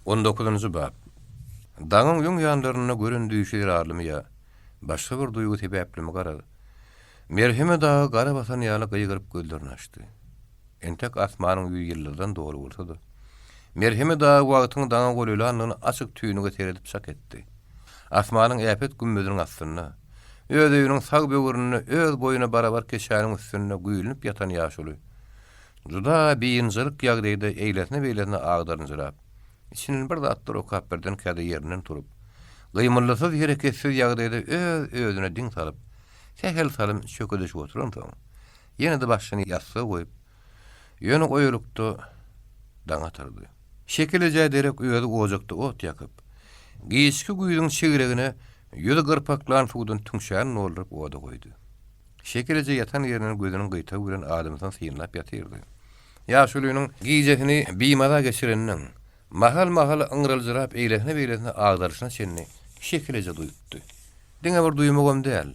On dokuzynjy bap. Daňyň öň ýanlarynda gören düýşi zerarlymy ýa başga bir duýgy sebäplimi garaz, Merheme dagy gara basan ýaly gygyryp gözlerini açdy. Entek asmanyň ýüzi ýyldyzdan doly bolsa-da, Merheme dagy wagtyň daňa golaýlandygyny açyk tüýnüge seredip çak etdi. Asmanyň äpet gümmeziniň astynda, öz öýüniň sag böwründe öz boýuna barabar keçäniň üstünde güýlünip ýatan ýaşuly, Juda biynjalyk ýagdaýda eýlesine-beýlesine agdarynjyrap, içinden bir zatlar okap birdenkä-de ýerinden turup, gymyldysyz, hereketsiz ýagdaýda öz-özüne diň salyp, sähel salym çökedeşip oturansoň, ýene-de başyny ýassyga goýup, ýöne oýalykda daň atyrdy. Şekil ejä derek özi ojakda ot ýakyp, giçki güýzüň çigregine ýüzi gyrpaklan suwdan tüňçäni dolduryp oda goýdy. Şekil eje ýatan ýerinden gözüniň gyýtagy bilen adamsyny synlap ýatyrdy. Ýaşulynyň gijesini bimaza geçireniniň, mahal-mahal yňryljyrap eýlesine-beýlesine agdaryşyna çenli Şekil eje duýupdy. Diňe bir duýmagam däl,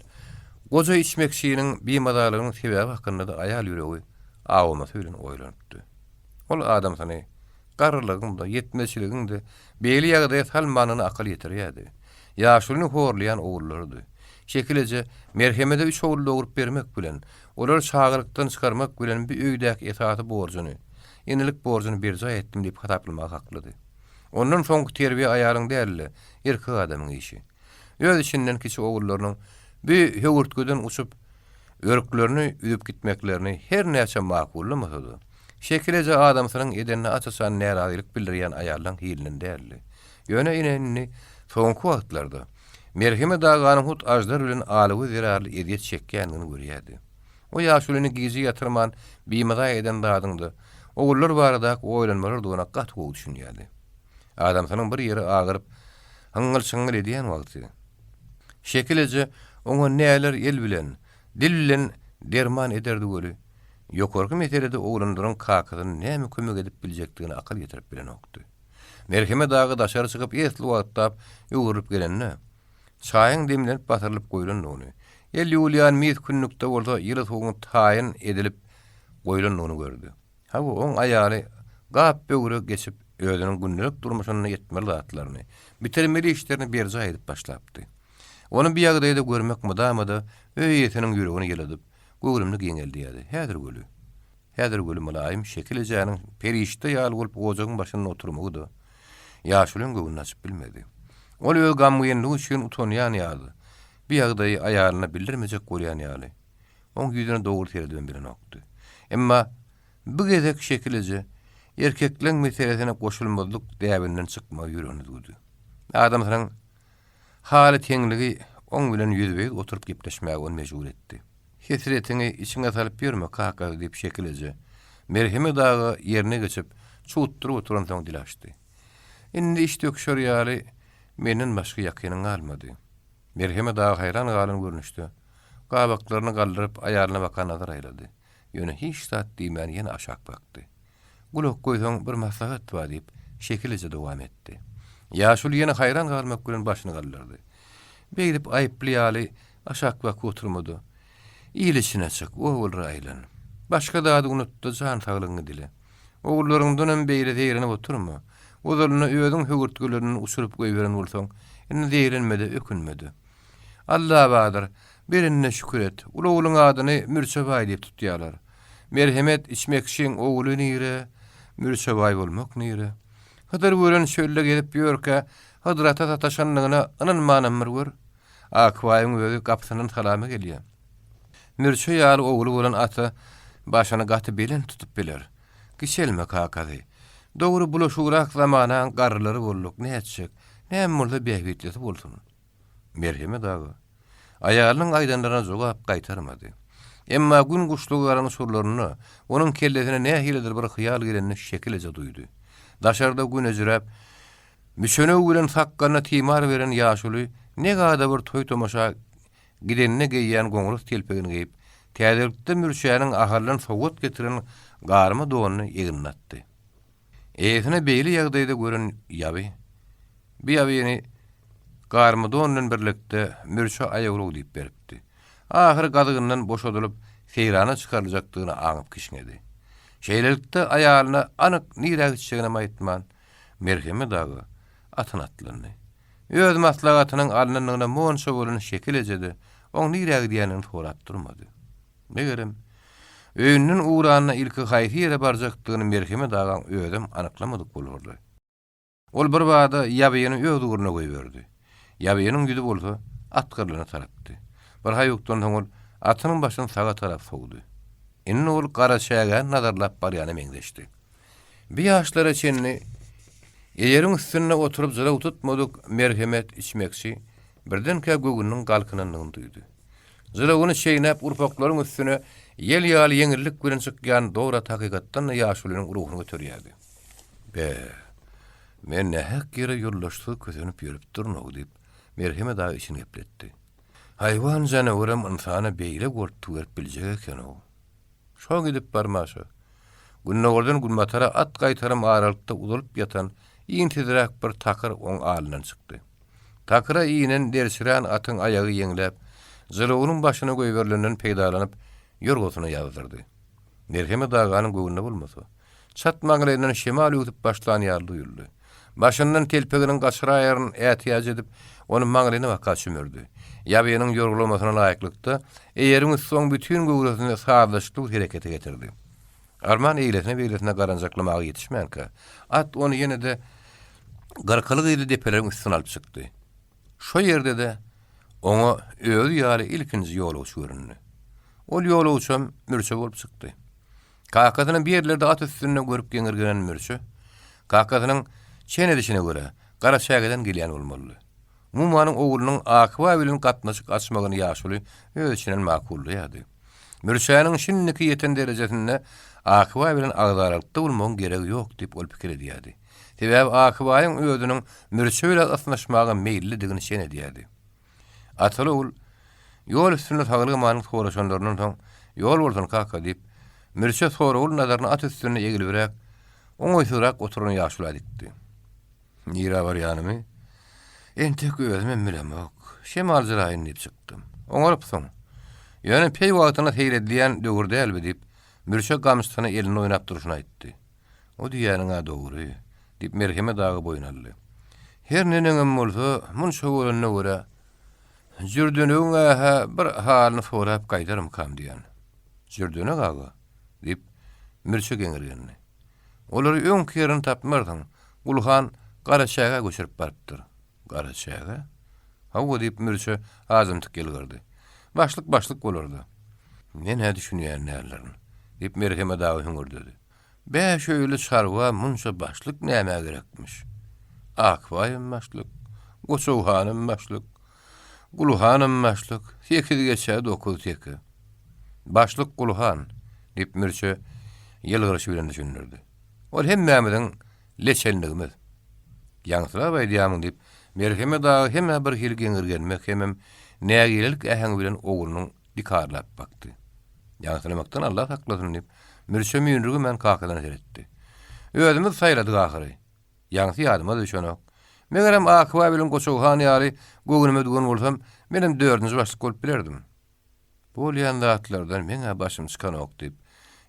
goja içmekçiniň bimazalygynyň sebäbi hakynda-da aýal ýüregi awamasy bilen oýlanypdy. Ol adamsyny garrylygyň-da, ýetmezçiligiň-de beýle ýagdaýa salmanyna akyl ýetirýärdi. Ýaşulyny horlaýan ogullarydy. Şekil eje Merhemede üç ogul dogrup bermek bilen, olary çagalykdan çykarmak bilen bu öýdäki esasy borjuny, enelik borjuny berjaý etdim diýip hasaplamaga haklydy. Ondan soňky terbiýe aýalyň däl-de, erkek adamyň işi. Öz içinden kiçi ogullarynyň bu höwürtgeden uçup, örklerini üzüp gitmeklerini her näçe makullamasa-da, Şekil eje adamsynyň edenine aç-açan närazylyk bildirýän aýallaň hilinden däldi. Ýöne ine indi soňky wagtlarda Merhemet aganyň hut Aždar bilen Alagöz zerarly ezýet çekýändigini görýärdi. O ýaşulyny gije ýatyrman bimaza eden zadyň-da ogullar baradaky oýlanmalardygyna gaty gowy düşünýärdi. Adamsynyň bir ýeri agyryp, hyňňyl-çyňňyl edýän wagty, Şekil eje oňa näler el bilen, dil bilen derman ederdi weli, ýokarky meselede oglanlaryň kakasyna näme kömek edip biljekdigine akyl ýetirip bilenokdy. Merhemet aga daşary çykyp esli wagtlap öwrülip gelende, çaýyň demlenip basyrylyp goýlandygyny, el ýuwulýan mis kündükde bolsa ýyly suwuň taýyn edilip goýlandygyny gördi. Hawa, oň aýaly gap böwre geçip, özüniň gündelik durmuşynda etmeli zatlaryny, bitirmeli işlerini berjaý edip başlapdy. Ony bu ýagdaýda görmek mydama-da öý eýesiniň ýüregini ýyladyp, göwrümini giňeldýärdi. Häzir göli. Häzir göli mylaýym Şekil ejäniň perişde ýaly bolup ojagyň başynda oturmagy-da, ýaşulyň göwnüni açyp bilmedi. Ol öz gamgynlygy üçin utanýan ýaly, bu ýagdaýy aýalyna bildirmejek bolýan ýaly, oň ýüzüne dogry seredibem bilenokdy. Emma bu gezek Şekil eje erkekleň meselesine goşulmazlyk däbinden çykmagy ýüregine düwdi. Adamsynyň haly teňligi oň bilen ýüzbe-ýüz oturyp gepleşmäge ony mejbur etdi. Hesretiňi içiňe salyp ýörme, kakasy, diýip, Şekil eje, Merhemet aga ýerine geçip, çugutdyryp oturansoň dil açdy. Indi iş döküşer ýaly menden başga ýakynyň galmady. Merhemet aga haýran galan görnüşde, gabaklaryny galdyryp, aýalyna bakan nazar aýlady. Ýöne hiç zat diýmän ýene aşak bakdy. Gulak goýsaň, bir maslahat bar, diýip, Şekil eje dowam etdi. Ýaşuly ýene haýran galmak bilen başyny galdyrdy. Beýdip aýyply ýaly aşak bakyp oturma-da, il içine çyk, obalara aýlan. Başga zady unut-da, jan saglygyňy dile. Ogullaryňdanam beýle zeýrenip oturma. Ozalynda özüň höwürtgelerinden uçuryp goýberen bolsaň, indi zeýrenme-de, ökünme-de. Alla bardyr, berenine şükür et. Uly ogluň adyny Mürçebaý diýip tutýarlar. Merhemet içmekçiň ogly nire, Mürçebaý bolmak nire? Hydyr gören çölde gezip ýörkä, Hydyr ata sataşandygyna ynanmanam bir gör. Akbaýyň özi gapysyndan salama gelýär. Mürçe ýaly ogly bolan ata başyny gaty belent tutup biler. Kiçelme, kakasy. Dogry, bulaşygrak zamanaň garrylary bolduk, nätjek, näme bolsa bähbitlisi bolsun. Merhemet aga aýalynyň aýdanlaryna jogap gaýtarmady. Emma gün guşluga galan uçurlarynda onuň kellesine nähilidir bir hyýal gelenini Şekil eje duýdy. Daşarda gün ejräp, müçenegi bilen sakgalyna timar beren ýaşuly negada bir toý-tomaşa gideninde geýýän goňras telpegini geýip, täzelikde Mürçäniň Ahaldan sowgat getiren garma donuny egnine atdy. Eýesini beýle ýagdaýda gören ýaby, bu ýabyny Garmydon bilen birlikde Mürçe aýagulak diýip beripdi. Ahyry gazygyndan boşadylyp, seýrana çykaryljakdygyny aňyp kişňedi. Şeýlelikde, aýalyna anyk nirä gitjeginem aýtman, Merhemet aga atyna atlandy. Öz maslahatynyň alnandygyna monça bolan Şekil eje-de oň nirä gidýändigini sorap durmady. Megerem, öýünden ugranda ilki haýsy ýere barjakdygyny Merhemet agaň özem anyklamadyk bolarly. Ol birbada ýabyny öz ugruna goýberdi. Ýabynyň ýüzi bolsa at gyrlyna tarapdy. Bir haýukdan soň ol atynyň başyny saga tarap sowdy. Indi ol Garaçägäni nazarlap barýana meňzeşdi. Bi ýaşlara çenli eýeriň üstünde oturyp jylaw tutmadyk Merhemet içmekçi birdenkä göwnüniň galkynandygyny duýdy. Jylawyny çeýnäp urpaklaryň üstüne ýel ýaly ýeňillik bilen çykýan dor at hakykatdan-da ýaşulynyň ruhuny göterýärdi. Be, men nähak ýere ýoldaşsyz kösenip ýörüpdirin-ow, diýip, Merhemet aga içini gepletdi. Haýwan janawerem ynsana beýle goltgy berip biljek eken-ow. Şo gidip barmaşa, gündogardan günbatara at gaýtarym aralykda uzalyp ýatan insizräk bir takyr oň alyndan çykdy. Takyra inen derçirän atyň aýagy ýeňläp, jylawynyň başyna goýberilenden peýdalanyp, ýorgasyna ýazdyrdy. Merhemet aganyň göwnüne bolmasa, çat maňlaýyndan şemal öwsüp başlan ýaly duýuldy. Başyndan telpeginiň gaçyraýaryn ätiýaç edip, ony maňlaýyna baka çümerdi. Ýabynyň ýorgulamasyna laýyklykda, eýeriň üsti oň bütin göwresini sazlaşykly herekete getirdi. Arman eýlesine-beýlesine garanjaklamaga ýetişmänkä, at ony ýene-de gyrkyly-gyýyly depeleriň üstüne alyp çykdy. Şo ýerde-de oňa özi ýaly ilkinji ýolagçy göründi. Ol ýolagçam Mürçe bolup çykdy. Kakasyny bir ýerlerde at üstünde görüp geňirgenen Mürçe, kakasynyň çen edişine görä, Garaçägeden gelýän bolmalydy. Mumanyň oglunyň Akbaý bilen gatnaşyk açmagyny ýaşuly öz içinden makullaýardy. Mürçäniň şindiki ýeten derejesinde Akbaý bilen agzalykda bolmagyň geregi ýok diýip ol pikir edýärdi. Sebäbi Akbaýyň özüniň Mürçe bilen ysnyşmaga meýillidigini çen edýärdi. Ataly ogul ýol üstünde saglyk-amanlyk soraşanlaryndan soň, Ýol bolsun, kaka, diýip, Mürçe soragly nazaryny at üstünde egilibräk, oňaýsyzrak oturan ýaşula dikdi. Nirä barýanymy entek özümem bilemok. Şemal jyraýyn diýip çykdym. Oňarypsyň. Ýöne peýwagtyna seýil edilýän döwür däl bi, diýip, Mürçe gamçysyny elinde oýnap durşuna aýtdy. O diýýäniň-ä dogry, diýip, Merhemet aga boýun aldy. Her neneňem bolsa, munça bolanyna görä, Jürdenegiň-ä-hä bir halyny sorap gaýdarmykam diýýän. Jürdenek aga? diýip, Mürçe geňirgendi. Olary öňki ýerini tapmarsyň. Gulhan Garaçägä göçürip barypdyr. Garaçäge? Hawa, diýip, Mürçe azymtyk ýylgyrdy. Başlyk başlyk bolar-da. Men-ä düşünýän däldirin, diýip, Merhemet aga hüňürdedi. Bäş öýli çarwa munça başlyk nämä gerekmiş? Akbaýam başlyk, Goçawhanam başlyk, Gulhanam başlyk, sekiz geçä dokuz teke. Başlyk Gulhan, diýip, Mürçe ýylgyryşy bilen düşündirdi. Ol hemmämiziň leçenligimiz. Ýaňsylap aýdýamyň, diýip, Merhemet aga hem-ä bir hili geňirgenmek, hemem nägilelik äheňi bilen oglunyň dikarlap bakdy. Ýaňsylamakdan Alla saklasyn, diýip, Mürçe müýnürgemän kakasyna seretdi. Özümiz saýladyk ahyry. Ýaňsy ýadyma düşenok. Megerem Akbaý bilen Goçag han ýaly göwnüme düwen bolsam, menem dördünji başlyk bolup bilerdim. Bolýan zatlardan meň-ä başym çykanok, diýip,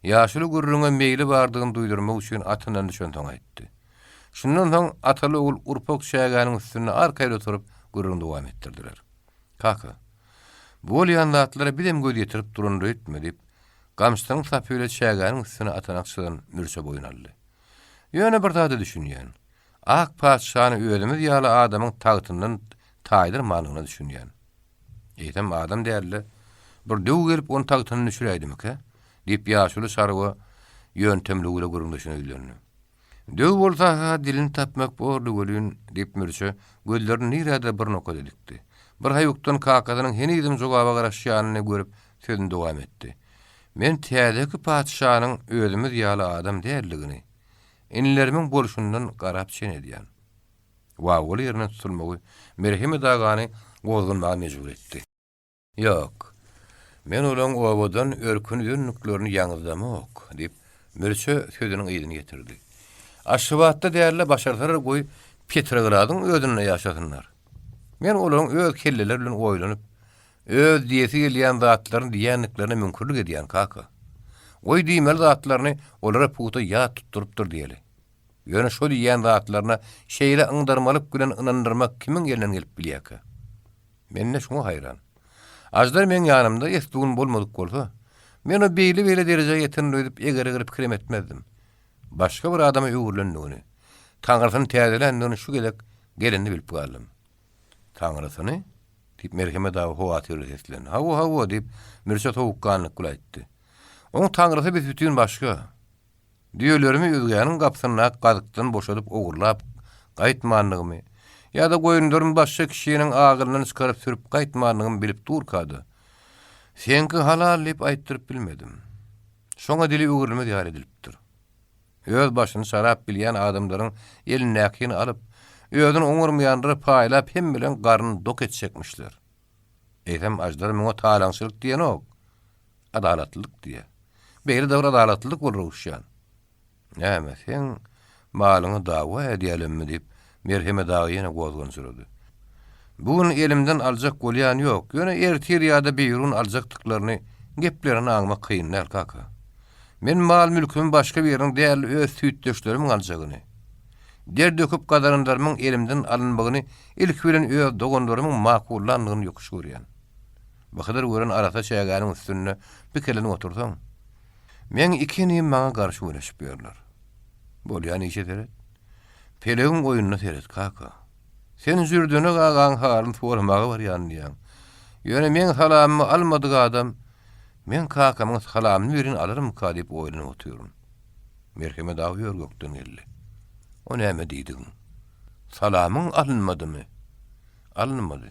ýaşuly gürrüňe meýli bardygyny duýdurmak üçin atyndan düşensoň aýtdy. Şundan soň ataly-ogul urpak çägäniň üstünde arkaýyn oturyp, gürrüňi dowam etdirdiler. Kaka, bu bolýan zatlara bizem göz ýetirip durandyr öýtme, diýip, gamçysynyň sapy bilen çägäniň üstüne atanak çyzan Mürçe boýun aldy. Ýöne bir zada düşünýän. Ak patyşany özümiz ýaly adamyň tagtyndan taýdyrmanlygyna düşünýän. Eýsem adam däl-de, bir döw gelip ony tagtyndan düşüräýdimikä? diýip, ýaşuly çarwa ýöntemligi bilen gürrüňdeşine ýüzlendi. Döw bolsa-ha dilini tapmak bordy welin, diýip, Mürçe gözlerini nirädir bir nokada dikdi. Bir haýukdan kakasynyň henizem jogaba garaşýanyny görüp, sözüni dowam etdi. Men täzeki patyşanyň özümiz ýaly adam däldigini inilerimiň bolşundan garap çen edýän. Wawwaly ýerinden tutulmagy Merhemet agany gozganmaga mejbur etdi. Ýok, men olaň obadan örkün üzendiklerini ýaňyzdamok, diýip, Mürçe sözüniň yzyny getirdi. Aşgabatda däl-de, başarsalar goý, Petrogradyň özünde ýaşasynlar. Men olaryň öz kelleleri bilen oýlanyp, öz diýesi gelýän zatlaryny diýýändiklerine müňkürlik edýän, kaka. Goý, diýmeli zatlaryny olara pugta ýat tutdurypdyr diýeli. Ýöne şo diýýän zatlaryna şeýle yňdarmalyk bilen ynandyrmak kimiň elinden gelip bilýärkä? Men-de şuňa haýran. Aždar meň ýanymda esli gün bolmadyk bolsa, men o beýle-beýle derejä ýeterin öýdüp eger-eger pikirem etmezdim. Başga bir adama öwrülendigini, taňrysyny täzeländigini şu gezek gelende bilip galdym. Taňrysyny? diýip, Merhemet aga howatyrly seslendi. Hawa, hawa, diýip, Mürçe sowukganlyk bilen aýtdy. Oň taňrysy büs-bütin başga. Düýelerimi özgäniň gapysyndaky gazykdan boşadyp ogurlap gaýtmandygymy ýa-da goýunlarymy başga kişiniň agylyndan çykaryp sürüp gaýtmandygymy bilip durka-da, Seňki halal diýip aýtdyryp bilmedim. Şoňa dili öwrülmez ýaly edilipdir. Öz başyny şarap bilýän adamlaryň elindäkini alyp, özüni oňarmaýanlara paýlap hemmeleň garnyny dok etjekmişler. Eýsem Aždar muňa talaňçylyk diýenok. Adalatlylyk diýýär. Beýle-de bir adalatlylyk bol Röwüşjan. Näme, seň malyňy dawa edýälemmi diýip, Merhemet aga ýene gozganjyrady. Bu gün elimden aljak bolýan ýok, ýöne ertir ýa-da birigün aljakdyklaryny geplerini aňmak kyn däl, kaka. Men mal-mülkümi başga biriniň däl, öz süýtdeşlerimiň aljagyny, der döküp gazananlarymyň elimden alynmagyny ilki bilen öz doganlarymyň makullandygyny ýokuş görýän. Bahadyr gören arassa çägäniň üstünde pikirlenip otursaň, meň iki inim maňa garşy göreşip ýörler. Bolýan işe seret. Pelegiň oýnuna seret, kaka. Sen Jürdenek agaň halyny soramaga barýan diýýäň. Ýöne meň salamymy almadyk adam meň kakamyň salamyny birin alarmyka diýip oýlanyp otyryn. Merhemet aga ör-gökden geldi. O näme diýdigiň? Salamyň alynmadymy? Alynmady,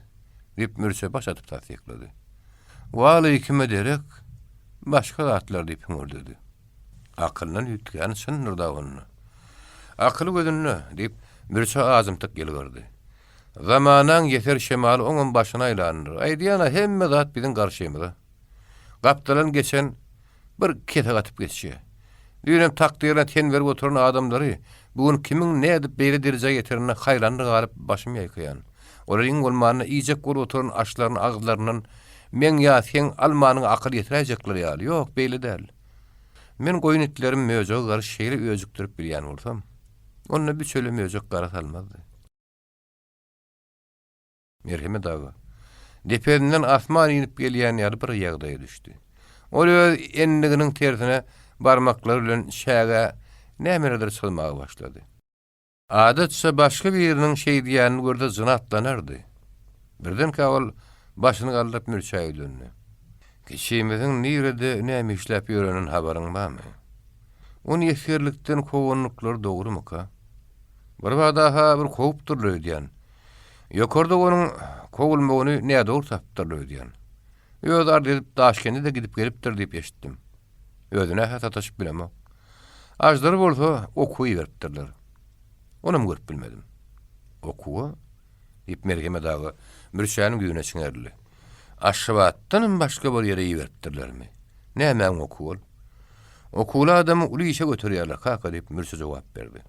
diýip, Mürçe baş atyp tassyklady. Waleýkime derek, başga zatlar, diýip hüňürdedi. Akylyndan üýtgäni çyndyr-da onda. Akyl gözünde, diýip, Mürçe azymtyk ýylgyrdy. Zamanaň ýeser şemaly oňam başyny aýlandyr. Aýdýan-a, hemme zat biziň garşymyza. Gapdalan geçen Bir kesek atyp geçýär. Düýnem takdyryna ten berip oturan adamlary bu gün kimiň nädip beýle derejä ýetenine haýranly galyp başym ýaýkaýan. Olar iň bolmanda iýjek bolup oturan aşlaryny agyzlaryndan meň ýa seň almanyňa akyl ýetiräýjekler ýaly. Ýok, beýle däl. Men goýun itlerimi möjege garşy şeýle öjükdirip bilýän bolsam, onda bu çöle möjek gara salmazdy. Merhemet aga, depesinden asman inip gelýän ýaly bir ýagdaýa düşdi. Ol öz endiginiň tersine barmaklary bilen çägä nämelerdir çyzmaga başlady. Adatça başga biriniň şeýdýänini görse jyny atlanardy. Birdenkä ol başyny galdyryp Mürçä ýüzlendi. Kiçimiziň nirede näme işläp ýöreninden habaryň barmy? Ony esgerlikden kowandyklary dogrumyka? Birbada-ha bir kowupdyrlar öýdýän. Ýokarda onuň kowulmagyny nädogry tapypdyrlar öýdýän. Özi arz edip Daşkende-de gidip gelipdir diýip eşitdim. Özüne-hä sataşyp bilemok. Aždary bolsa okuwa iberipdirler. Onam görüp bilmedim. Okuwa? diýip Merhemet aga Mürçäniň ýüzüne çiňerildi. Aşgabatdanam başga bir ýere iberipdirlermi? Nämäň okuwy ol? Okuwly adamy uly işe göterýärler, kaka, diýip Mürçe jogap berdi.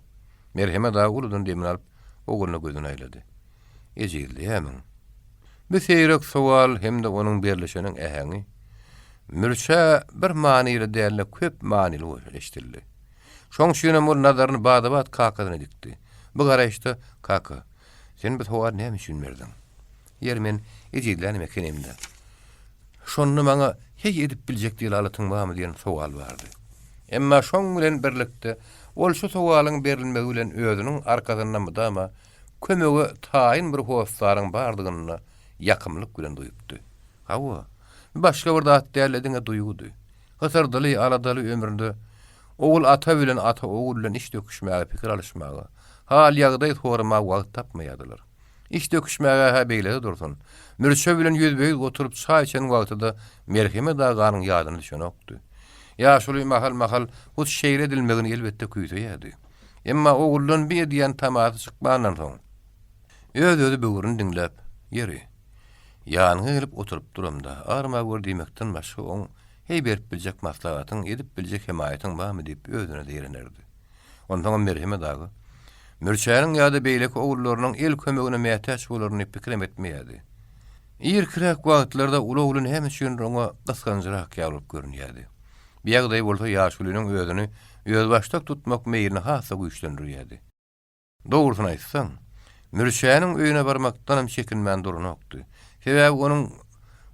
Merhemet aga uludan demini alyp, ogluna gözüni aýlady. Ejizleýärmiň? Bu seýrek sowal hem-de onuň berlişiniň äheňi Mürçä bir manyly däl-de, köp manyly bolup eşidildi. Şoň üçinem ol nazaryny bada-bat kakasyna dikdi. Bu garaýyşda, Kaka, sen bu sowaly näme üçin berdiň? Ýeri, men ejizlänim ekenim-dä. Şonda maňa heý edip biljek delalatyň barmy diýen sowal bardy. Emma şoň bilen birlikde ol şu sowalyň berilmegi bilen özüniň arkasynda mydama kömege taýyn bir hossaryň bardygyny-da ýakymlyk bilen duýupdy. Hawa, bu başga bir zat däl-de diňe duýgudy. Hysyrdyly, aladaly ömründe ogul ata bilen, ata ogul bilen iş döküşmäge, pikir alyşmaga, hal-ýagdaý soramaga wagt tapmaýardylar. Iş döküşmäge-hä beýle-de dursun. Mürçe bilen ýüzbe-ýüz oturyp çaý içen wagty-da Merhemet aganyň ýadyna düşenokdy. Ýaşuly mahal-mahal hut şeýle edilmegini elbetde küýseýärdi. Emma oguldan bir edýän tamasy çykmandan soň, öz-özi böwrüni diňläp, Ýeri, ýanyňa gelip oturyp duramda, arma gör diýmekden başga oň heý berip biljek maslahatyň, edip biljek hemaýatyň barmy diýip özüne zeýrenerdi. Onsoňam Merhemet aga Mürçäniň ýa-da beýleki ogullarynyň el kömegine mätäç bolaryny pikirem etmeýärdi. Irkiräk wagtlarda uly ogly näme üçindir oňa gysganjyrak ýaly bolup görünýärdi. Bu ýagdaý bolsa ýaşulynyň özüni özbaşdak tutmak meýlini has-da güýçlendirýärdi. Dogrusyny aýtsaň, Mürçäniň öýüne barmakdanam çekinmän duranokdy. Sebäbi onuň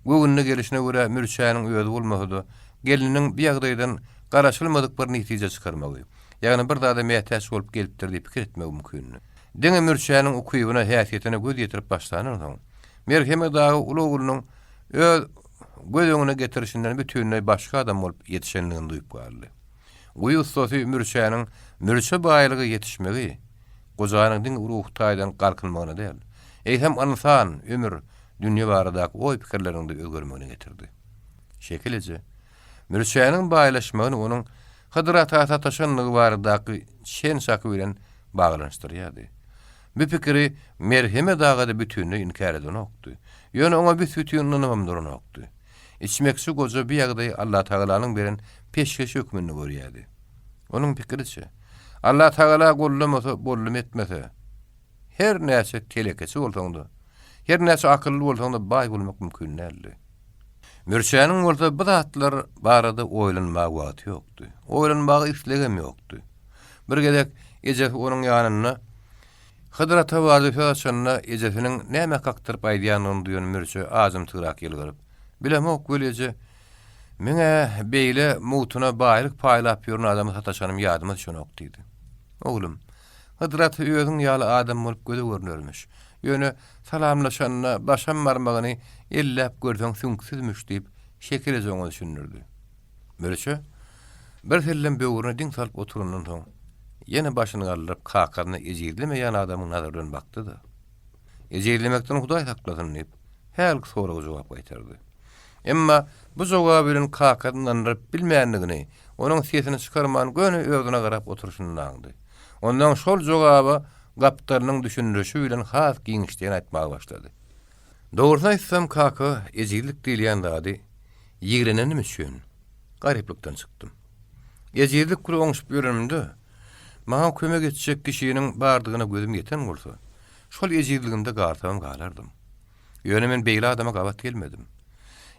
göwnüne gelişine görä Mürçäniň özi bolmasa-da, gelniniň bu ýagdaýdan garaşylmadyk bir netije çykarmagy, ýagny bir zada mätäç bolup gelipdir diýip pikir etmegi mümkindi. Diňe Mürçäniň ukybyna, häsiýetine göz ýetirip başlandan soň, Merhemet aga uly oglunyň öz göz öňüne getirişinden bütinleý başga adam bolup ýetişendigini duýup galdy. Guýy ussasy Mürçäniň mürçe baýlyga ýetişmegi gojanyň diňe ruhy taýdan galkynmagyna däl, eýsem ynsan, ömür, dünýe baradaky oý-pikirleriniň-de özgermegine getirdi. Şekil eje Mürçäniň baýlaşmagyny onuň Hydyr ata sataşandygy baradaky çen-çaky bilen baglanyşdyrýardy. Bu pikiri Merhemet aga-da bütinleý inkär edenokdy. Ýöne oňa büs-bütin ynanybam duranokdy. Içmekçi goja bu ýagdaýy Allatagalanyň beren peşgeşi hökmünde görýärdi. Onuň pikiriçe, Allatagala gollamasa, boldum etmese, her näçe telekeçi bolsaň-da, her näçe akylly bolsaň-da baý bolmak mümkin däldi. Mürçäniň bolsa bu zatlar barada oýlanmaga wagty ýokdy. Oýlanmaga islegem ýokdy. Bir gezek ejesi onuň ýanynda Hydyr ata barada söz açanda, ejesiniň nämä kakdyryp aýdýandygyny duýan Mürçe ajymtygrak ýylgyryp, Bilemok weli eje, meň-ä beýle mugtuna baýlyk paýlap ýören adama sataşanym ýadyma düşenok diýdi. Oglum, Hydyr ata özüň ýaly adam bolup göze görnermiş. Ýöne salamlaşanda başam barmagyny elläp görseň süňksüzmüş diýip, Şeker eje oňa düşündirdi. Mürçe birsellem böwrüne diň salyp oturandan soň, ýene başyny galdyryp kakasyna ejizlemeýän adamyň nazary bilen bakdy-da, Ejizlemekden Hudaý saklasyn diýip, hälki soraga jogap gaýtardy. Emma bu jogaby bilen kakasyny ynandyryp bilmändigini onuň sesini çykarman göni özüne garap oturyşyndan aňdy. Ondan şol jogaba gapdalynyň düşündirişi bilen has giňişleýin aýtmaga başlady. Dogrusyny aýtsam, kaka, ejizlik diýilýän zady ýigrenenim üçin garyplykdan çykdym. Ejizlik bilen oňşup ýörenimde, maňa kömek etjek kişiniň bardygyna gözüm ýeten bolsa, şol ejizligimde galsamam galardym. Ýöne men beýle adama gabat gelmedim.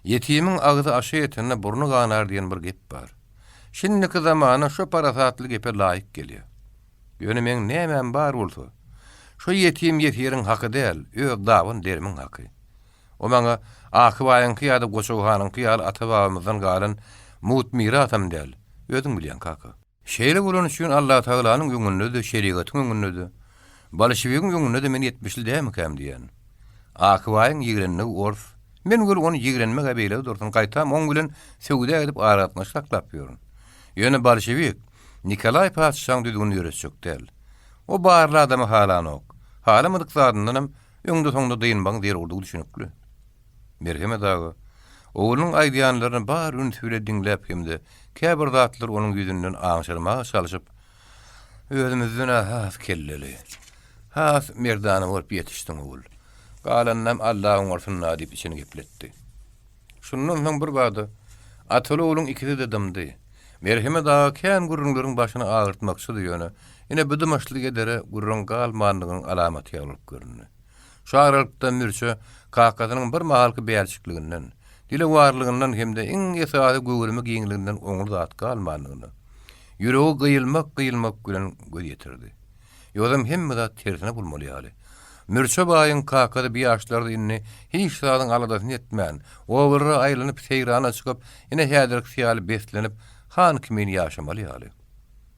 Ýetimiň agzy aşa ýetende burny ganar diýen bir gep bar. Şindiki zamana şo parasatly gepe laýyk gelýär. Ýöne meň nämäm bar bolsa, şo ýetim-ýesiriň haky däl, öz daban derimiň haky. O maňa Akybaýyňky ýa-da Goçag hanyňky ýaly ata-babamyzdan galan mugt mirasam däl, özüň bilýäň, kaka. Şeýle bolany üçin Allatagalanyň öňünde-de, şerigatyň öňünde-de, bolşewigiň öňünde-de men ýetmişli dälmikäm diýýän. Akybaýyň ýigrenligi ors. Men weli ony ýigrenmek-ä beýle dursun, gaýtam oň bilen söwda edip aragatnaşyk saklap ýörün. Ýöne bolşewik Nikolaý patyşaň düzgünini ýöretjek däl. O barly adamy halanok. Halamadyk zadyndanam öňde-soňda dynmagyň zerurdygy düşünikli. Merhemet aga, oglunyň aýdýanlaryny bar ünsi bile diňläp hem-de käbir zatlary onuň ýüzünden aňşyrmaga çalşyp, Özümizden-ä has kelleli, has merdana bolup ýetişdiň, ogul. Galanynam Alla oňarsyn-da diýip içini gepletdi. Şundan soň birbada ataly-ogluň ikisi-de dymdy. Merhemet aga kän gürrüňleriň başyny agyrtmakçydy, ýöne ine bu dymyşlyk edere gürrüň galmandygynyň alamaty ýaly bolup göründi. Şu aralykda Mürçe kakasynyň birmahalky bälçikliginden, dilewarlygyndan hem-de iň esasy göwrümi giňliginden oňly zat galmandygyna, ýüregi gyýylmak-gyýylmak bilen göz ýetirdi. Ýogsam hemme zat tersine bolmaly ýaly. Mürçe baýyň kakasy bi ýaşlarda indi hiç zadyň aladasyny etmän, obalara aýlanyp, seýrana çykyp, ine häzirkisi ýaly beslenip, han kimin ýaşamaly ýaly.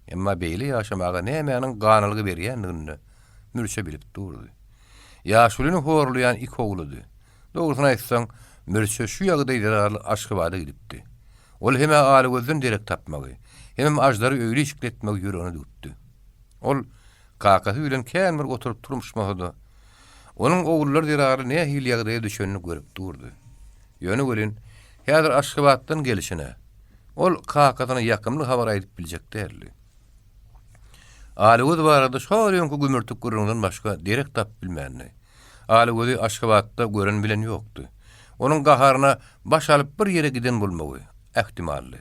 Emma beýle ýaşamaga nämäniň ganalgy berýändigini-de Mürçe bilip durdy. Ýaşulyny horlaýan iki ogludy. Dogrusyny aýtsaň, Mürçe şu ýagdaý zerarly Aşgabada gidipdi. Ol hem-ä Alagözden derek tapmagy, hemem Aždary öýli-işikli etmegi ýüregine düwüpdi. Ol kakasy bilen kän bir oturyp turmuşmasa-da, onuň ogullary zerarly nähili ýagdaýa düşenini görüp durdy. Ýöne welin, häzir Aşgabatdan gelşine, ol kakasyna ýakymly habar aýdyp biljek däldi. Alagöz barada şol öňki gümürtik gürrüňden başga derek tapyp bilmändi. Alagözi Aşgabatda gören-bilen ýokdy. Onuň gaharyna baş alyp bir ýere giden bolmagy ähtimaldy.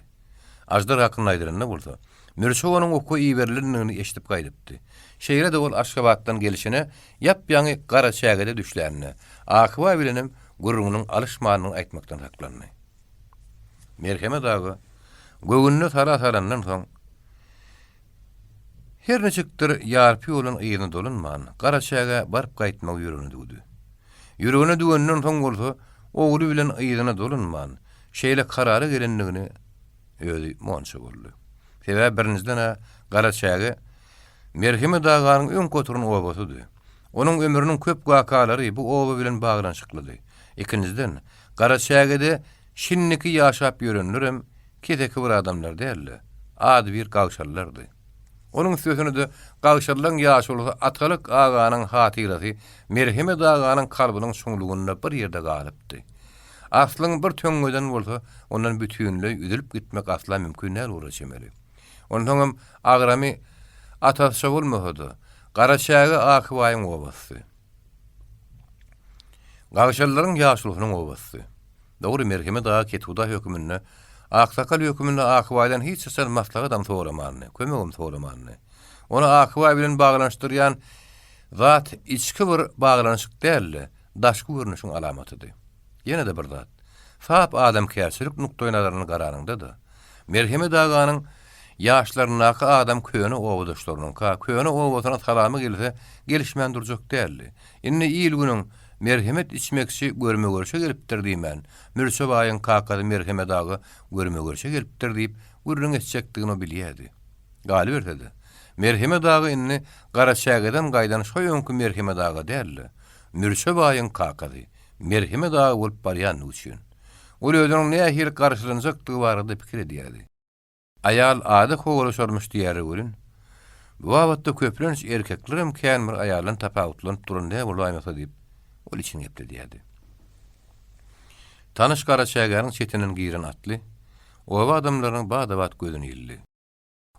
Aždar hakynda aýdylanda bolsa, Mürçe onuň okuwa iberilendigini eşidip gaýdypdy. Şeýle-de ol Aşgabatdan gelşine ýap-ýaňy Garaçägede düşlände, Akybaý bilenem gürrüňiniň alyşmandygyny aýtmakdan saklandy. Merhemet aga göwnüne sala salandan soň. Her niçikdir, ýarpy ýoldan yzyna dolanman, Garaçägä baryp gaýtmagy ýüregine düwdi. Ýüregine düwenden soň bolsa, ogly bilen yzyna dolanman, şeýle karara gelendigini özi monça boldy. Sebäbi birinjiden-ä Garaçäge Merhemet aganyň öňki oturan obasydy. Onuň ömrüniň köp wakalary bu oba bilen baglanyşyklydy. Ikinjiden, Garaçägede şindiki ýaşap ýörenlerem keseki bir adamlar däldi, adybir gagşalylardy. Onuň üstesine-de gagşalylaryň ýaşulusy Atalyk aganyň hatyrasy Merhemet aganyň kalbynyň çuňlugynda bir ýerde galypdy. Aslyň bir töňňeden bolsa, ondan bütinleý üzülip gitmek asla mümkin däl bolara çemeli. Onsoňam agramy atasyça bolmasa-da, Garaçäge Akybaýyň obasy. Gagşalylaryň ýaşulusynyň obasy. Dogry, Merhemet aga kethuda höküminde, aksakal höküminde Akybaýdan hiç haçan maslahatam soramandy, kömegem soramandy. Ony Akybaý bilen baglanyşdyrýan zat içki bir baglanyşyk däl-de, daşky görnüşiň alamatydy. Ýene-de bir zat, sap adamkärçilik nukdaýnazaryndan garanyňda-da, Merhemet aganyň ýaşlaryndaky adam köne obadaşlarynyňka, köne obasyna salamy gelse, gelişmän durjak däldi. Indi il-günüň Merhemet içmekçi görme-görşe gelipdir diýmän, Mürçe baýyň kakasy Merhemet aga görme-görşe gelipdir diýip, gürrüň etjekdigini o bilýärdi. Galyberse-de, Merhemet aga indi Garaçägeden gaýdan şo öňki Merhemet aga däldi. Mürçe baýyň kakasy Merhemet aga bolup barýandygy üçin, ol özüniň nähili garşylanjakdygy barada pikir edýärdi. Aýal ady kowalaşarmyş diýýärler welin, bu babatda köplenç erkeklerem kän bir aýaldan tapawutlanyp duran däl bolaýmasa diýip, ol içini gepledýärdi. Tanyş Garaçägäniň çetinden giren atly, oba adamlarynyň bada-bat gözüne ildi.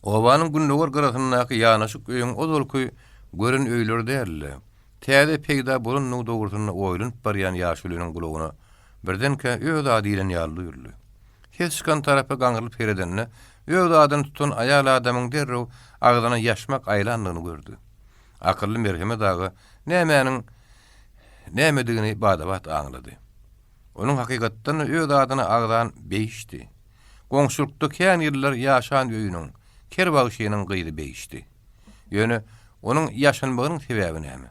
Obanyň gündogar gyrasyndaky ýanaşyk öýüň ozalky gören öýleri däl-de, täze peýda bolandygy dogrusynda oýlanyp barýan ýaşulynyň gulagyna birdenkä öz ady ilen ýaly duýuldy. Ses çykan tarapa gaňrylyp seredende, öz adyny tutan aýal adamyň derrew agzyna ýaşmak aýlandygyny gördi. Akylly Merhemet aga nämäniň nämedigini bada-bat aňlady. Onuň hakykatdan-da öz adyny agzan Beýişdi. Goňşulykda kän ýyllar ýaşan öýüniň, ker bagşynyň gyzy Beýişdi. Ýöne onuň ýaşanmagynyň sebäbi näme?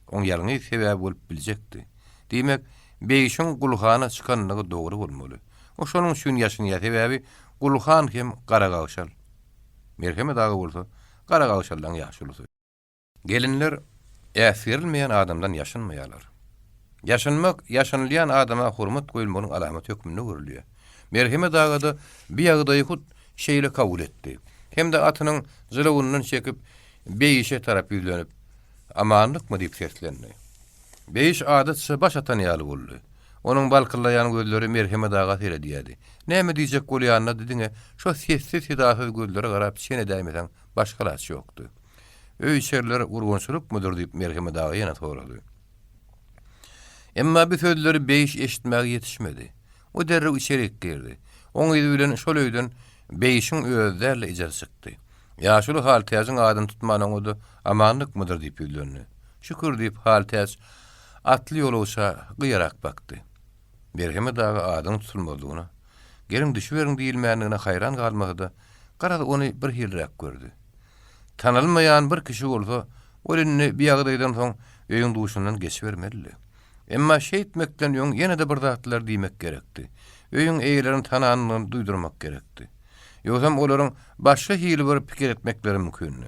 Oň ýalňyz sebäbi bolup biljekdi. Diýmek, Beýişiň Gulhana çykanlygy dogry bolmaly. O şonuň üçin ýaşynýar, sebäbi Gulhan hem garagagşal. Merhemet aga bolsa garagagşallaň ýaşulusy. Gelinler äsgerilmeýän adamdan ýaşynmaýarlar. Ýaşynmak ýaşynylýan adama hormat goýulmagynyň alamaty hökmünde görülýär. Merhemet aga-da bu ýagdaýy hut şeýle kabul etdi. Hem-de atynyň jylawyndan çekip, Beýişe tarap ýüzlenip, Amanlykmy? diýip seslendi. Beýiş adatça baş atan ýaly boldy. Onuň balkyllaýan gözleri Merhemet aga seredýärdi. Näme diýjek bolýanyna-da diňe şo sessiz-sedasyz gözlere garap çen edäýmeseň başga alaç ýokdy. Öý-içeriler gurgunçylykmydyr diýip, Merhemet aga ýene sorady. Emma bu sözleri Beýiş eşitmäge ýetişmedi. O derrew içerik girdi. Oň yzy bilen şol öýden Beýişiň özi däl-de ejesi çykdy. Ýaşuly Haltäjiň adyny tutman oňa-da Amanlykmydyr diýip ýüzlendi. Şükür diýip, Haltäç atly ýolagça gyýarak bakdy. Merhemet aga adynyň tutulmazlygyna, geliň düşüberiň diýilmändigine haýran galmasa-da, garaz ony birhiliräk gördi. Tanalmaýan bir kişi bolsa, ol indi bi ýagdaýdan soň öýüň duşundan geçibermelidi. Emma şeýtmekden öň ýene-de bir zatlar diýmek gerekdi. Öýüň eýelerini tananyny duýdurmak gerekdi. Ýogsam olaryň başga hili bir pikir etmekleri mümkindi.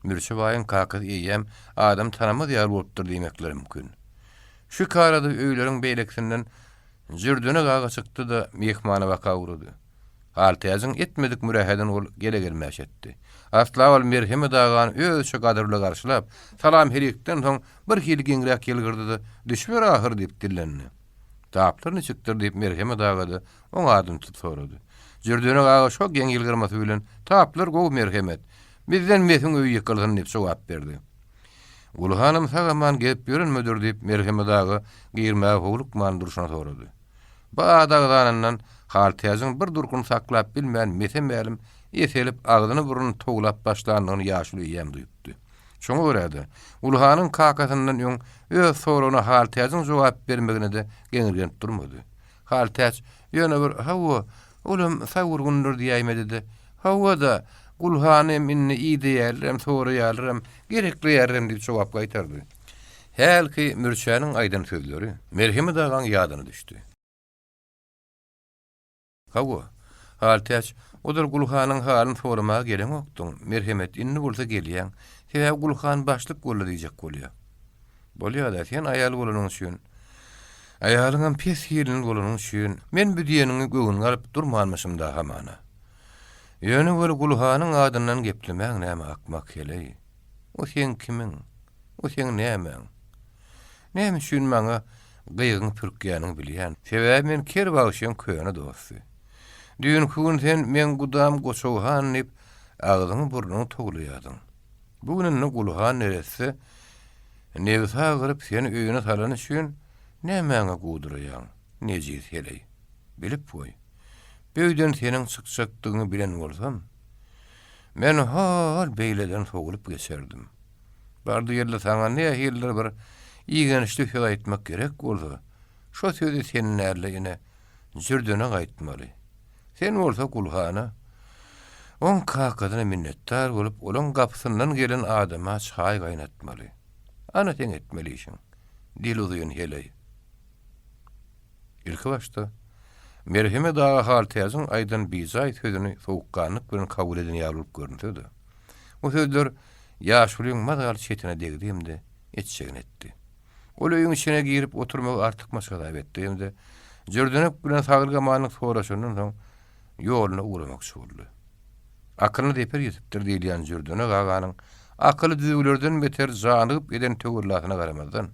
Mürçe baýyň kakasy eýýäm adam tanamaz ýaly bolupdyr diýmekleri mümkin. Şu arada öýleriň beýlekisinden Jürdenek aga çykdy-da, myhmana baka ugrady. Haltäjiň etmedik mürähedini ol gele-gelmäş etdi. Asla ol Merhemet agany özüçe gadyrly garşylap, salam-helikden soň birhili giňräk ýylgyrdy-da, Düşüber ahyr diýip dillendi. Taplar niçikdir diýip Merhemet aga-da oň adyny tutup sorady. Jürdenek aga şo geň ýylgyrmasy bilen, Taplar gowy Merhemet. Bizden mesiň öýi ýykylsyn diýip jogap berdi. Gulhanam sag-aman gezip ýörenmidir diýip Merhemet aga girmäge howlukman durşuna sorady. Bu ady agzanyndan Haltäjiň bir durkuny saklap bilmän mese-mälim eselip agzyny-burnuny towlap başlandygyny ýaşuly eýýäm duýupdy. Şoňa görä-de, Gulhanyň kakasyndan öň öz soragyna Haltäjiň jogap bermegine-de geňirgenip durmady. Haltäç ýöne bir Hawa, olam sag-gurgundyr diýäýmedi-de, Hawa-da, Gulhany hem indi ideýärlerem, soraýarlaram, gerekleýärlerem diýip jogap gaýtardy. Hälki Mürçäniň aýdan sözleri Merhemet agaň ýadyna düşdi. Hawa, Haltäç, ozal Gulhanyň halyny soramaga geleňokdyň, Merhemet, indi bolsa gelýäň. Sebäbi Gulhan başlyk boldy diýjek bolýa. Bolýa-da, sen aýal bolanyň üçin, aýalyňam pes hilini bolanyň üçin, men bu diýeniňi göwünge alyp durmanmyşym-da hamana. Ýöne weli Gulhanyň adyndan geplemäň näme akmak heleý. O seň kimiň? O seň nämäň? Näme üçin maňa gygyň pürkýäniňi bilýän. Sebäbi men ker bagşyň köne dosty. Düýnki gün sen meň gudam Goçaw han diýip, agzyňy-burnuňy towlaýardyň. Bu gün indi Gulhan neresse nebsi agyryp seni öýüne salany üçin nämäňe guduraýaň, nejis heleý. Bilip goý. Bu öýden seniň çykjakdygyňy bilen bolsam, men hol beýleden sowulyp geçerdim. Bardy-geldi saňa nähilidir bir igençli söz aýtmak gerek bolsa, şo sözi sen däl-de ine, jürdene gaýtmaly. Sen bolsa Gulhana, oň kakasyna minnetdar bolup, olaň gapysyndan gelen adama çaý gaýnatmaly. Ana seň etmeli işiň, dil uzyn heleý. Ilkibaşda, Merhemet aga Haltäjiň aýdan bijaý sözüni sowukganlyk bilen kabul eden ýaly bolup görünse-de, bu sözler ýaşulyň mazaly çetine degdi hem-de etjegini etdi. Ol öýüň içine girip oturmagy artykmaç hasap etdi hem-de jürdenek bilen saglyk-amanlyk soraşandan soň ýoluna ugramakçy boldy. Akylyna zeper ýetipdir diýilýän Jürdenek aganyň akyly düzüwlerden beter janygyp eden töwellasyna garamazdan,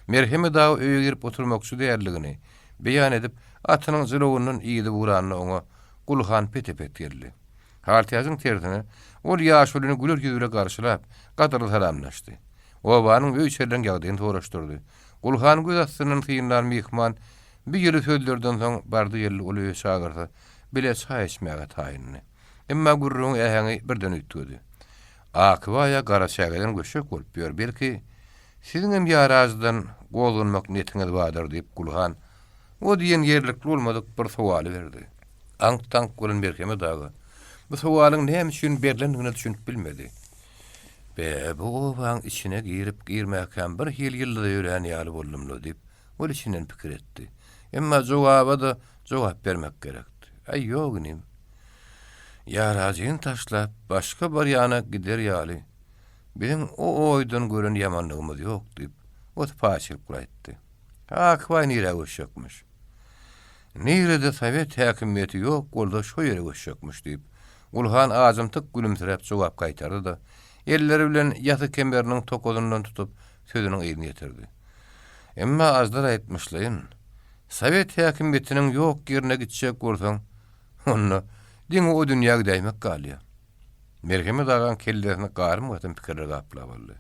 Merheme dagy öýe girip oturmakçy däldigini beýan edip, atynyň jylawyndan yzy buranda oňa Gulhan pete-pet geldi. Haltäjiň tersine, ol ýaşulyny güler ýüz bile garşylap, gadyrly salamlaşdy. Obanyň öý-içerleň ýagdaýyny soraşdyrdy. Gulhany göz astyndan synlan myhman bi ýyly sözlerden soň bardy-geldi ol öýe çagyrsa, bile çaý içmäge taýyndy. Emma gürrüňiň äheňi birden üýtgedi. Akybaýa Garaçägeden göçjek bolup ýör, belki, siziňem ýarajydan gozganmak netiňiz bardyr, diýip, Gulhan o diýen ýerlikli bolmadyk bir sowaly berdi. Aňk-taňk bolan Merhemet aga bu sowalyň näme üçin berlendigine düşünip bilmedi. Be, bu obaň içine girip-girmäkäm bir hili ýyldyza ýörän ýaly boldum-la diýip, ol içinden pikir etdi. Emma jogaba-da jogap bermek gerekdi. Aý, ýok inim. Ýarajyny taşlap, başga bir ýana gider ýaly, biziň o oýdan gören ýamanlygymyz ýok, diýip, o sypaýyçylykly aýtdy. Akybaý nirä göçjekmiş? Nirede sowet häkimiýeti ýok bolsa, şo ýere göçjekmiş, diýip, Gulhan ajymtyk gülümsiräp jogap gaýtardy-da, elleri bilen ýasy kemeriniň tokazyndan tutup, sözüniň yzyny ýetirdi. Emma Aždar aýtmyşlaýyn, sowet häkimiýetiniň ýok ýerine gitjek bolsaň, onda diňe o dünýä gidäýmek galýar. Merhemet agaň kellesini garym-gatym pikirler gaplap aldy.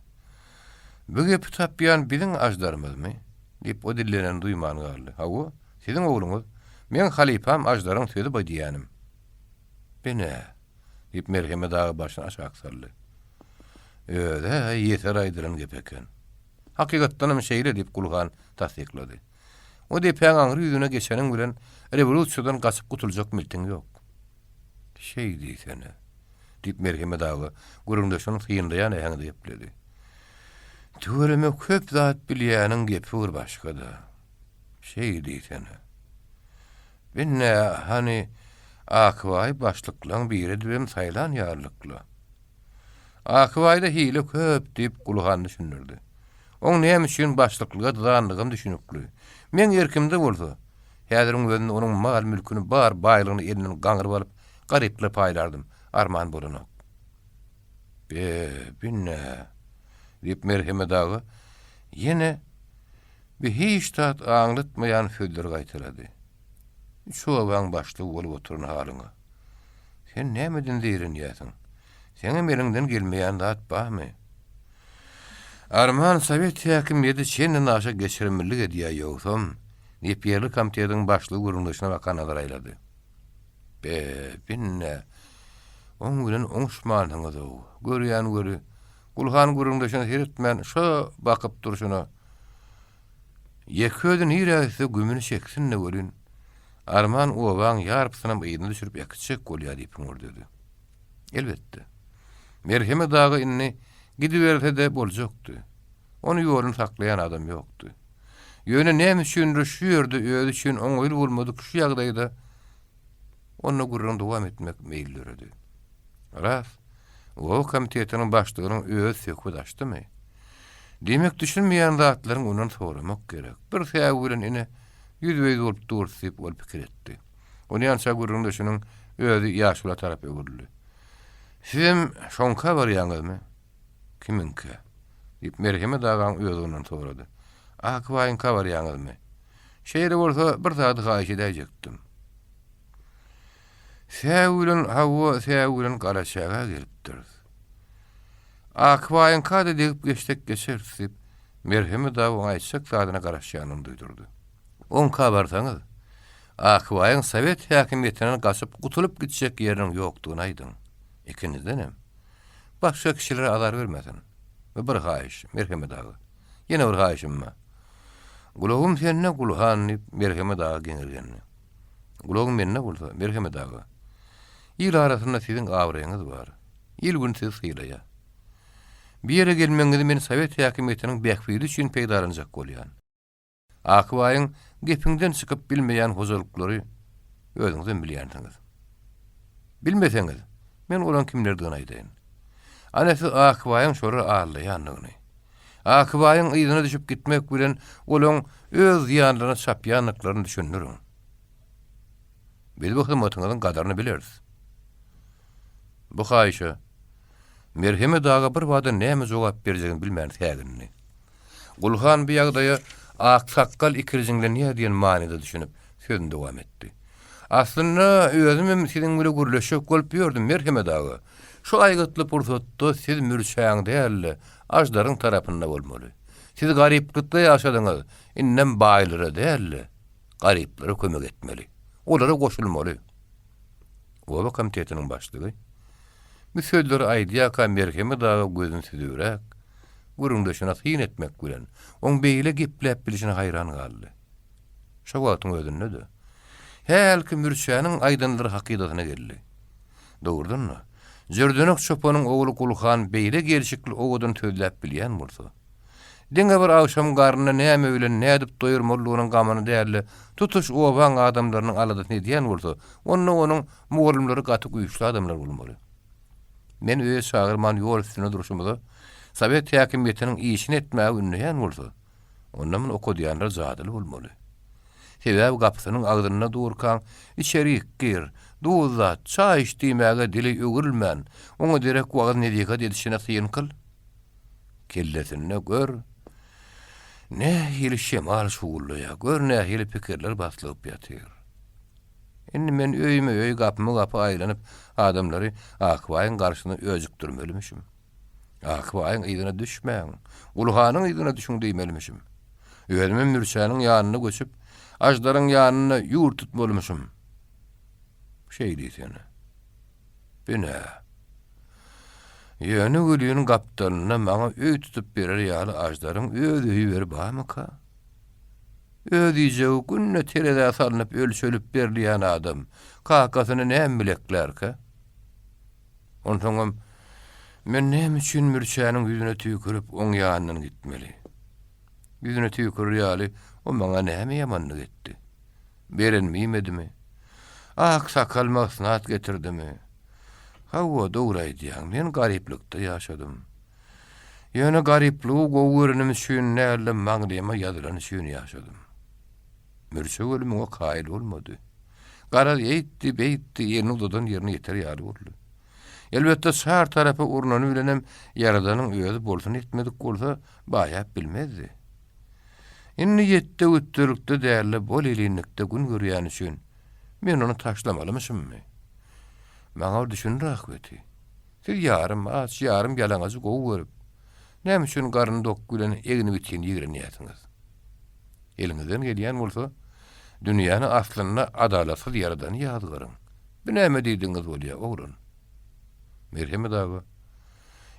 Bu gepi tapýan biziň Aždarymyzmy? diýip, o dillenenini duýman galdy. Hawa, siziň ogluňyz. Meň halypam Aždaryň sözi bu diýýänim. Be-nä? diýip, Merhemet aga başyny aşak saldy. Öz-ä ýeser aýdylan gep eken. Hakykatdanam şeýle, diýip, Gulhan tassyklady. O depäň aňry ýüzüne geçeniň bilen rewolýusiýadan gaçyp gutuljak miltiň ýok. Şeý diýsene, diýip, Merhemet aga gürrüňdeşini synlaýan äheňde gepledi. Tüweleme köp zat bilýäniň gepi bir başga-da. Şeý diýsene. Benne, hany, Akybaýy başlyklaň biri edibem saýlan ýalylyk-la. Akybaýda hile köp, diýip, Gulhan düşündirdi. Oň näme üçin başlyklyga dyzanlygam düşünikli. Meň erkimde bolsa, häziriň özünde onuň mal-mülküni, bar baýlygyny elinden gaňryp alyp, garyplara paýlardym. Arman bolanok. Be, binä, diýip, Merhemet aga ýene bir hiç zat aňlatmaýan sözleri gaýtalady. Üç obaň başlygy bolup oturan halyňa. Sen nämeden zeýrenýärsiň? Seňem eliňden gelmeýän zat barmy? Arman sowet häkimiýeti çendenaşa geçirimlilik edýär ýogsam, diýip, ýerli komitetiň başlygy gürrüňdeşine bakan nazar aýlady. Be, binne, oň bilen oňuşmansyňyz-ow. Görýän göri, Gulhan gürrüňdeşine seretmän, şo bakyp durşuna, Ýeke özi nirä gitse gümüni çeksin-de welin, arman obaň ýarpysynam yzyna düşürip äkitjek bolýar diýip hüňürdedi. Elbetde, Merhemet aga indi gidiberse-de boljakdy. Ony ýoluny saklaýan adam ýokdy. Ýöne näme üçindir şu ýerde özi üçin oňaýly bolmadyk şu ýagdaýda onda gürrüň dowam etmek meýli döredi. Ras, oba komitetiniň başlygynyň özi söhbet açdymy? Diýmek düşünmeýän zatlaryňy ondan soramak gerek. Bir sägi bilen ine, ýüzbe-ýüz bolup durus diýip ol pikir etdi. Onýança gürrüňdeşiniň özi ýaşula tarap öwrüldi. Sizem şoňka barýaňyzmy? Kimiňkä? diýip, Merhemet agaň özi ondan sorady. Akybaýyňka barýaňyzmy? Şeýle bolsa, bir zady haýyş edäýjekdim. Säw bilen, hawa, säw bilen Garaçägä gelipdiris. Akybaýyňka-da degip geçsek geçeris, diýip, Merhemet aga oň aýtjak zadyna garaşýanyny duýdurdy. Oňka barsaňyz, Akybaýyň sowet häkimiýetinden gaçyp gutulyp gitjek ýeriniň ýokdugyny aýdyň. Ikinjiden hem, başga kişilere azar bermesin. We bir haýyş, Merhemet aga. Ýene bir haýyşym bar. Gulagym sende, Gulhan, diýip, Merhemet aga geňirgendi. Gulagyň mende bolsa, Merhemet aga. Il arasynda siziň abraýyňyz bar. Il-gün sizi sylaýar. Bu ýere gelmegiňizi men sowet häkimiýetiniň bähbidi üçin peýdalanjak bolýan. Akybaýyň gepiňden çykyp bilmeýän hojalyklary özüňizem bilýänsiňiz. Bilmeseňiz, men olaň kimlerdigini aýdaýyn. Ana siz Akybaýyň şolary aldaýandygyny, Akybaýyň yzyna düşüp gitmek bilen olaň öz zyýanlaryna çapýandyklaryny düşündiriň. Biz bu hyzmatyňyzyň gadyryny bileris. Bu haýyşa Merhemet aga birbada näme jogap berjegini bilmän sägindi. Gulhan bu ýagdaýa aksakgal ikirjiňlenýär diýen manyda düşünip, sözüni dowam etdi. Aslynda, özümem siziň bile gürleşjek bolup ýördüm, Merhemet aga. Şu aýgytly pursatda siz mürçäň däl-de, aždaryň tarapynda bolmaly. Siz garyplykda ýaşadyňyz, indem baýlara däl-de, garyplara kömek etmeli. Olara goşulmaly. Oba komitetiniň başlygy bu sözleri aýdýarka Merhemet aga gözüni süzübräk, gürrüňdeşine syn etmek bilen, oň beýle gepläp bilşine haýran galdy. Şo wagtyň özünde-de, hälki mürçäniň aýdanlary hakydasyna geldi. Dogrudan-da, Jürdenek çopanyň ogly Gulhan beýle gelşikli owadan sözläp bilýän bolsa, diňe bir agşam garnyny näme bilen nädip doýurmalydygynyň gamyny däl-de, tutuş obaň adamlarynyň aladasyny edýän bolsa, onda onuň mugallymlary gaty güýçli adamlar bolmaly. Men öýe çagyrman ýol üstünde durşumyza sowet häkimiýetiniň işini etmäge ündeýän bolsa, onda muny okadýanlar jadyly bolmaly. Sebäbi gapysynyň agzynda durkaň, içerik gir, duz dat, çaý iç diýmäge dili öwrülmän, oňa derek wagyz-nesihat edişine syn kyl. Kellesinde gör, nähili şemal şuwuldaýar, gör nähili pikirler baslygyp ýatyr. Indi men öýme-öý, gapyma-gapy aýlanyp, adamlary Akbaýyň garşysyna öjükdirmelimişim. Akbaýyň yzyna düşmäň, Gulhanyň yzyna düşüň diýmelimişim. Özümem Mürçäniň ýanyna göçüp, Aždaryň ýanynda ýurt tutmalymyşym. Şeý diýsene. Bü-nä. Ýöne welin gapdalynda maňa öý tutup berer ýaly Aždaryň öz öýi beri barmyka? Öz iýjegi günde terezä salnyp ölçelip berilýän adam kakasyny näme bileklärkä? Onsoňam, men näme üçin Mürçäniň ýüzüne tüýkürip, oň ýanyndan gitmeli? Ýüzüne tüýkürer ýaly, o maňa näme ýamanlyk etdi? Berenimi iýmedimi? Ak sakal masnat getirdimi? Hawa, dogry aýdýaň, men garyplykda ýaşadym. Ýöne garyplygy gowy görenim üçin däl-de, maňlaýyma ýazylany üçin ýaşadym. Mürçe weli muňa kaýyl bolmady. Garaz, eýtdi, beýtdi, elini uzadan ýerine ýeter ýaly boldy. Elbetde, çar tarapa urnany bilenem Ýaradanyň özi bolsun etmedik bolsa, baýap bilmezdi. Indi ýetde-gütdelikde däl-de, bol-elinlikde gün görýäni üçin men ony taşlamalymyşymmy? Maňa bir düşündir ahbeti. Siz ýarym aç, ýarym ýalaňajy gowy görüp, näme üçin garny dok bilen egni bitin ýigrenýärsiňiz? Eliňizden gelýän bolsa, dünýäni aslynda adalatsyz ýaradany ýazgaryň. Bu näme diýdigiňiz bolýar, oglan? Merhemet aga,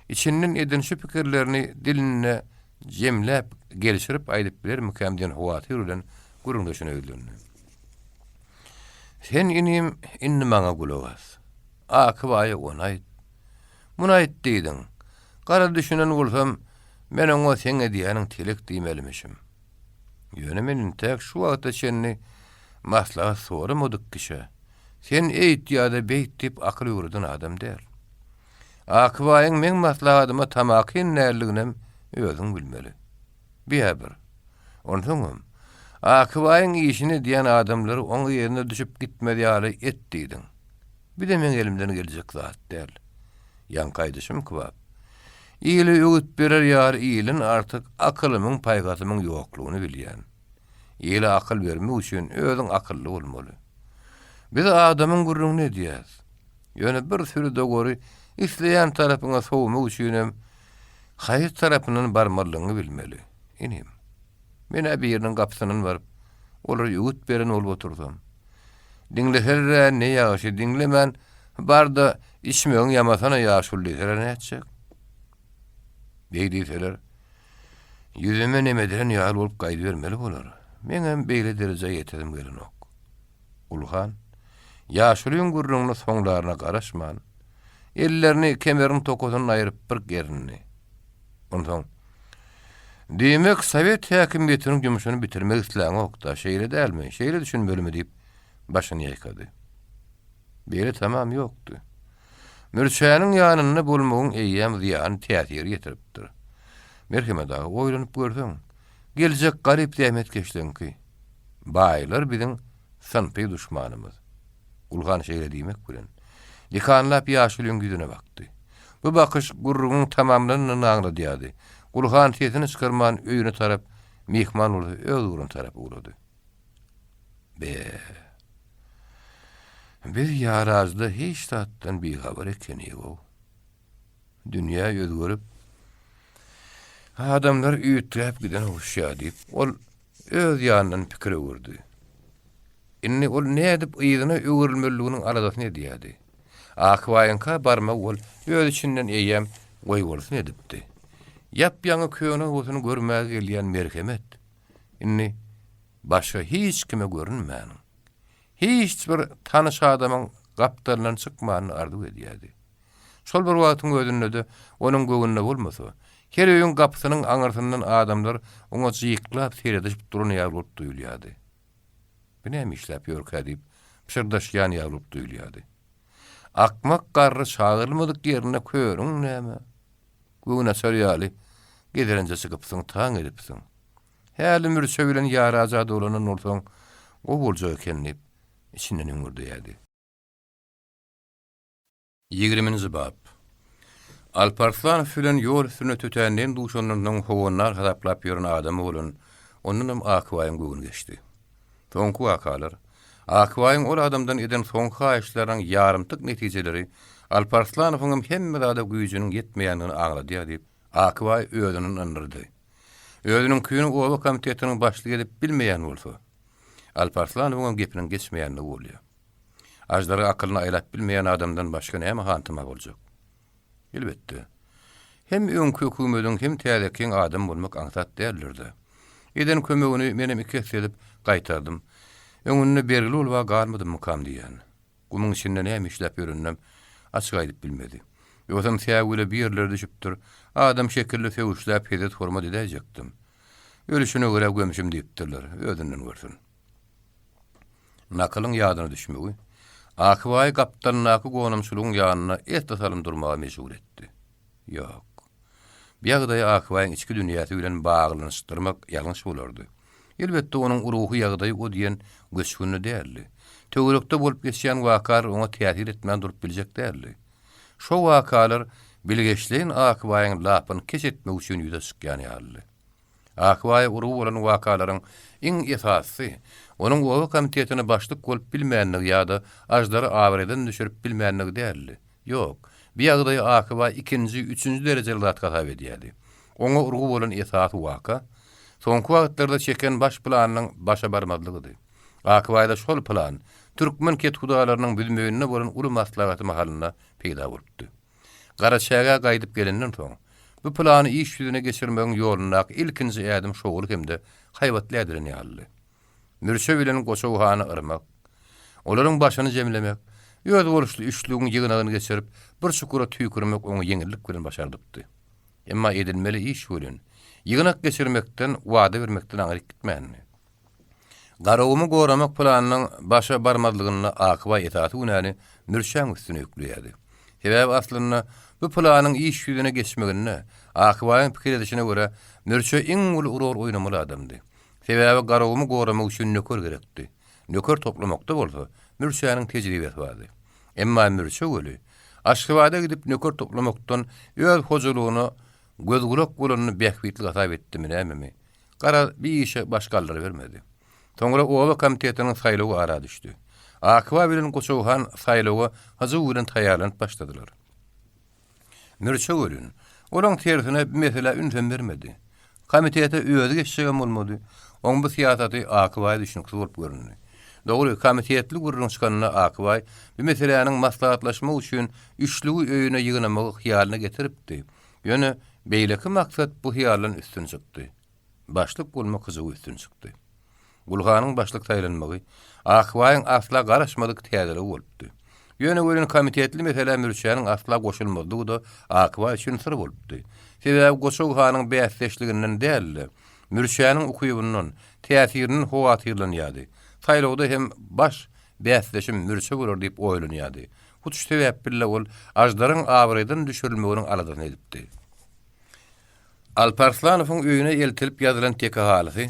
içinden eden şu pikirlerini dilinde jemläp, gelşirip aýdyp bilermikäm diýen howatyr bilen gürrüňdeşine ýüzlendi. Sen, inim, indi maňa gulak as. Aky baýa ony aýt. Muny aýt diýdiň. Gara düşünen bolsam, men oňa seň edýäniň telek diýmelimişim. Ýöne men intäk şu wagta çenli maslahat soramadyk kişä, sen eýt ýa-da beýt diýip akyl öwreden adam däl. Akybaýyň meň maslahatyma tamakin däldiginem özüň bilmeli. Bi-ä bir. Onsoňam, Akybaýyň işini edýän adamlary oň yzyna düşüp gitmez ýaly et diýdiň. Bi-de meň elimden geljek zat däl. Ýaňky aýdyşym kybap. Ile öwüt berer ýaly ilden artyk akylymyň, paýhasymyň ýoklugyny bilýän. Ile akyl bermek üçin özüň akylly bolmaly. Biz adamyň gürrüňini edýäs. Ýöne bir süri dogary isleýän tarapyňa sowmak üçinem haýsy tarapyndan barmalydygyňy bilmeli, inim. Men-ä biriniň gapysyndan baryp, olara öwüt beren bolup otursam. Diňleseler-ä ne ýagşy, diňlemän, bar-da, içmegiň ýamasana ýaşuly diýseler nätjek? Beý diýseler, ýüzüme nemedilen ýaly bolup gaýdybermeli bolar. Meňem beýle derejä ýetesim gelenok. Gulhan, ýaşulyň gürrüňini soňlaryna garaşman, ellerini kemeriň tokasyndan aýryp bir gerindi. Onsoň, Diýmek, sowet häkimiýetiniň ýumşuny bitirmek isläňok-da, şeýle dälmi, şeýle düşünmelimi diýip, başyny ýaýkady. Beýle tamam ýokdy. Mürçäniň ýanynda bolmagyň eýýäm zyýanly täsiri ýetiripdir. Merhemet aga, oýlanyp görseň, geljek garyp zähmetkeşleňki. Baýlar biziň synpy duşmanymyz. Gulhan şeýle diýmek bilen, dikanlap ýaşulyň ýüzüne bakdy. Bu bakyş gürrüňiň tamamlananyny aňladýardy. Gulhan sesini çykarman öýüne tarap, myhman bolsa öz ugruna tarap ugrady. Be! Biz ýarajda hiç zatdan bihabar ekenik-ow. Dünýä özgerip, adamlar üýtgäp giden oguşýar diýip, ol öz ýanyndan pikir öwürdi. Indi ol nädip yzyna öwrülmelidiginiň aladasyny edýärdi. Akbaýyňka barmagy ol öz içinden eýýäm goýbolsun edipdi. Ýap-ýaňy köne obasyny görmäge gelýän merhemet, indi başga hiç kime görünmäniň, hiç bir tanyş adamyň gapdalyndan çykmanyny arzuw edýärdi. Şol bir wagtyň özünde-de onuň göwnüne bolmasa, her öýüň gapysynyň aňyrsyndan adamlar oňa jyklap seredişip duran ýaly bolup duýulýardy. Bu näme işläp ýörkä diýip, pyşyrdaşýan ýaly bolup duýulýardy. Akmak garry çagyrylmadyk ýerinde körüň näme? Göwnaçar ýaly gezelenje çykypsyň, taň edipsiň. Häli mürçe bilen ýaraja dolanan bolsaň, gowy boljak eken diýip, içinden hüňürdeýärdi. Ýigriminji bap. Alparslanow bilen ýol üstünde tötänden duşandan soň howandar hasaplap ýören adamy bolan ondanam Akbaýyň göwni geçdi. Soňky wakalar, Akbaýyň ol adamdan eden soňky haýyşlarynyň ýarymtyk netijeleri Alparslanowyňam hemme zada güýjüniň ýetmeýändigini aňladýar diýip, Akbaý özüni ynandyrdy. Özüniňkini oba komitetiniň başlygy edip bilmeýän bolsa, Alparslanowyňam gepiniň geçmeýändigi bolýar. Aždara akylyny aýlap bilmeýän adamdan başga näme hantama boljak? Elbetde, hem öňki hökümediň, hem täzekiň adamy bolmak aňsat däldir-dä. Eden kömegini menem iki esse edip gaýtardym. Öňünde bergili bolup-a galmadymmykam diýýän. Gumuň içinde näme işläp ýöreninem açyk aýdyp bilmedi. Ýogsam Säwgüle bir ýerlere düşüpdir, adam şekilli sögüşläp hezzet-hormat edäýjekdim. Ölüşine görä gömşüm diýipdirler, özünden görsün. Nakylyň ýadyna düşmegi, Akybaýy gapdalyndaky gonamçylygyň ýanynda esli salym durmaga mejbur etdi. Ýok. Bu ýagdaýy Akybaýyň içki dünýäsi bilen baglanyşdyrmak ýalňyş bolardy. Elbetde, onuň ruhy ýagdaýy o diýen göçgünli däldi. Töwerekde bolup geçýän wakalar oňa täsir etmän durup biljek däldi. Şo wakalar bilgeşleýin Akybaýyň lapyny keç etmek üçin ýüze çykýan ýalydy. Akbaýa urgy bolan wakalaryň iň esasysy, onuň oba komitetine başlyk bolup bilmänligi ýa-da Aždary abraýdan düşürip bilmänligi däldi. Ýok, bu ýagdaýy Akbaý ikinji, üçünji derejeli zat hasap edýärdi. Oňa urgy bolan esasy waka, soňky wagtlarda çeken baş planynyň başa barmazlygydy. Akbaýda şol plan türkmen kethudalarynyň Büzmeýinde bolan uly maslahaty mahalynda peýda bolupdy. Garaçägä gaýdyp gelenden soň, bu plany iş ýüzüne geçirmegiň ýolundaky ilkinji ädim şowly hem-de haýbatly ädilen ýalydy. Mürçe bilen Goçaw hany yrmak, olaryň başyny jemlemek, Özboluşly üçlügiň ýygnagyny geçirip, bir çukura tüýkürmek oňa ýeňillik bilen başardypdy. Emma edilmeli iş welin, ýygnak geçirmekden, wada bermekden aňryk gitmändi. Garagumy goramak planynyň başa barmazlygynda Akybaý esasy günäni Mürçäň üstüne ýükleýärdi. Sebäbi aslynda bu planyň iş ýüzüne geçmeginde, Akybaýyň pikir edişine görä, Mürçe iň uly rol oýnamaly adamdy. Sebäbi Garagumy goramak üçin nöker gerekdi. Nöker toplamakda bolsa Mürçäniň tejribesi bardy. Emma Mürçe weli, Aşgabada gidip nöker toplamakdan öz hojalygyna göz-gulak bolanyny bähbitli hasap etdimi nämemi, Garaz, bir işe baş galdyrybermedi. Soňra oba komitetiniň saýlawy ara düşdi. Akybaý bilen Goçaw han saýlawa hyjuw bilen taýýarlanyp başladylar. Mürçe welin, olaň tersine bu meselä ünsem bermedi. Komitete özi geçjegem bolmady. Oň bu syýasaty Akybaýa düşnüksiz bolup göründi. Dogry, komitetli gürrüň çykanda Akybaý bu meseläniň maslahatlaşmak üçin üçlügi öýüne ýygnamagy hyýalyna getiripdi. Ýöne beýleki maksat bu hyýaldan üstün çykdy. Başlyk bolmak hyjuwy üstün çykdy. Gulhanyň başlyk saýlanmagy Akbaýyň asla garaşmadyk täzeligi bolupdy. Ýöne welin komitetli meselä Mürçäniň asla goşulmazlygy-da Akbaý üçin syr bolupdy. Sebäbi Goçag hanyň bäsdeşliginden däl-de, Mürçäniň ukybyndan, täsirinden howatyrlanýardy. Saýlawda hem baş bäsdeşim Mürçe bolar diýip oýlanýardy. Hut şu sebäpli-de ol Aždaryň abraýdan düşürilmeginiň aladasyny edipdi. Alparslanowyň öýüne eltilip ýazylan teke halysy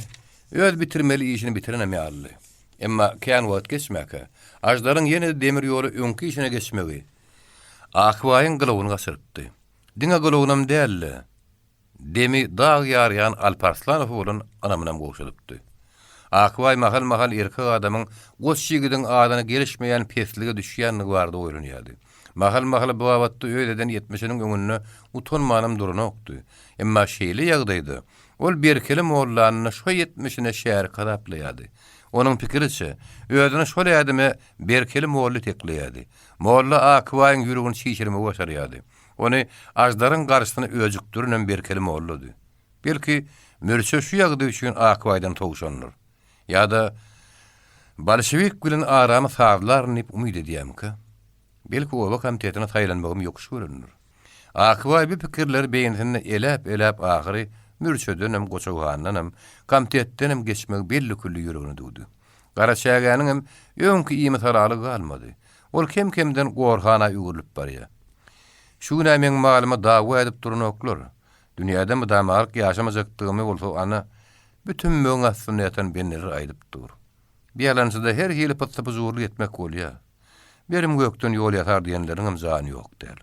öz bitirmeli işini bitirenem ýalydy. Emma kän wagt geçmäkä, Aždaryň ýene-de demir ýola öňki işine geçmegi Akbaýyň gylawyny gaçyrypdy. Diňe gylawynam däl-de, Demi dag ýarýan Alparslanowa bolan ynamynam gowşadypdy. Akbaý mahal-mahal erkek adamyň goç ýigidiň adyna gelişmeýän peslige düşýändigi barada oýlanýardy. Mahal-mahal bu babatda öz eden etmişiniň öňünde utanmanam duranokdy. Emma şeýle ýagdaýda ol Berkeli mollany şo etmişine şärik hasaplaýardy. Onuň pikiriçe, özüni şol ädime Berkeli molla itekleýärdi. Molla Akbaýyň ýüregini çişirmegi başarýardy. Ony Aždaryň garşysyna öjükdirinem Berkeli mollady. Belki, Mürçe şu ýagdaý üçin Akbaýdan towşandyr. Ýa-da bolşewik bilen aramy sazlaryn diýip umyt edýärmikä? Belki, oba komitetine saýlanmagymy ýokuş görendir. Akbaý bu pikirleri beýnisinde eläp-eläp ahyry Mürçedenem, Goçawhandanam, komitetdenem geçmegi belli-külli ýüregine düwdi. Garaçägäniňem öňki imisalalygy galmady. Ol kem-kemden gorhana öwrülip barýar. Şu gün-ä meň malyma dawa edip duranoklar. Dünýäde mydamalyk ýaşamajakdygymy bolsa ana, bu tümmegiň astynda ýatan bendeler aýdyp dur. Bir ýalançyda her hili pyssy-pyjurlyk etmek bolýar. Berim gökden ýol ýasar diýenleriňem jany ýok däl.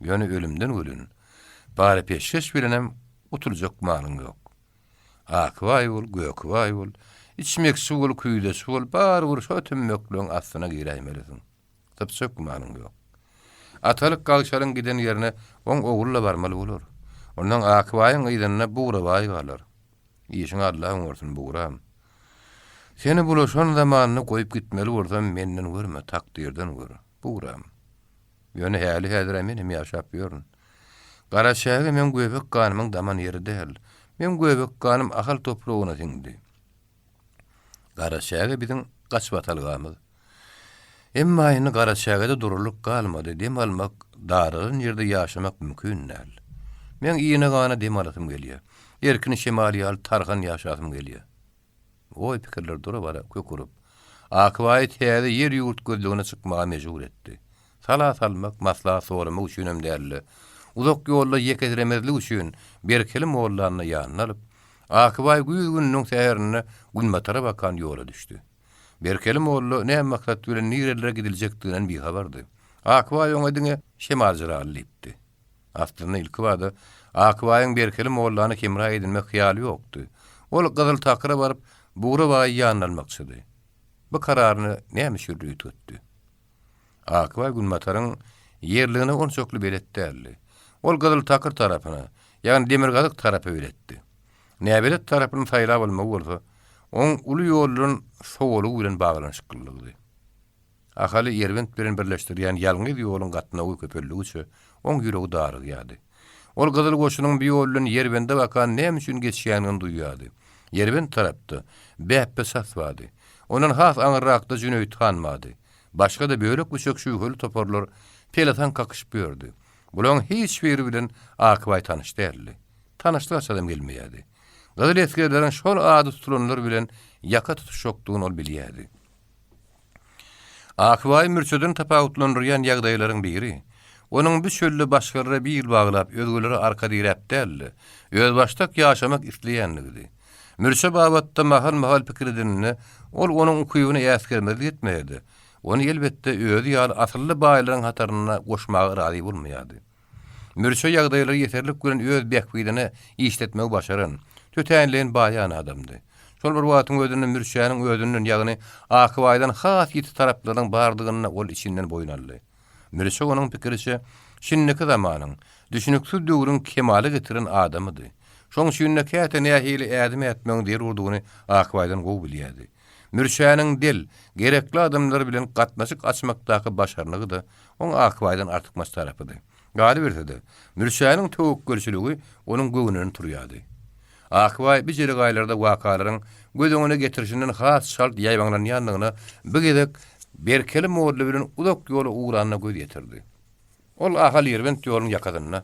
Ýöne ölümden welin, para-peşgeş bilenem gutuljak malyň ýok. Akbaý bol, gökbaý bol, içmekçi bol, küýzeçi bol, barybir şo tümmekleň astyna giräýmelisiň. Sypjak gümanyň ýok. Atalyk Gagşalyň giden ýerine oň ogly-da barmaly bolar. Ondan Akbaýyň yzynda Bugrabaý galar. Işiňi Alla oňarsyn, Bugram. Seni bulaşan zamanda goýup gitmeli bolsam, menden görme, takdyrdan gör, Bugram. Ýöne häli-häzir-ä menem ýaşap ýörün. Garaçäge meň göbek ganymyň daman ýeri däl. Meň göbek ganym Ahal topragyna siňdi. Garaçäge biziň gaçybatalgamyz. Emma indi Garaçägede durulyk galmady, dem almak, daralan ýerde ýaşamak mümkin däl. Meň ine-gana dem alasym gelýär. Erkin şemal ýaly tarhan ýaşasym gelýär. Oý-pikirler dura-bara kök urup, Akbaýy täze ýer-ýurt gözlegine çykmaga mejbur etdi. Sala salmak, maslahat soramak üçinem däl-de, uzak ýolda ýekesiremezlik üçin Berkeli mollany-da ýanyna alyp, Akbaý güýz gününiň säherinde günbatara bakan ýola düşdi. Berkeli molla näme maksat bilen nirelere gidiljekdiginden bihabardy. Akbaý oňa diňe Şemaljyraly diýipdi. Aslynda ilkibada Akbaýyň Berkeli mollany hemra edinmek hyýaly ýokdy. Ol Gyzyl takyra baryp, Bugra baýy ýanyna almakçydy. Bu kararyny näme üçindir üýtgetdi. Akbaý Günbataryň ýerligine onçakly belet däldi. Ol Gyzyl takyr tarapyna, ýagny demirgazyk tarapa beletdi. Näbelet tarapyny saýlap almagy bolsa, oň uly ýoldan sowulygy bilen baglanyşyklylygydy. Ahaly Ýerbent bilen birleşdirýän ýalňyz ýoluň gatnawy köpeldigiçe, oň ýüregi darygýardy. Ol Gyzyl goşunyň bu ýol bilen Ýerbende bakan näme üçin geçýändigini duýýardy. Ýerbent tarapda Bäpbe şas bardy. Ondan has aňyrrakda Jüneýit han bardy. Başga-da bölek-büçek şübheli toparlar pelesaň kakyşyp ýördi. Bularyň hiç biri bilen Akbaý tanyş däldi. Tanyşlyk açasam gelmeýärdi. Gyzyl esgerleriň şol ady tutulanlar bilen ýaka tutuşjakdygyny ol bilýärdi. Akbaýy Mürçeden tapawutlandyrýan ýagdaýlaryň biri, onuň bu çölde başgalara bil baglap, özgelere arka diräp däl-de, özbaşdak ýaşamak isleýänligidi. Mürçe babatda mahal-mahal pikir edeninde, ol onuň ukybyny äsgermezlik etmeýärdi. Ony, elbetde, özi ýaly asylly baýlaryň hataryna goşmaga razy bolmaýardy. Mürçe ýagdaýlary ýeserlik bilen öz bähbidine işletmegi başaran, tötänleýin baýan adamdy. Şol bir wagtyň özünde Mürçäniň özünden, ýagny Akybaýdan has ýiti taraplarynyň bardygyny ol içinden boýun aldy. Mürçe onuň pikiriçe, şindiki zamanyň, düşüniksiz döwrüň kemala getiren adamydy. Şoň üçin-de käte nähili ädim ätmegiň zerurdygyny Akbaýdan gowy bilýärdi. Mürçäniň del, gerekli adamlar bilen gatnaşyk açmakdaky başarnygy-da oň Akbaýdan artykmaç tarapydy. Galyberse-de, Mürçäniň töwekgelçiligi onuň göwnünden turýardy. Akbaý bu jelegaýlarda wakalaryň göz öňüne getirişinden has çalt ýaýbaňlanýandygyna bu gezek Berkeli molla bilen uzak ýola ugranyna göz ýetirdi. Ol Ahal-Ýerbent ýoluň ýakasynda,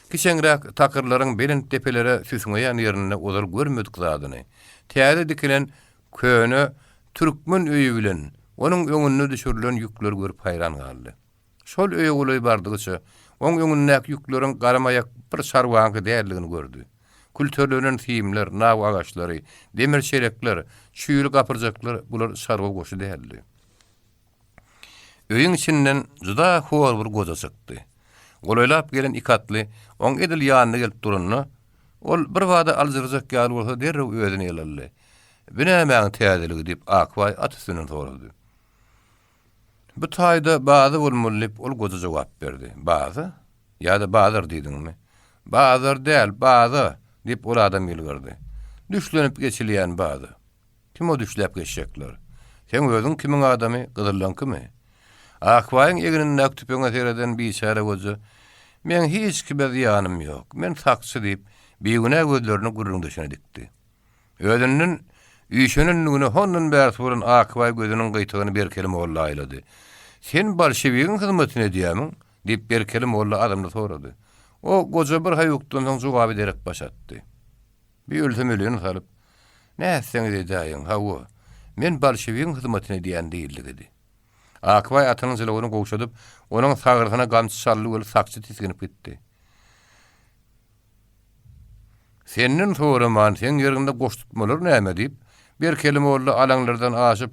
kiçeňräk takyrlaryň belent depelere süsňeýän ýerinde ozal görmedik zadyny, täze dikilen köne türkmen öýi bilen onuň öňünde düşürilen ýükleri görüp haýran galdy. Şol öýe golaý bardygyça, oň öňündäki ýükleriň garamaýak bir çarwaňky däldigini gördi. Külterlenen simler, naw agaçlary, demir çelekler, çüýli gapyrjaklar bular çarwa goşy däldi. Öýüň içinden juda hor bir goja çykdy. Golaýlap gelen iki atly oň edil ýanyna gelip duranda, ol birbada aljyrajak ýaly bolsa derrew özüni ele aldy. Bi nämäň täzeligi diýip, Akbaý at üstünden sorady. Bu taýda baza bolmaly diýip, ol goja jogap berdi. Baza? Ýa-da bazar diýdiňmi? Bazar däl, baza! diýip, ol adam ýylgyrdy. Düşlenip geçilýän baza. Kim o düşläp geçjekler? Seň özüň kimiň adamy, gyzyllaňkymy? Akbaýyň egnindäki tüpeňe sereden biçäre goja, Meň hiç kime zyýanym ýok, men sakçy diýip, bigünä gözlerini gürrüňdeşine dikdi. Özünden üýşenendigine hondan bärsi bolan Akbaý gözüniň gyýtagyny Berkeli molla aýlady. Sen bolşewigiň hyzmatyny edýämiň? diýip, Berkeli molla azmly sorady. O goja bir haýukdan soň jogaby derek baş atdy. Bir ölsem öleni salyp, Nätseňiz edäýiň, hawa, men bolşewigiň hyzmatyny edýän diýildigidi. Akbaý atynyň jylawyny gowşadyp, onuň sagrysyna gamçy çaldy weli sakçy tisginip gitdi. Senden soraman, seň ýeriňde goş tutmalar näme? diýip, Berkeli molla alaňlardan aşyp,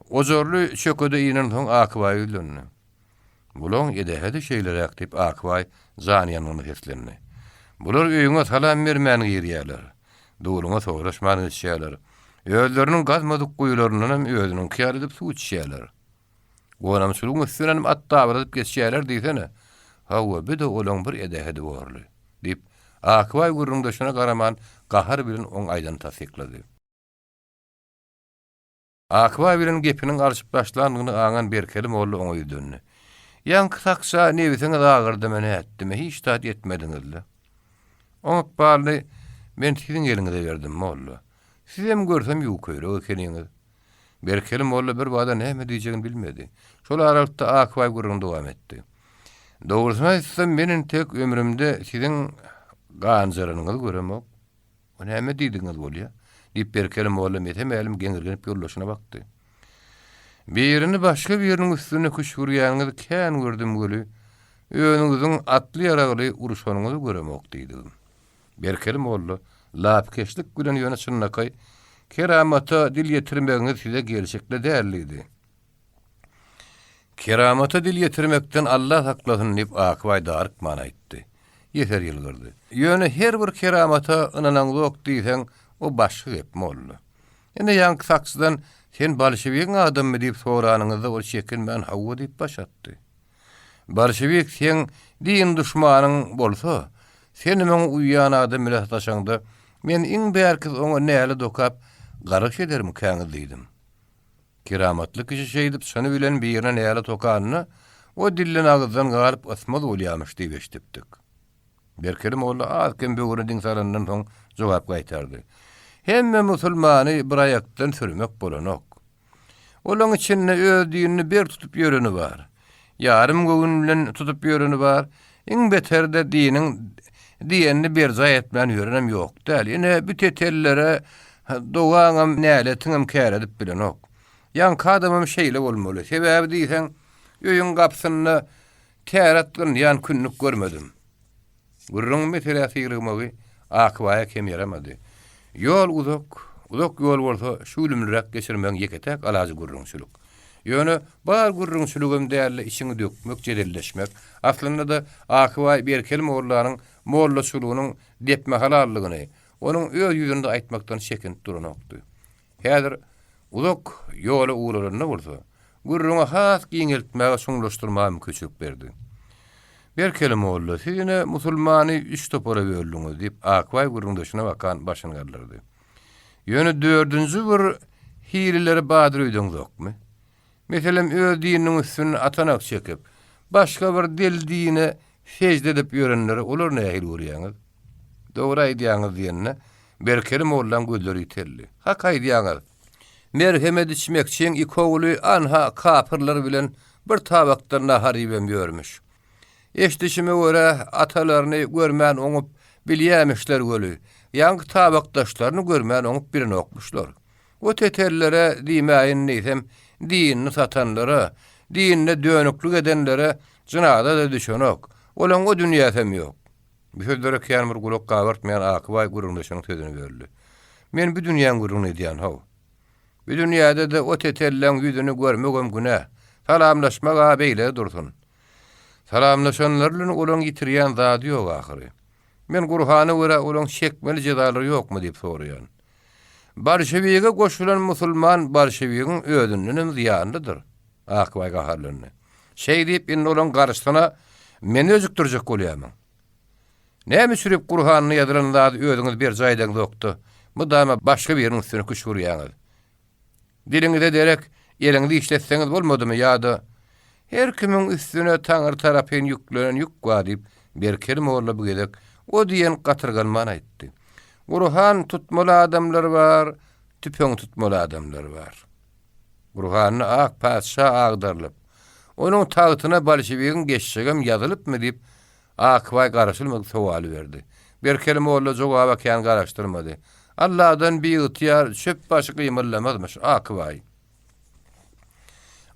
ojarly çökede inensoň Akbaýa ýüzlendi. Bulaň edähedi şeýleräk, diýip, Akbaý janyýangynly seslendi. Bular öýüňe salam bermän girýärler. Duluňa soraşman geçýärler. Özleriniň gazmadyk guýularyndanam özüniňki ýaly edip suw içýärler. Gonamçylygyň üstünenem at dabyradyp geçýärler diýsene. Hawa, bi-de olaň bir edähedi borly, diýip, Akbaý gürrüňdeşine garaman, gahar bilen oň aýdanyny tassyklady. Akbaý bilen gepiniň alşyp başlandygyny aňan Berkeli molla oňa ýüzlendi. Ýaňky sakça nebsiňiz agyrdymy, nätdimi, hiç zat etmediňiz-le. Oň ykbalyny men siziň eliňize berdim, molla. Sizem görsem ýuwkaýrak ekeniňiz. Berkeli molla birbada näme diýjegini bilmedi. Şol aralykda Akbaý gürrüňini dowam etdi. Dogrusyny aýtsam, men entek ömrümde siziň ganjaranyňyzy göremok. O näme diýdigiňiz bolýa? diýip, Berkeli molla mese-mälim geňirgenip ýoldaşyna bakdy. Birini başga biriniň üstüne küşgürýäniňizi kän gördüm weli, özüňiziň atly-ýaragly urşanyňyzy göremok diýdigim. Berkeli molla lapykeçlik bilen ýöne çynlakaý, Keramata dil ýetirmegiňiz size gelşikli däl diýdi. Keramata dil ýetirmekden Alla saklasyn diýip Akbaý darykman aýtdy. Ýeser ýylgyrdy. Ýöne her bir keramata ynanaňzok diýseň, o başga gep, molla. Ine ýaňky sakçydan sen bolşewigiň adamymy diýip soranyňyzda ol çekinmän hawa diýip baş atdy. Bolşewik seň din duşmanyň bolsa, senem oňa uýýan adam bile sataşaňda, men iň bärkisi oňa nälet okap, garyş edermikäňiz diýdim. Keramatly kişi şeýdip çyny bilen birine nälet okanda, o dilden-agyzdan galyp ysmaz bolýamyş diýip eşidipdik. Berkeli molla az-kem böwrüne diň salandan soň jogap gaýtardy. Hemme musulmany bir aýakdan sürmek bolanok. Olaň içinde öz dinini bir tutup ýöreni bar. Ýarym göwün bilen tutup ýöreni bar. Iň beteri-de diniň diýenini berjaý etmän ýörenem ýok däl. Ine, bu tetellere dogaňam, näletiňem kär edip bilenok. Ýaňky adamam şeýle bolmaly. Sebäbi diýseň, öýüň gapysynda täret gynýan kündük görmedim. Gürrüň meselä syrygmagy Akbaýa kem ýaramady. Ýol uzak, uzak ýol bolsa şüwlümliräk geçirmegiň ýeke-täk alajy gürrüňçilik. Ýöne bar gürrüňçiligem däl-de içiňi dökmek, jedelleşmek. Aslynda-da Akbaý Berkeli mollanyň mollaçylygynyň depme halallygyny onuň öz ýüzünde aýtmakdan çekinip duranokdy. Häzir uzak ýola ugralanda bolsa, gürrüňi has giňeltmäge, çuňlaşdyrmaga mümkinçilik berdi. Berkeli molla, siz ine musulmany üç topara böldüňiz, diýip, Akbaý gürrüňdeşine bakan başyny galdyrdy. Ýöne dördünji bir hilileri bardyr öýdeňzokmy? Meselem, öz dininiň üstünde atanak çekip, başga bir del dine sežde edip ýörenleri olar nähili görýäňiz? Dogry aýdýaňyz diýende, Berkeli mollaň gözleri ýiteldi. Hak aýdýaňyz. Merhemet içmekçiň iki ogly anha kapyrlar bilen bir tabakda nahar iýibem ýörmüş. Eşidişime görä, atalaryny görmän oňup bilýämişler weli, ýaňky tabakdaşlaryny görmän oňup bilenokmyşlar. O tetellere diýmäýin diýsem, dinini satanlara, dinine dönüklik edenlere jynaza-da düşenok. Olaň o dünýäsem ýok. Bu sözlere kän bir gulak gabartmaýan Akybaý gürrüňdeşiniň sözüni böldi. Men bu dünýäň gürrüňini edýän-how. Bu dünýäde-de o tetelleň ýüzüni görmegem günä. Salamlaşmak-a beýle dursun. Salamlaşanlar bilen olaň ýitirýän zady ýok ahyry. Men Gurhana görä olaň çekmeli jezalary ýokmy diýip soraýan. Bolşewige goşulan musulman bolşewigiň özündenem zyýanlydyr. Akbaý gaharlandy. Şeý diýip indi olaň garşysyna meni öjükdirjek bolýarmyň? Näme üçirip Gurhanda ýazylan zady özüňiz berjaý edeňzokda, mydama başga biriniň üstüne küşgürýäňiz? Diliňize derek eliňizi işletseňiz bolmadymy ýa-da Her kimiň üstüne Taňry tarapyn ýüklenen ýük bar diýip, Berkeli molla bu gezek o diýen gatyrganman aýtdy. Gurhan tutmaly adamlar bar, tüpeň tutmaly adamlar bar. Gurhanda ak patyşa agdarylyp, onuň tagtyna bolşewigiň geçjegem ýazylypmy diýip, Akbaý garaşylmadyk sowaly berdi. Berkeli molla jogaba kän garaşdyrmady. Alladan biygtyýar çöp başy gymyldamazmyş, Akbaý.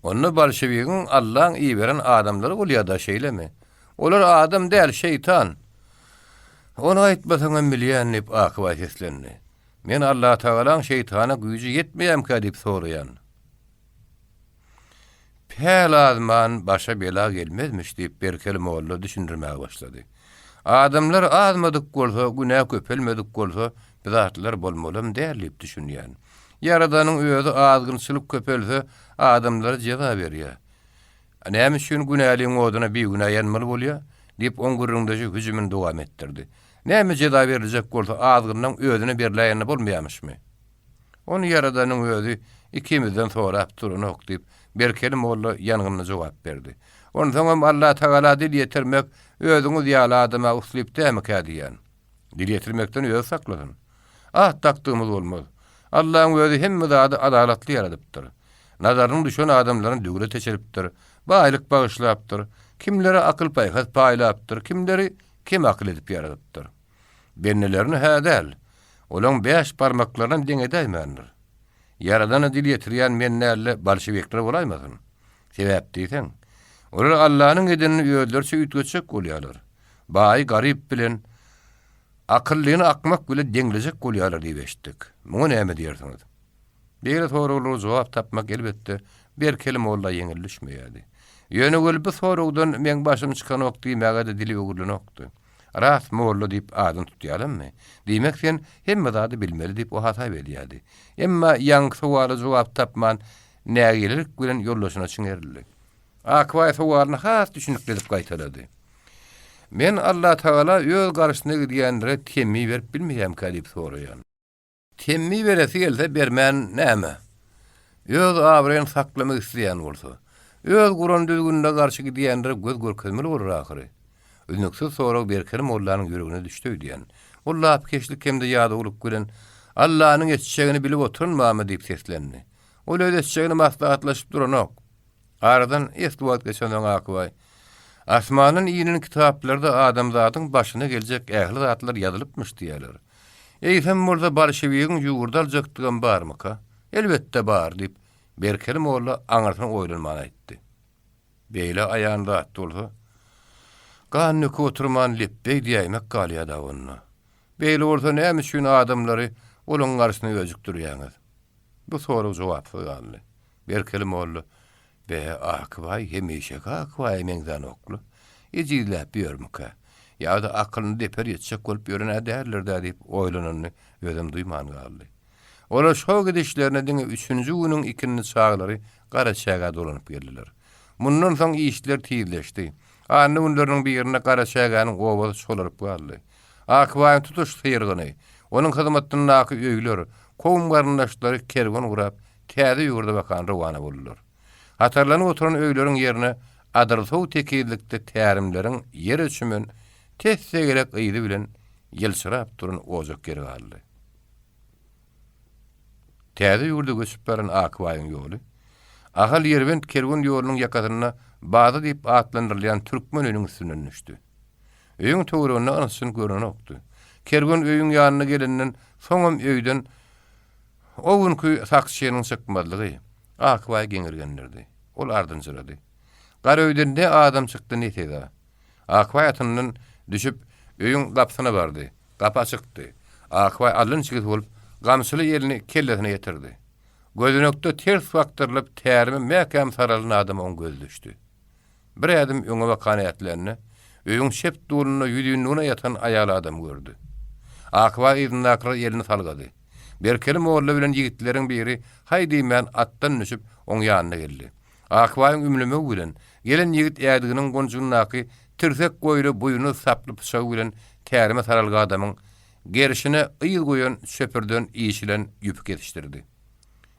Onda bolşewigiň Allaň iberen adamlary bolýa-da, şeýlemi? Olar adam däl, şeýtan. Ony aýtmasaňam bilýän, diýip, Akbaý seslendi. Men Allatagalaň şeýtana güýji ýetmeýämkä diýip soraýan. Päl azman başa bela gelmezmiş diýip Berkeli molla düşündirmäge başlady. Adamlar azmadyk bolsa, günä köpelmedik bolsa, bi zatlar bolmalam däl diýip düşünýän. Ýaradanyň özi azgynçylyk köpelse, adamlara jeza berýär. Näme üçin günäliň oduna bigünä ýanmaly bolýar? diýip, oň gürrüňdeşi hüjümini dowam etdirdi. Näme jeza beriljek bolsa, azgynlaň özüne berläýende bolmaýamyşmy? Ony Ýaradanyň özi ikimizden sorap duranok, diýip, Berkeli molla ýangynly jogap berdi. Onsoňam Allatagala dil ýetirmek özüňiz ýaly adama uslyp dämikä diýýän. Dil ýetirmekden özi saklasyn. At dakdygymyz bolmaz. Allaň özi hemme zady adalatly ýaradypdyr. Nazarynyň düşen adamlaryna döwlet eçilipdir, baýlyk bagyşlapdyr, kimlere akyl-paýhas paýlapdyr, kimleri kemakyl edip ýaradypdyr. Bendelerini-hä däl, olaň bäş barmaklarynam deň edäýmändir. Ýaradana dil ýetirýän men däl-de, bolşewikler bolaýmasyn? Sebäp diýseň, olar Allanyň edenini özleriçe üýtgetjek bolýarlar. Baýy garyp bilen, akyllyny akmak bilen deňlejek bolýarlar diýip eşitdik. Muňa näme diýersiňiz? Beýle soraglara jogap tapmak, elbetde, Berkeli molla ýeňil düşmeýärdi. Ýöne weli bu soragdan meň başym çykanok diýmäge-de dili öwrülenokdy. Ras molla diýip adyny tutýalammy? Diýmek sen hemme zady bilmeli diýip o hasap edýärdi. Emma ýaňky sowala jogap tapman nägilelik bilen ýoldaşyna çiňerildi. Akbaý sowalyny has düşünikli edip gaýtalady. Men Allatagala öz garşysyna gidýänlere temmi berip bilmeýämkä diýip soraýan. Temmi beresi gelse bermän näme? Öz abraýyny saklamak isleýän bolsa, öz guran düzgünine garşy gidýänlere göz görkezmeli bolar ahyry. Üznüksiz sorag Berkeli mollanyň ýüregine düşdi öýdýän. Ol lapykeçlik hem-de ýadawlyk bilen, Allanyň etjegini bilip oturan barmy diýip seslendi. Ol öz etjegini maslahatlaşyp duranok. Aradan esli wagt geçensoň Akbaý, Asmandan inen kitaplarda adamzadyň başyna geljek ähli zatlar ýazylypmyş diýýärler. Eýsem bolsa bolşewigiň ýurdy aljakdygam barmyka? Elbetde bar, diýip, Berkeli molla aňyrsyny oýlanman aýtdy. Beýle aýan zat bolsa, gan döküp oturman lepbeý diýäýmek galýa-da onda. Beýle bolsa näme üçin adamlary olaň garşysyna öjükdirýäňiz? Bu sorag jogapsyz galdy. Berkeli molla, Be, Akbaý hemişeki Akbaýa meňzänok-la. Ejizläp ýörmükä? Ýa-da akylyny deper ýetjek bolup ýören-ä däldir-dä diýip oýlananyny özem duýman galdy. Olar şo gidişlerine diňe üçünji günüň ikindi çaglary Garaçägä dolanyp geldiler. Mundan soň işler tizleşdi. Anna günleriniň birinde Garaçägäniň obasy çolaryp galdy. Akbaýyň tutuş syrgyny, onuň hyzmatyndaky öýler, kowum-garyndaşlary kerwen gurap, täze ýurda bakan rowana boldular. Hatarlanyp oturan öýleriň ýerine adyrsow tekizlikde tärimleriň ýere çümen tes-tegelek yzy bilen ýylçyrap duran ojak ýeri galdy. Täze ýurda göçüp baran Akbaýyň ýoly Ahal-Ýerbent kerwen ýolunyň ýakasynda Baza diýip atlandyrylýan türkmen öýüniň üstünden düşdi. Öýüň töwereginde yns-jyns görnenokdy. Kerwen öýüň ýanyna gelenden soňam öýden o günki sakçynyň çykmazlygy Akbaýy geňirgendirdi. Ol ardynjyrady. Gara öýden ne adam çykdy, ne seza. Akbaý atyndan düşüp, öýüň gapysyna bardy. Gapy açykdy. Akbaý alyn-çigit bolup, gamçyly elini kellesine ýetirdi. Gözenekde ters bakdyrylyp, tärime mäkäm saralan adama oň gözi düşdi. Bir ädim öňe bakan ätlände, öýüň çep dulunda ýüzünligine ýatan aýal adamy gördi. Akbaý yzyndakylara elini salgady. Berkeli molla bilen ýigitleriň biri haý diýmän atdan düşüp, oň ýanyna geldi. Akbaýyň ümlemegi bilen, gelen ýigit ädiginiň gonjundaky tirsek goýly buýnuz saply pyçagy bilen tärime saralgy adamyň gerşine yz goýan çöpürden işilen ýüpi kesişdirdi.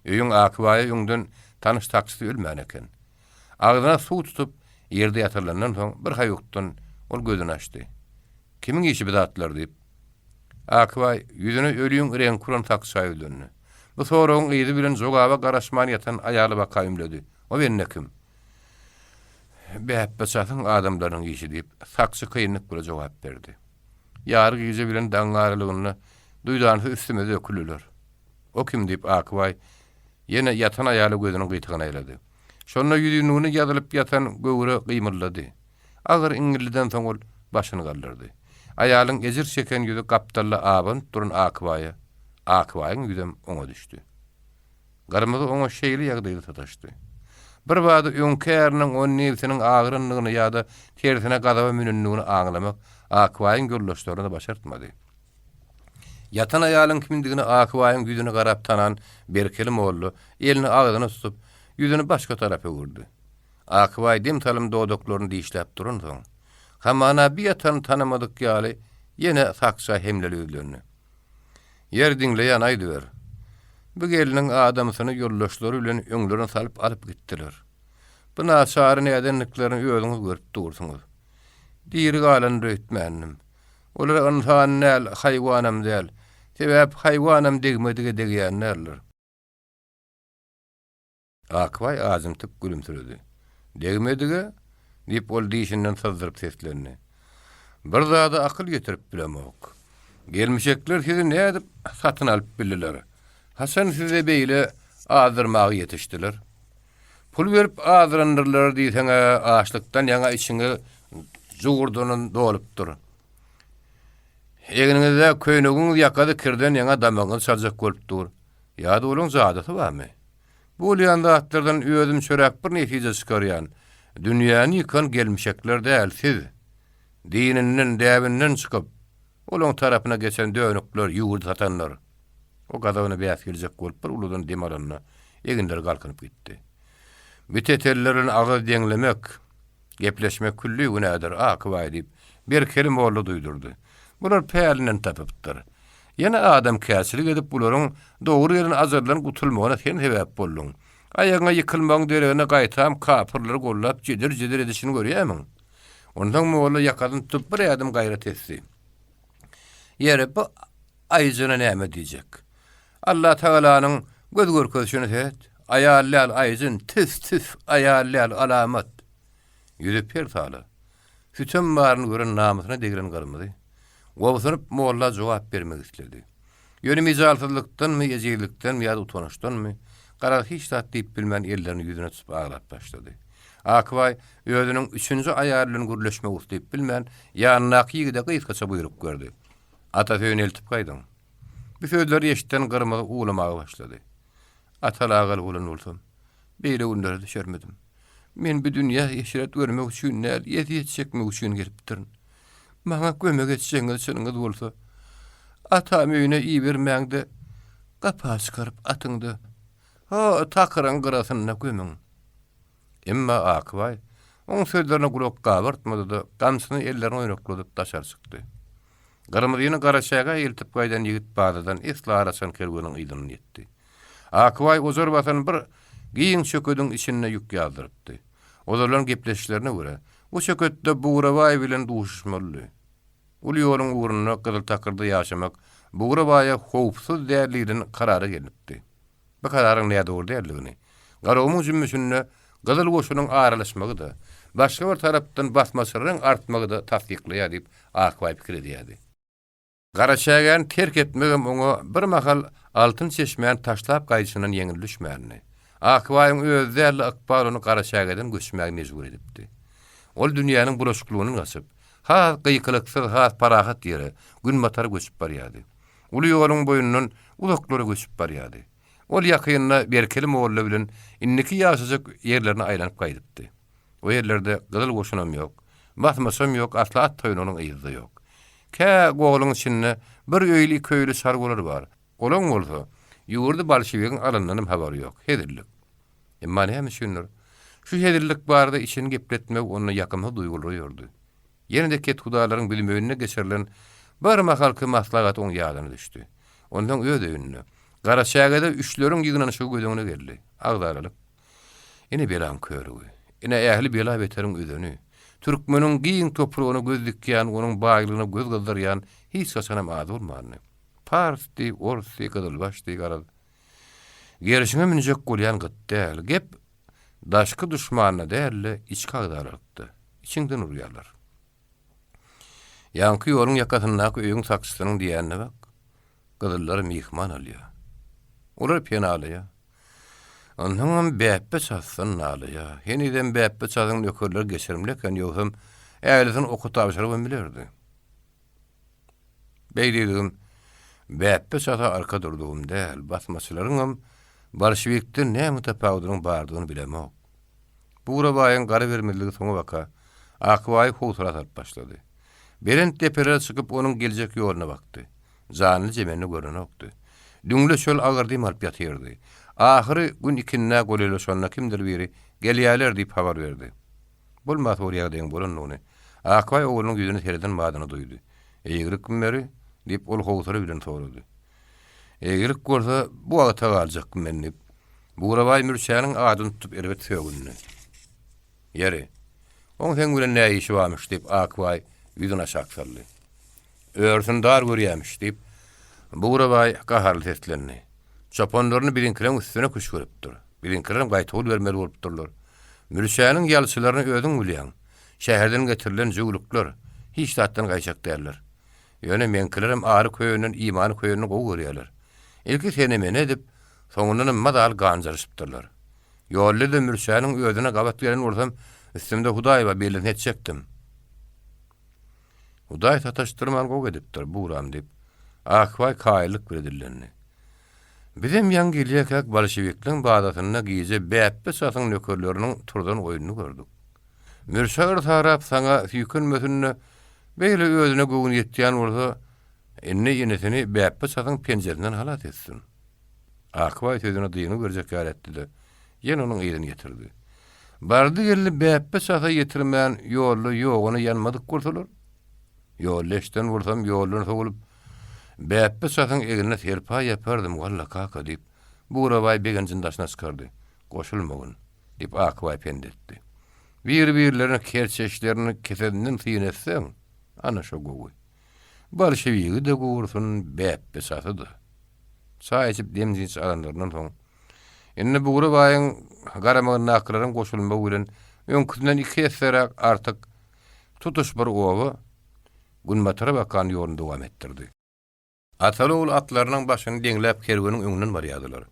Öýüň Akbaýa öňden tanyş takçysy ölmän eken. Agzyna suw tutup, ýerde ýatyrylandan soň birhaýukdan ol gözüni açdy. Kimiň işi bi zatlar diýip, Akbaý ýüzüne ölüň reňki uran sakça ýüzlendi. Bu soragyň yzy bilen jogaba garaşman ýatan aýaly baka ümledi. O bende kim? Bäpbe-çasyň adamlarynyň işi diýip, sakçy kynlyk bile jogap berdi. Ýary gije bilen daňyň aralygynda duýdansyz üstümize döküldiler. O kim diýip, Akbaý ýene ýatan aýala gözüniň gyýtagyny aýlady. Şonda ýüzünligine ýazylyp ýatan göwre gymyldady. Agyr iňňildiden soň ol başyny galdyrdy. Aýalyň ejir çeken ýüzi gapdalda abanyp duran Akbaýa, Akbaýyň ýüzem oňa düşdi. Gyrmyzy oňa şeýle ýagdaýda sataşdy. Birbada öňki äriniň on nebsiniň agyrandygyny ýa-da tersine gazaba münendigini aňlamak Akbaýyň ýoldaşlaryna-da başartmady. Ýatan aýalyň kimdigini Akbaýyň ýüzüne garap tanan Berkeli molla elini agzyna tutup, ýüzüni başga tarapa öwürdi. Akbaý dem salym dodaklaryny dişläp duransoň, hamana bi ýatany tanamadyk ýaly, ýene sakça hemleli ýüzlendi. Ýer diňleýän aýdyber. Bu gelniň adamsyny ýoldaşlary bilen öňlerine salyp alyp gitdiler. Bu naçary nädendiklerini özüňiz görüp dursuňyz. Diri galandyr öýtmändim. Olar ynsan däl, haýwanam däl. Sebäp haýwanam degmedige degýän däldir. Akbaý ajymtyk gülümsiredi. Degmedige? diýip, ol dişinden syzdyryp seslendi. Bir zada akyl ýetirip bilemok. Gelmişekler sizi nädip satyn alyp bildiler? Haçan size beýle azdyrmaga ýetişdiler? Pul berip azdyrandyrlar diýseň-ä, açlykdan ýaňa içiňiz jugurdanan dolupdyr. Egniňizde köýnegiňiz ýakasy kirden ýaňa damagyňyzy çaljak bolup dur. Ýa-da olaň jadysy barmy? Bu bolýan zatlardan özümçeräk bir netije çykarýan, dünýäni ýykan gelmişekler däl, siz! Dininden, däbinden çykyp, olaň tarapyna geçen dönükler, ýurdy satanlar! O gazabyna bäs geljek bolup bir uludan dem alanda, eginleri galkynyp gitdi. Biteteller bilen agyz deňlemek, Gepleşmek külli günädir, Akybaý, diýip, Berkeli molla duýdurdy. Bular pälinden tapypdyr. Ýene adamkärçilik edip, bularyň dogry gelen ajaldan gutulmagyna sen sebäp bolduň. Aýagyňa ýykylmagyň deregine gaýtam kapyrlary gollap jeder-jeder edişini görýärmiň? Onsoň molla ýakasyny tutup bir ädim gaýra tesdi. Ýeri, bu aýjana näme diýjek? Allatagalanyň göz görkezişine seret. Aýal däl, aýjyn, tüf, tüf, aýal däl, alamat! Ýüzi per sala. Sütem baryny gören namysyna degren Gyrmyzy, gobsunyp molla jogap bermek isledi. Ýöne mejalsyzlykdanmy, ejizlikdenmi ýa-da utanyşdanmy, garaz hiç zat diýip bilmän ellerini ýüzüne tutup aglap başlady. Akbaý özüniň üçünji aýaly bilen gürleşmegi uslyp bilmän, ýanyndaky ýigide gysgaça buýruk berdi. Atasy öýüne eltip gaýdyň. Bu sözleri eşiden Gyrmyzy uwlamaga başlady. Ataly-agaly bolan bolsam, beýle günlere düşermidim. Men bu dünýä eşret görmek üçin däl, ezýet çekmek üçin gelipdirin. Maňa kömek etjegiňiz çynyňyz bolsa, atam öýüne ibermäň-de, gapa çykaryp atyň-da, ho, takyryň gyrasynda gömüň. Emma Akybaý oň sözlerine gulak gabartmady-da, gamçysyny ellerine oýnakladyp daşary çykdy. Gyrmyzyny Garaçägä eltip gaýdan ýigit bazardan esli ar açan kerweniň yzyndan ýetdi. Akybaý ojar basan bir giň çökediň içinde ýük ýazdyrypdy. Ozalan gepleşiklerine görä, bu çöketde Bugrabaý bilen duşuşmalydy. Uly ýoluň ugrunda Gyzyltakyrda ýaşamak Bugrabaýa howpsuz däl diýlen karara gelnipdi. Bu kararyň nädogry däldigini, Garagumuň jümmüşinde Gyzyl goşunyň aralaşmagy-da, başga bir tarapdan basmaçylaryň artmagy-da tassyklaýar diýip, Akbaý pikir edýärdi. Garaçägäni terk etmegem oňa birmahal Altyn çeşmäni taşlap gaýdyşyndan ýeňil düşmändi. Akbaýyň özi däl-de ykbal ony Garaçägeden göçmäge mejbur edipdi. Ol dünýäniň bulaşyklygyndan gaçyp, has gykylyksyz, has parahat ýere, günbatara göçüp barýardy. Uly ýoluň boýundan uzaklara göçüp barýardy. Ol ýakynda Berkeli molla bilen indiki ýaşajak ýerlerine aýlanyp gaýdypdy. O ýerlerde gyzyl goşunam ýok, basmaçam ýok, asla at toýnagynyň yzy-da ýok. Kä goluň içinde bir öýli-iki öýli çarwalar bar. Olaň bolsa, ýurdy bolşewigiň alanyndanam habary ýok. Hezillik. Emma näme üçindir, şu hezillik barada içini gepletmek onda ýakymsyz duýgular oýardy. Ýene-de kethudalaryň büzmeýinde geçirilen bir mahalky maslahat oň ýadyna düşdi. Onsoň öz öýünde, Garaçägede üçleriň ýygnanyşygy göz öňüne geldi. Agzalalyk. Ine belaň körügi. Ine ähli bela-beteriň özeni. Türkmeniň giň topragyna göz dikýän, onuň baýlygyna göz gyzdyrýan hiç haçanam az bolmandy. Parsdy, orsdy, gyzylbaşdy, garaz, gerşiňe münjek bolýan gyt däl. Gep daşky duşmanda däl-de, içki agzalalykda. Içiňden urýarlar. Ýaňky ýoluň ýakasyndaky öýüň sakçysynyň diýenine bak. Gyzyllar myhman alýar. Olar penalaýar. Onsoňam Bäpbe çasdan nalaýar. Henizem Bäpbe çasyň nökerleri geçirimli eken, ýogsam ählisini oka tabşyrybam bilerdi. Beý diýdigim, Bäpbe çasa arka durdugym däl, basmaçylaryňam bolşewikden näme tapawudynyň bardygyny bilemok. Bugrabaýyň gara bermezligi soňabaka Akbaýy howsala salyp başlady. Belent depelere çykyp onuň geljek ýoluna bakdy. Janly-jemende görnenokdy. Düňle çöl agyr dem alyp ýatyrdy. Ahyry gün ikindä golaýlaşanda kimdir biri Gelýäler diýip habar berdi. Bolmasa bir ýagdaýyň bolandygyny Akbaý oglunyň ýüzüne sereden badyna duýdy. Eýgilikmi beri? diýip, ol howsala bilen sorady. Eýgilik bolsa, bu wagta galjakmy men diýip, Bugrabaý Mürçäniň adyny tutup erbet sögündi. Ýeri, oň seň bilen nä işi barmyş, diýip, Akbaý ýüzüni aşak saldy. Örüsini dar görýämiş, diýip, Bugrabaý gaharly seslendi. Çopanlaryny biziňkileň üstüne küşgüripdir. Biziňkilerem gaýtawul bermeli bolupdyrlar. Mürçäniň ýalçylaryny özüň bilýäň. Şäherden getirilen jöwlükler. Hiç zatdan gaýçak däller. Ýöne meňkilerem ary köýenden imany köýenini gowy görýärler. Ilki sene-mene edip, soňundanam mazaly ganjaryşypdyrlar. Ýolda-da Mürçäniň özüne gabat gelen bolsam, üstümde Hudaý bar, bellisini etjekdim. Hudaý sataşdyrman gowy edipdir, bugram, diýip, Akbaý kaýyllyk bile dillendi. Bizem ýaňy gelýärkäk bolşewikleň bazasynda gije Bäpbe çasyň nökerleriniň turzan oýnuny gördük. Mürçe yrsarap saňa süýkenmesin-de, beýle özüne göwni ýetýän bolsa, indi inisini Bäpbe çasyň penjesinden halas etsin. Akbaý sözüne dyngy berjek ýaly etdi-de, ýene onuň yzyny ýetirdi. Bardy-geldi Bäpbe çasa ýetirmän ýolda ýoguna ýanmadyk bolsalar? Ýolda eşiden bolsam ýoldan sowulyp, Bäpbe çasyň egnine serpaý ýapardym, walla kaka, diýip, Bugrabaý begenjini daşyna çykardy. Goşulmagyn, diýip, Akbaý pendi etdi. Bir-birlerine kerçeşlerini kesesinden syn etseň, ana şo gowy. Bolşewigi-de gowursun, Bäpbe çasy-da. Çaý içip dem-dynç alanlaryndan soň. Indi Bugra baýyň garamagyndakylaryň goşulmagy bilen öňküsinden iki esseräk artyk tutuş bir oba günbatara bakan ýoluny dowam etdirdi. Ataly-ogul atlarynyň başyny deňläp kerweniň öňünden barýardylar.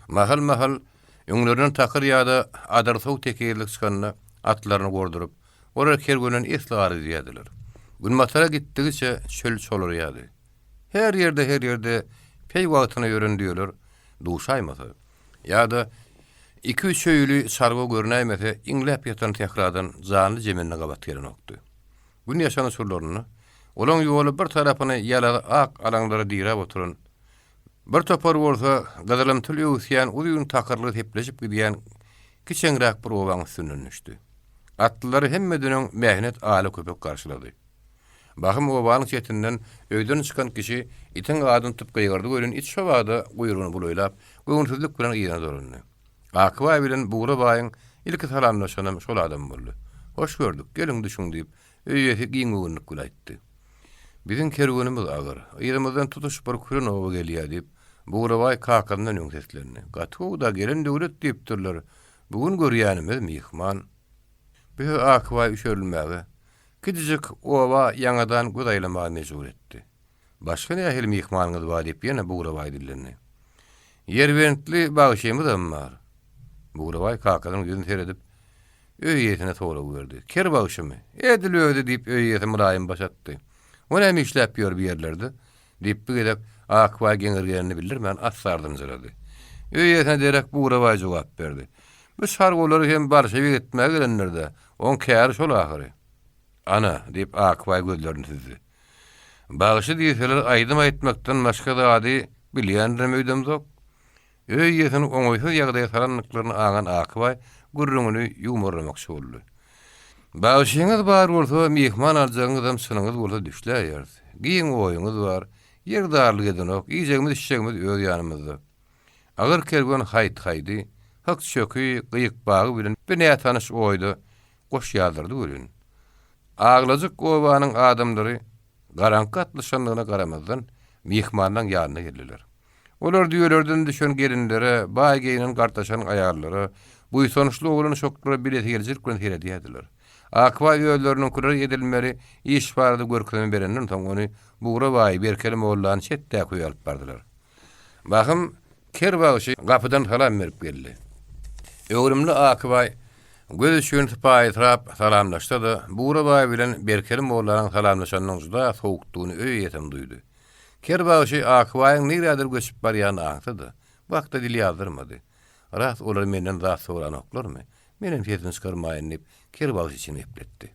Mahal-mahal öňlerinden takyr ýa-da adyrsow tekizlik çykanda atlaryny gorduryp, olar kerwenden esli ara üzýärdiler. Günbatara gitdigiçe çöl çolarýardy. Her ýerde-her ýerde peý wagtyna ýören düýeler duşaýmasa, ýa-da iki-üç öýli çarwa görünäýmese iňläp ýatan sähradan janly-jemende gabat gelenokdy. Gün ýaşan uçurlarynda olaň ýoly bir tarapyny ýalazy ak alaňlara diräp oturan, bir topar bolsa gyzylymtyl öwüsýän uzyn takyrlygy sepleşip gidýän kiçeňräk bir obaň üstünden düşdi. Atlylary hemmeden öň mähnet ala köpek garşylady. Bahym obanyň çetinden öýden çykan kişi itiň adyny tutup gygyrdy welin it şobada guýrugyny bulaýlap, göwünsizlik bilen yzyna dolandy. Akybaý bilen Bugra baýyň ilki salamlaşanam şol adam boldy. Hoş gördük, geliň düşüň diýip, öý eýesi giň göwünlik bilen aýtdy. Biziň kerwenimiz agyr, yzymyzdan tutuş bir küren oba gelýär diýip, Bugra baý kakasyndan öň seslendi. Gaty gowy-da, gelen döwlet diýipdirler, bu gün görýänimiz myhman. Bu söz Akybaýy üşerilmäge, kiçijik oba ýaňadan göz aýlamaga mejbur etdi. Başga nähili myhmanyňyz bar diýip ýene Bugrabaý dillendi. Ýerbentli bagşymyzam bar. Bugrabaý kakasynyň ýüzüne seredip, öý eýesine sorag berdi. Ker bagşymy? Edil özi diýip öý eýesi mylaýym baş atdy. O näme işläp ýör bu ýerlerde? diýip bu gezek Akbaý geňirgenini bildirmän assa ardynjyrady. Öý eýesine derek Bugrabaý jogap berdi. Bu çarwalary hem bolşewik etmäge gelendir-dä. Oň käri şol ahyry. Ana, diýip Akbaý gözlerini süzdi. Bagşy diýseler aýdym aýtmakdan başga zady bilýändirem öýdemzok. Öý eýesini oňaýsyz ýagdaýa salandyklaryny aňan Akybaý gürrüňini ýuwmarlamakçy boldy. Bagşyňyz bar bolsa, myhman aljagyňyzam çynyňyz bolsa düşläýeris. Giň oýuňyz bar, ýer darlyk edenok, iýjegimiz-içjegimiz öz ýanymyzda. Agyr kerwen haýt-haýdy, hyk-çöki, gyýyk-bagy bilen bir nätanyş oýda goş ýazdyrdy welin, Aglajyk obanyň adamlary garaňky gatlyşandygyna garamazdan, myhmanlaň ýanyna geldiler. Olar düýelerden düşen gelinlere, baý geýnen gartaşan aýallara, buýsançly oglan-uşaklara bilesigelijilik bilen seredýärdiler. Akbaý özleriniňkilere edilmeli iş barada görkezme berenden soň ony Bugra baýy Berkeli mollany çetdäki öýe alyp bardylar. Bahym ker bagşy gapydan salam berip geldi. Öwrümli Akybaý göz üçin sypaýysyrap salamlaşsa-da, Bugra baý bilen Berkeli mollanyň salamlaşanynyň juda sowukdygyny öý eýesem duýdy. Ker bagşy Akybaýyň nirädir göçüp barýanyny aňsa-da, bu hakda dil ýazdyrmady. Ras olar menden zat soranoklarmy? Menem sesimi çykarmaýyn diýip, ker bagşy içini gepletdi.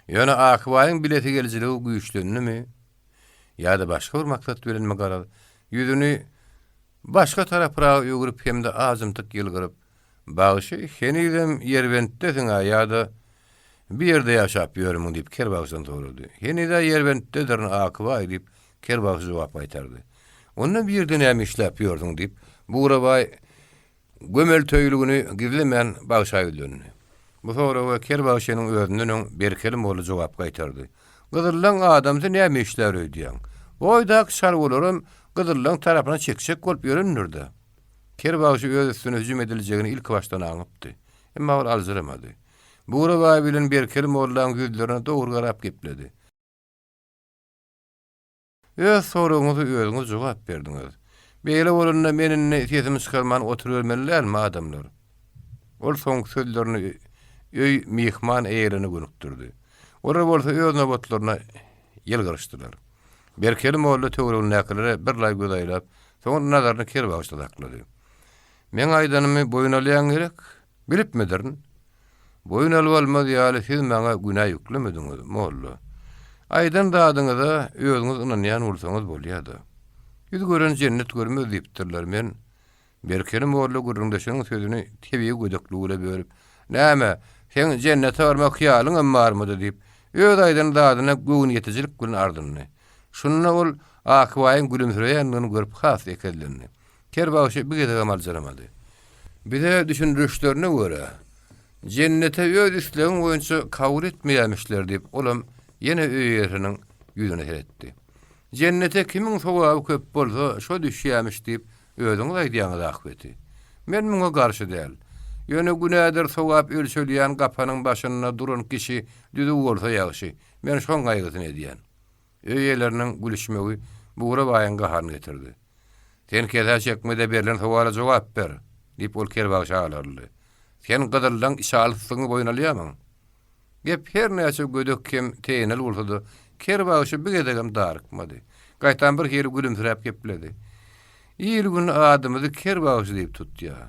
Ýöne Akybaýyň bilesigelijiligi güýçlendimi? Ýa-da başga bir maksat bilenmi garaz, ýüzüni başga tarapraga öwrüp hem-de ajymtyk ýylgyryp, Bagşy, henizem Ýerbentdesiň-ä ýa-da bi ýerde ýaşap ýörmüň diýip ker bagşydan sorady. Heniz-ä Ýerbentdedirin, Akybaý, diýip, ker bagşy jogap gaýtardy. Onda bi ýerde näme işläp ýörsüň diýip, Bugrabaý Gömelteýligini gizlemän bagşa ýüzlendi. Bu soraga ker bagşynyň özünden öň Berkeli molla jogap gaýtardy. Gyzyllaň adamsy näme işlär öýdýäň? Boýdaky çarwalaram gyzyllaň tarapyna çekjek bolup ýörendir-dä. Ker bagşy öz üstüne hüjüm ediljegini ilkibaşdan aňypdy. Emma ol aljyramady. Bugra baý bilen Berkeli mollaň ýüzlerine dogry garap gepledi. Öz soragyňyza özüňiz jogap berdiňiz. Beýle bolanda men indi sesimi çykarman oturybermeli dälmi, adamlar? Ol soňky sözlerini öý myhman eýelerine gönükdirdi. Olar bolsa öz nobatlaryna ýylgyryşdylar. Berkeli molla töweregindäkilere birlaý göz aýlap, soňra nazaryny Kerbagyşda saklady. Meň aýdanymy boýun alýaň gerek? Bilipmidirin? Boýun alyp-almaz ýaly siz maňa günä ýüklemediňiz, molla. Aýdan zadyňyza özüňiz ynanýan bolsaňyz bolýa-da. Ýüz gören jennet görmez diýipdirler, men Berkeli molla gürrüňdeşiniň sözüni tebigy gödekligi bilen bölüp, Näme, seň jennete barmak hyýalyňam barmydy diýip, öz aýdan zadyna göwniýetijilik bilen ardyndy. Şunda ol Akybaýyň gülümsireýändigini görüp has ekezlendi. Ker bagşy bir gezegem aljyramady. Bize düşündirişlerine görä, jennete öz islegiň boýunça kabul etmeýärmişler diýip, olam ýene öý eýesiniň ýüzüne seretdi. Jennete kimiň sogaby köp bolsa, şo düşýämiş diýip, özüňiz aýdýaňyz ahbeti. Men muňa garşy däl. Ýöne günädir sogap ölçelýän gapanyň başynda duran kişi düzüw bolsa ýagşy. Men şoň gaýgysyny edýän. Öý eýeleriniň gülüşmegi Bugra baýyň gaharyny getirdi. Sen kesä çekme-de berlen sowala jogap ber! diýip, ol Kerbagşa alaryldy. Sen gyzyllaň içalysdygyňy boýun alýarmyň? Gep her näçe gödek hem teýeneli bolsa-da, Kerbagşy bu gezegem darykmady. Gaýtam bir hili gülümsiräp gepledi. Il-gün adymyzy Kerbagşy diýip tutýar.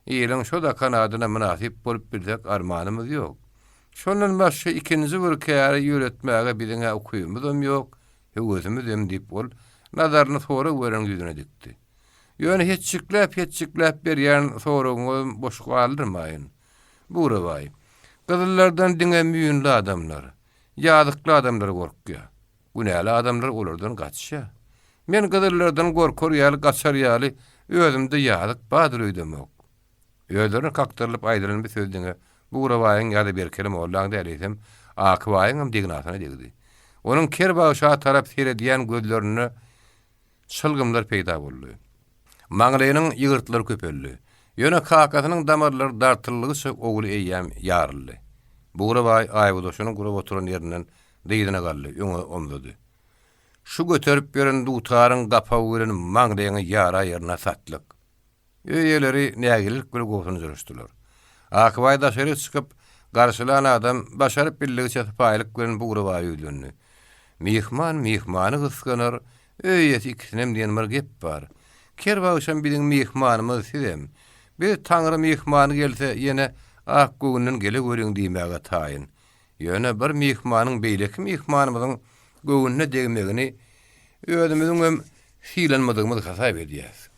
Iliň şo dakan adyna mynasyp bolup bilsek armanymyz ýok. Şondan başga ikinji bir käri ýöretmäge biziň-ä ukybymyzam ýok, höwesimizem diýip, ol nazaryny sorag bereniň ýüzüne dikdi. Ýöne hetjikläp-hetjikläp berýän soragyňyzam boş galdyrmaýyn. Bugrabaý, gyzyllardan diňe müýnli adamlar, ýazykly adamlar gorkýar. Günäli adamlar olardan gaçýar. Men gyzyllardan gorkar ýaly, gaçar ýaly özümde ýazyk bardyr öýdemok. Özlerine kakdyrylyp aýdylan bu söz diňe Bugrabaýyň ýa-da Berkeli mollaň däl, eýsem, Akybaýyňam degnasyna degdi. Onuň ker bagşa tarap seredýän gözlerinde çylgymlar peýda boldy. Maňlaýynyň ýygyrtlary köpeldi. Ýöne kakasynyň damarlary dartyldygyça ogly eýýäm ýaryldy. Bugrabaý aýbydaşynyň gurap oturan ýerinden dyzyna galdy, öňe omzady. Şu göterip ýören dutaryň gapagy bilen maňlaýyňy ýaraýerine satlyk. Öý eýeleri nägilelik bilen gobsunjyraşdylar. Akybaý daşaryk çykyp, garşylan adam başaryp bildigiçe sypaýylyk bilen Bugrabaýa ýüzlendi. Myhman myhmany gysganar, öý eýesi ikisinem diýen bir gep bar. Kerbagşam biziň myhmanymyz sizem. Biz Taňry myhmany gelse ýene ak göwünden geleweriň diýmäge taýyn. Ýöne bir myhmanyň beýleki myhmanymyzyň göwnüne degmegini özümiziňem sylanmadygymyz hasap edýäs.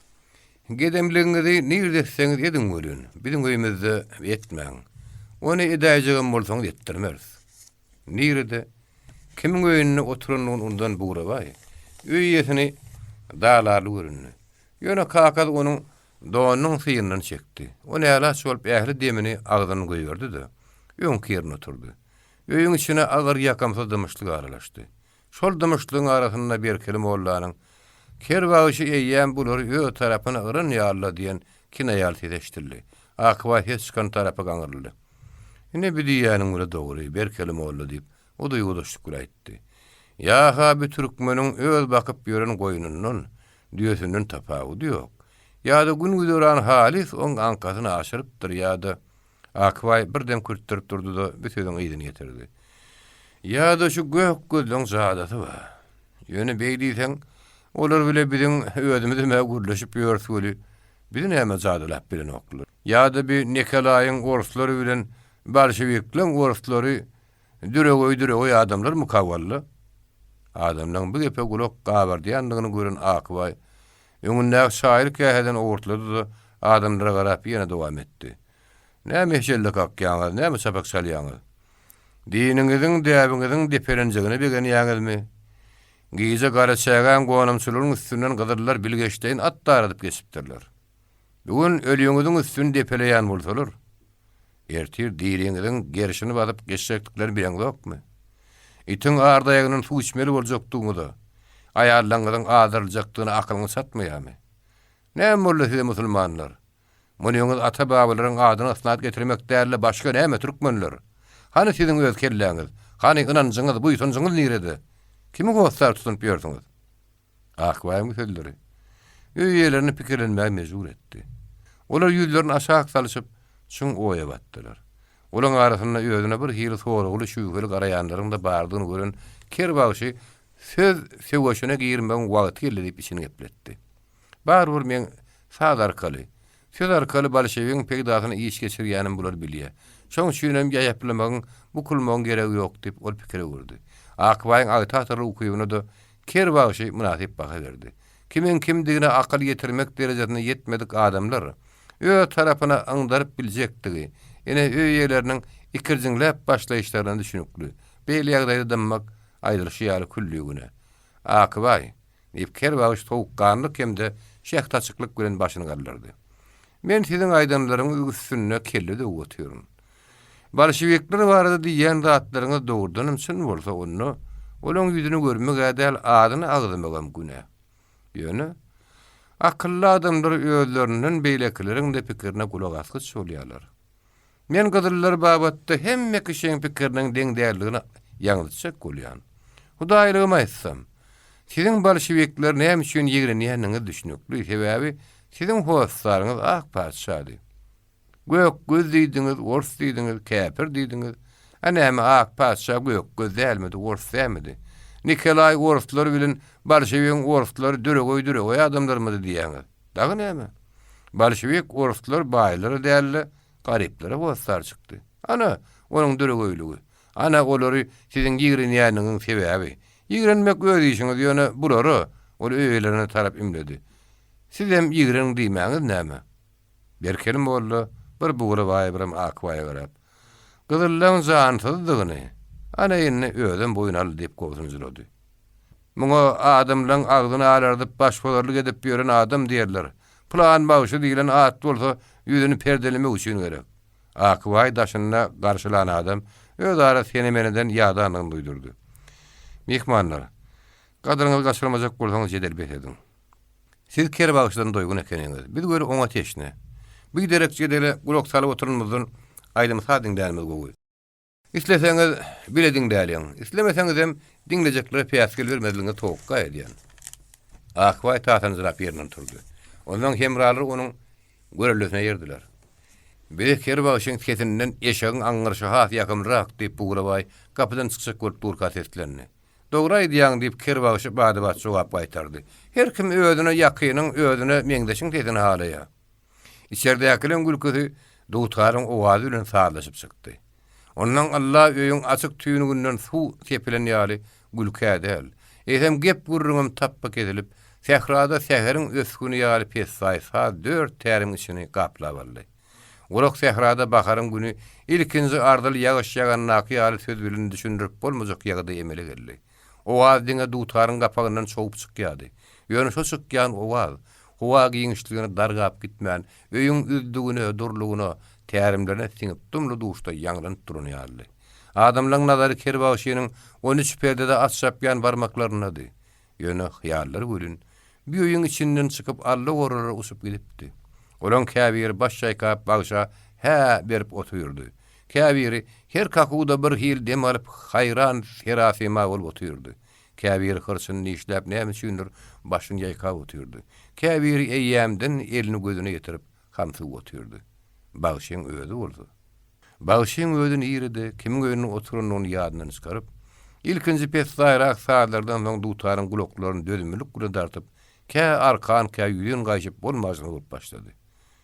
Gedemligiňizi nirde etseňiz ediň welin, biziň öýümizde etmäň. Ony edäýjegem bolsaňyz etdirmeris. Nirede, kimiň öýünde oturandygyny unudan Bugrabaý, öý eýesini dalarly göründi. Ýöne kakasy onuň donunyň syýyndan çekdi. O nälaç bolup ähli demini agzyndan goýberdi-de, öňki ýerinde oturdy. Öýüň içine agyr ýakymsyz dymyşlyk aralaşdy. Şol dymyşlygyň arasynda Berkeli mollanyň, Ker bagşy eýýäm bulary öz tarapyna yran ýaly-la diýen kinaýaly sesi eşidildi. Akybaý ses çykan tarapa gaňryldy. Ine, bi diýýäniň bile dogry, Berkeli molla diýip, o duýgudaşlyk bile aýtdy. Ýa-ha bi türkmeniň öz bakyp ýören goýnundan, düýesinden tapawudy ýok. Ýa-da gün-güzeran halys oň aňkasyny aşyrypdyr, ýa-da Akybaý birden kürtdürip durdy-da, bu sözüň yzyny ýetirdi. Ýa-da şu gök gözleň jadasy bar. Ýöne beý diýseň, olar bile biziň özümizem-ä gürleşip ýörüs weli, bizi näme jadalap bilenoklar. Ýa-da bi Nikolaýyň orslary bilen bolşewikleň orslary düregeý-düregeý adamlarmyka walla? Adamlaň bu gepe gulak gabardýandygyny gören Akybaý öňündäki çaýly käseden owurtlady-da, adamlara garap ýene dowam etdi. Näme heşelle kakýaňyz, näme çapak çalýaňyz? Diniňiziň, däbiňiziň depelenjegine begenýäňizmi? Gije Garaçägäň gonamçylygynyň üstünden gyzyllar bilgeşleýin at daradyp geçipdirler. Bu gün ölüňiziň üstüni depeleýän bolsalar, ertir diriňiziň gerşini basyp geçjekdiklerini bileňzokmy? Itiň ardaýagyndan suw içmeli boljakdygyňyza, aýallaňyzyň azdyryljakdygyna akylyňyz çatmaýarmy? Näme boldy size musulmanlar? Munyňyz ata-babalaryň adyna ysnat getirmek däl-de başga näme türkmenler? Hany siziň öz kelläňiz? Hany ynanjyňyz, buýsanjyňyz nirede? Kimi hossar tutunyp ýörsüňiz? Akbaýyň bu sözleri öý eýelerini pikirlenmäge mejbur etdi. Olar ýüzlerini aşak salyşyp, çuň oýa batdylar. Olaň arasynda özüne bir hili soragly, şübheli garaýanlaryň-da bardygyny gören ker bagşy söz söweşine girmegiň wagty geldi diýip içini gepletdi. Barybir meň saz arkaly, söz arkaly bolşewigiň peýdasyna iş geçirýänim bular bilýä. Şoň üçinem ýaýaplamagyň, bukulmagyň geregi ýok diýip, ol pikire öwürdi. Akbaýyň agitatorlyk ukybyna-da ker bagşy mynasyp baha berdi. Kimiň kimdigine akyl ýetirmek derejesine ýetmedik adamlar öz tarapyna yňdaryp biljekdigi, ene öý eýeleriniň ikirjiňläp başlaýyşlaryndan düşünikli. Beýle ýagdaýda dymmak, aýdylyşy ýaly külli günä. Akbaý, Diýip, Kerbagyş sowukganlyk hem-de şähdaçyklyk bilen başyny galdyrdy. Men siziň aýdanlaryňyz üstünde kelle döwüp otyryn. Bolşewikler barada diýýän zatlaryňyz dogrudanam çyn bolsa, onda olaň ýüzüni görmeg-ä däl, adyny agzamagam günä. Ýöne. Akylly adamlar özlerinden beýlekileriň-de pikirine gulak asgyç bolýarlar. Men gyzyllar babatda hemme kişiň pikiriniň deň däldigini ýaňzytjak bolýan. Hudaýlygymy aýtsam, siziň bolşewikleri näme üçin ýigrenýäniňiz düşnükli, sebäbi siziň hossaryňyz ak patyşady. Gök göz diýdiňiz, ors diýdiňiz, käpir diýdiňiz. A näme ak patyşa gök göz dälmidi, ors dälmidi? Nikolaý orslar bilen bolşewigiň orslary döregeý-düregeý adamlarmydy diýýäňiz. Dagy näme? Bolşewik orslar baýlara däl-de, garyplara hossar çykdy. Ana, onuň döregeýligi. Ana, olary siziň ýigrenýäniňiň sebäbi. Ýigrenmek öz işiňiz, ýöne bulara, ol öý eýelerine tarap ümledi. Sizem ýigreniň diýmäňiz näme? Berkeli molla bir Bugra baýa birem Akbaýa garap, Gyzyllaň jansyzdygyny, ana indi özem boýun aldy diýip gobsunjyrady. Muňa adamlaň agzyny alardyp başbozarlyk edip ýören adam diýerler. Pylan bagşy diýlen at bolsa ýüzüni perdelemek üçin gerek. Akbaý daşynda garşylan adam özara sene-meneden ýadandygyny duýdurdy. Myhmanlar, gadyryňyzy gaçyrmajak bolsaňyz jedel bes ediň. Siz ker bagşydan doýgun ekeniňiz. Biz weli oňa teşne. Biderek jedele gulak salyp oturanymyzdan aýdym-saz diňlänimiz gowy. Isleseňiz, bile diňläliň, islemeseňizem, diňlejeklere päsgel bermezligiňizi towakga edýän. Akbaý tasanjyrap ýerinden turdy. Onsoň hemralar onuň göreldesine eýerdiler. Bize ker bagşyň sesinden eşegiň aňňyryşy has ýakymlyrak, diýip, Bugrabaý gapydan çykjak bolup durka seslendi. Dogry aýdýaň, diýip, ker bagşy bada-bat jogap gaýtardy. Her kim özüne ýakynyň, özüne meňzeşiň sesini halaýar. Içerdäkileriň gülküsi dutaryň owazy bilen sazlaşyp çykdy. Ondan ylla öýüň açyk tüýnüginden suw sepilen ýaly gülkä däl, eýsem gep-gürrüňem tapba kesilip, sährada säheriň ösgüni ýaly pessaý saz dört täriň içini gaplap aldy. Gurak sährada baharyň güni ilkinji arzyly ýagyş ýagandaky ýaly söz bilen düşündirip bolmajak ýagdaý emele geldi. Owaz diňe dutaryň gapagyndan çogup çykýardy. Ýöne şo çykýan owaz, howa giňişligine dargap gitmän, öýüň üzdügine, durlugyna, tärimlerine siňip dumly-duşda ýaňlanyp duran ýalydy. Adamlaň nazary Kerbagşynyň on üç perdede at çapýan barmaklaryndady. Ýöne hyýallary welin, bu öýüň içinden çykyp alla-oralara uçup gidipdi. Olaň käbiri baş çaýkap bagşa hä berip otyrdy. Käbiri her kakuwda bir hili dem alyp haýran serasyma bolup otyrdy. Käbiri hyrçyny dişläp näme üçindir başyny ýaýkap otyrdy. Käbiri eýýämden elini gözüne ýetirip hamsygyp otyrdy. Bagşyň özi bolsa. Bagşyň özi nirede, kimiň öýünde oturandygyny ýadyndan çykaryp, ilkinji pessaýrak sazlardan soň dutaryň gulaklaryny dözümlilik bilen dartyp, kä arkan, kä ýüzin gaýşyp bolmajagyny bolup başlady.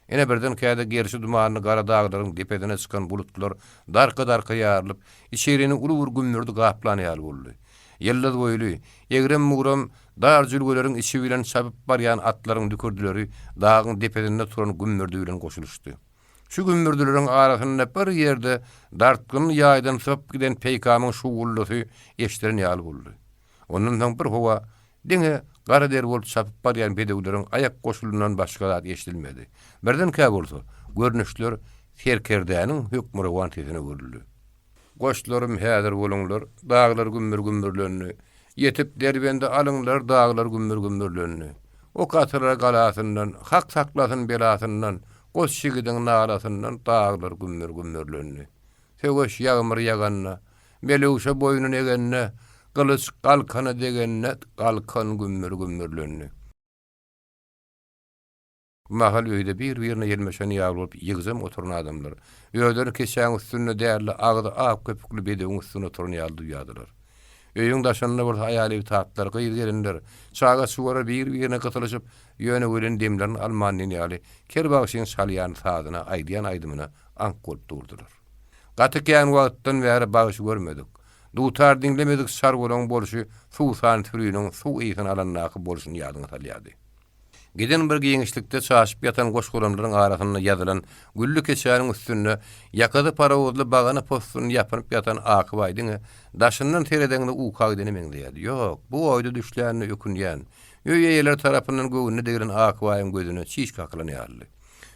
Ine birdenkä-de gerşi dumanly gara daglaryň depesine çykan bulutlar darka-darka ýarylyp, içerini uly bir gümmürdi gaplan ýaly boldy. Ýyldyz boýly, egrem-bugram dar jülgeleriň içi bilen çapyp barýan atlaryň dükürdileri dagyň depesinde turan gümmürdi bilen goşulyşdy. Şu gümmürdileriň arasynda bir ýerde dartgynly ýaýdan sypyp giden peýkamyň şuwwuldysy eşdilen ýaly boldy. Ondan soň bir howa diňe gara der bolup çapyp barýan bedewleriň aýak goşulyndan başga zat eşidilmedi. Birdenkä bolsa, görnüşler serkerdäniň hökmürowan sesine öwrüldi. Goşlarym häzir boluňlar, daglar gümmür-gümmürlendi. Ýetip Derbendi alyňlar, daglar gümmür-gümmürlendi. Ok atylar galasyndan, Hak saklasyn belasyndan, goç ýigidiň nalasyndan daglar gümmür-gümmürlendi. Söweş ýagmyr ýaganda, Melewşe boýnun egende, Gylyç galkana degende, Galkan gümmür-gümmürlendi. Bu mahal öýde bir-birine ýelmeşen ýaly bolup ýygjam oturan adamlar, özlerini keçäň üstünde däl-de, agzy ak köpükli bedewiň üstünde oturan ýaly duýýardylar. Öýüň daşynda bolsa aýal-ebtatlar, gyz-gelinler, çaga-çugalar bir-birine gysylyşyp, ýöne welin demlerini alman diýen ýaly, ker bagşyň çalýan sazyna, aýdýan aýdymyna aňk bolup durdular. Gaty kän wagtdan bäri bagşy görmedik. Dutar diňlemedik çarwalaryň bolşy suwsan süriniň suw ysyny alandaky bolşuny ýadyňa salýardy. Giden bir giňişlikde çaşyp ýatan goş-golamlaryň arasynda ýazylan gülli keçäniň üstünde ýakasy parawuzly bagana possunyny ýapynyp ýatan Akybaý diňe daşyndan seredeňde uka gidene meňzeýärdi. Ýok, bu oýda düşlänine ökünýän, öý eýeleri tarapyndan göwnüne deglen Akybaýyň gözüne çiş kakylan ýalydy.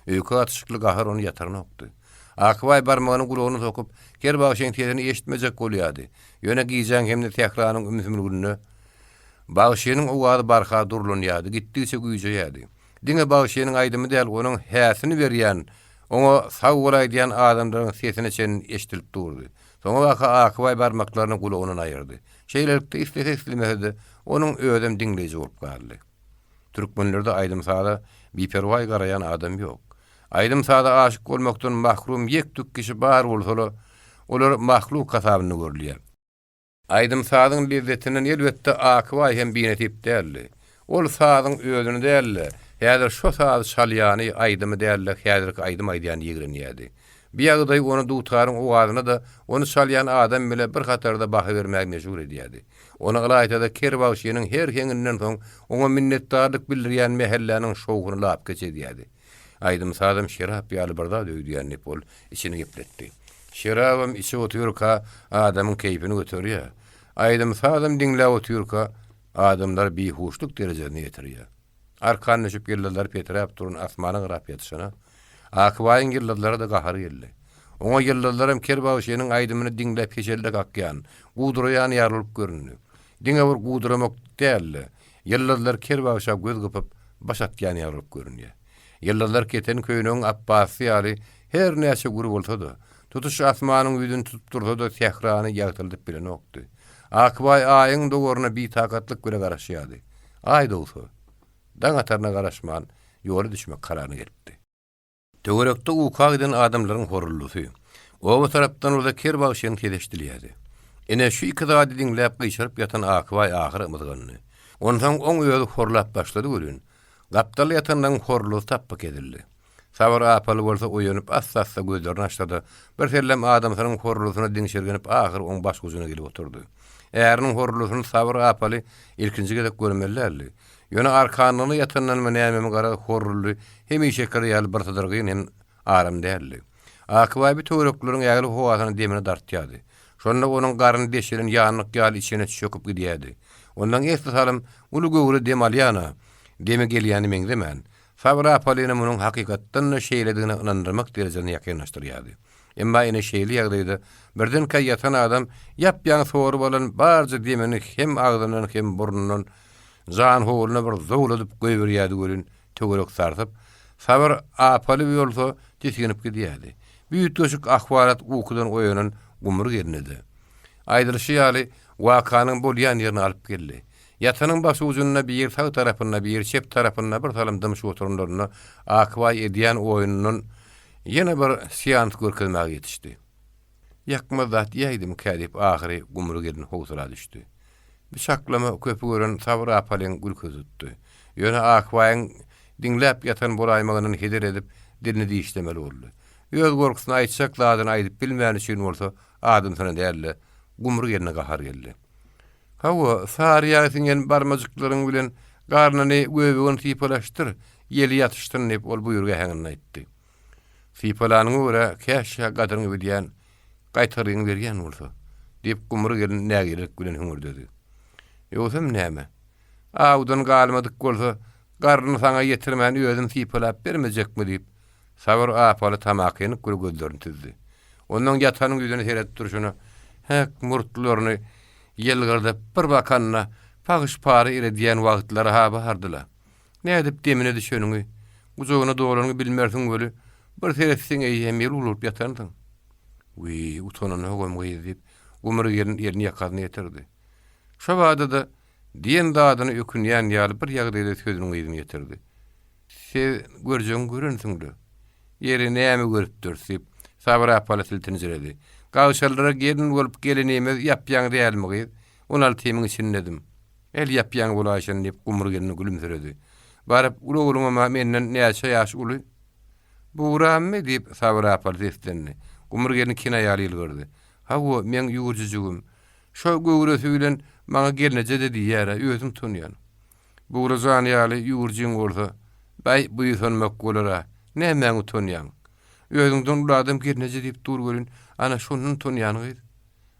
Öýke gatyşykly gahar ony ýatyranokdy. Akybaý barmagyny gulagyna sokup, ker bagşyň sesini eşitmejek bolýardy. Ýöne gijäň hem-de sähranyň ümsümliginde Bagşynyň owazy barha durlanýardy, gitdigiçe güýjeýärdi. Diňe bagşynyň aýdymy däl, onuň häsini berýän, oňa sag bol aýdýan adamlaryň sesine çenli eşidilip durdy. Soňabaka Akybaý barmaklaryny gulagyndan aýyrdy. Şeýlelikde, islese-islemese-de, onuň özem diňleýji bolup galdy. Türkmenlerde aýdym-saza biperwaý garaýan adam ýok. Aýdym-saza aşyk bolmakdan mahrum ýek-tük kişi bar bolsa-la, olar mahluk hasabynda görülýär. Aýdym-sazyň lezzetinden elbetde Akybaý hem binesip däldi. Ol sazyň özüni däl-de, häzir şo sazy çalýany, aýdymy däl-de, häzirki aýdym aýdýany ýigrenýärdi. Bu ýagdaý ony dutaryň owazyna-da, ony çalýan adam bile bir hatarda baha bermäge mejbur edýärdi. Ony ylaýta-da ker bagşynyň her heňinden soň oňa minnetdarlyk bildirýän mähelläniň şowhuny lapykeç edýärdi. Aýdym-sazam şerap ýaly bir zat öýdýän diýip, ol içini gepletdi. Şerabam içip otyrka adamyň keýpini göterýär. Aýdym-sazam diňläp otyrka adamlary bihuşluk derejesine ýetirýär. Arkan düşüp ýyldyzlary peträp duran asmana garap ýatyşyna, Akybaýyň ýyldyzlara-da gahary geldi. Oňa ýyldyzlaram ker bagşynyň aýdymyny diňläp heşelle kakýan, guduraýan ýaly bolup göründi. Diňe bir guduramak däl-de, ýyldyzlar ker bagşa göz gypyp, baş atýan ýaly bolup görünýär. Ýyldyzlar keten köýnegiň apbasy ýaly her näçe gür bolsa-da, tutuş asmanyň ýüzüni tutup dursa-da sährany ýagtyldyp bilenokdy. Akybaý Aýyň dogaryna bitakatlyk bile garaşýardy. Aý dogsa, daň ataryna garaşman, ýola düşmek kararyna gelipdi. Töwerekde uka giden adamlaryň horruldysy, oba tarapdan bolsa ker bagşynyň sesi eşidilýärdi. Ine, şu iki zady diňläp gyşaryp ýatan Akybaý ahyr ymyzgandy. Onsoň oň özi horlap başlady welin, gapdalda ýatanlaryň horruldysy tapba kesildi. Sabyr apaly bolsa oýanyp, assa-assa gözlerini açsa-da, birsellem adamsynyň horrulysyna diňşirgenip ahyr oň başujuna gelip oturdy. Äriniň horrulysyny Sabyr apaly ilkinji gezek görmeli däldi. Ýöne arkanlygyna ýatandanmy nämemi garaz horruly hemişekiri ýaly birsydyrgyn hem aram däldi. Akybaý bu töwerekleriň ägli howasyny demine dartýardy. Şonda onuň garny deşilen ýanlyk ýaly içine çöküp gidýärdi. Ondan esli salym uly göwre dem alýana, demi gelýäne meňzemän, Sabyr Apalyny munuň hakykatdan-da şeýledigine ynandyrmak derejesine ýakynlaşdyrýardy. Emma ine şeýle ýagdaýda birdenkä ýatan adam ýap-ýaňy sorup alan barja demini hem agzyndan hem burnundan janhowluna bir zowladyp goýberýärdi welin, töwerek sarsyp, Sabyr Apaly bolsa tisginip gidýärdi. Bu üýtgeşik ahwalat ukudan oýanan Gumry gelnedi. Aýdylyşy ýaly, wakanyň bolýan ýerine alyp geldi. Ýatanyň başujunda biri sag tarapynda, biri çep tarapynda bir salym dymşyp oturanlarynda Akybaý edýän oýnundan ýene bir seans görkezmäge ýetişdi. Ýakmaz zat iýäýdimikä diýip ahyry Gumry gelin howsala düşdi. Bu çaklama köpi gören Sabyr apalyň gülküsi tutdy. Ýöne Akybaýyň diňläp ýatan bolaýmagyndan heder edip, dilini dişlemeli boldy. Öz gorkusyna aýtjak zadyny aýdyp bilmäni üçin bolsa adamsyna däl-de, Gumry gelne gahar geldi. Hawa, sary ýag siňen barmajyklaryň bilen garnyny, göbegini sypalaşdyr, ýeli ýatyşsyn, diýip, ol buýruk äheňinde aýtdy. Sypalanyňa görä, käşgä gadyryňy bilýän, gaýtargyňy berýän bolsa, diýip, Gumry gelin nägilelik bilen hüňürdedi. Ýogsam näme? Awdan galmadyk bolsa, garnyny saňa ýetirmän özüm sypalap bermejekmi, diýip, Sabyr apaly tamakinlik bilen gözlerini süzdi. Ondan ýatanyň ýüzüne seredip durşuna, häk murtlaryny ýylgyrdyp bir bakanda pagyş-para eredýän wagtlary-ha bardy-la. Nädip demine düşeniňi, gujagyna dolanyňy bilmersiň weli, bir seretseň eýýäm ýel urulyp ýatansyň. Wiý, utananogam gyz, diýip, Gumry gelin elini ýakasyna ýetirdi. Şo bada-da diýen zadyna ökünýän ýaly bir ýagdaýda sözüniň yzyny ýetirdi. Siz görjegiňi görensiň-le. Ýeri, näme görüpdiris? diýip, Sabyr apaly siltenjiredi. Gagşallara gelin bolup gelenimiz ýap-ýaňy dälmi, gyz? On altymyň içindedim. El ýap-ýaňy bolaýşyn, diýip, Gumry gelin gülümsiredi. Baryp, uly ogluňam-a menden näçe ýaş uly? Burammy? diýip, Sabyr apaly seslendi. Gumry gelin kinaýaly ýylgyrdy. Hawa, meň ýüwürjijigim. Şo göwresi bilen maňa gelneje-de diýýär-ä, özüm utanýan. Bugra jan ýaly ýüwürjiň bolsa, baý, buýsanmak bolar-a. Nämäňe utanýaň? Özüňden uly adam gelneje diýip dur welin, ana, şondan utanýan gyz.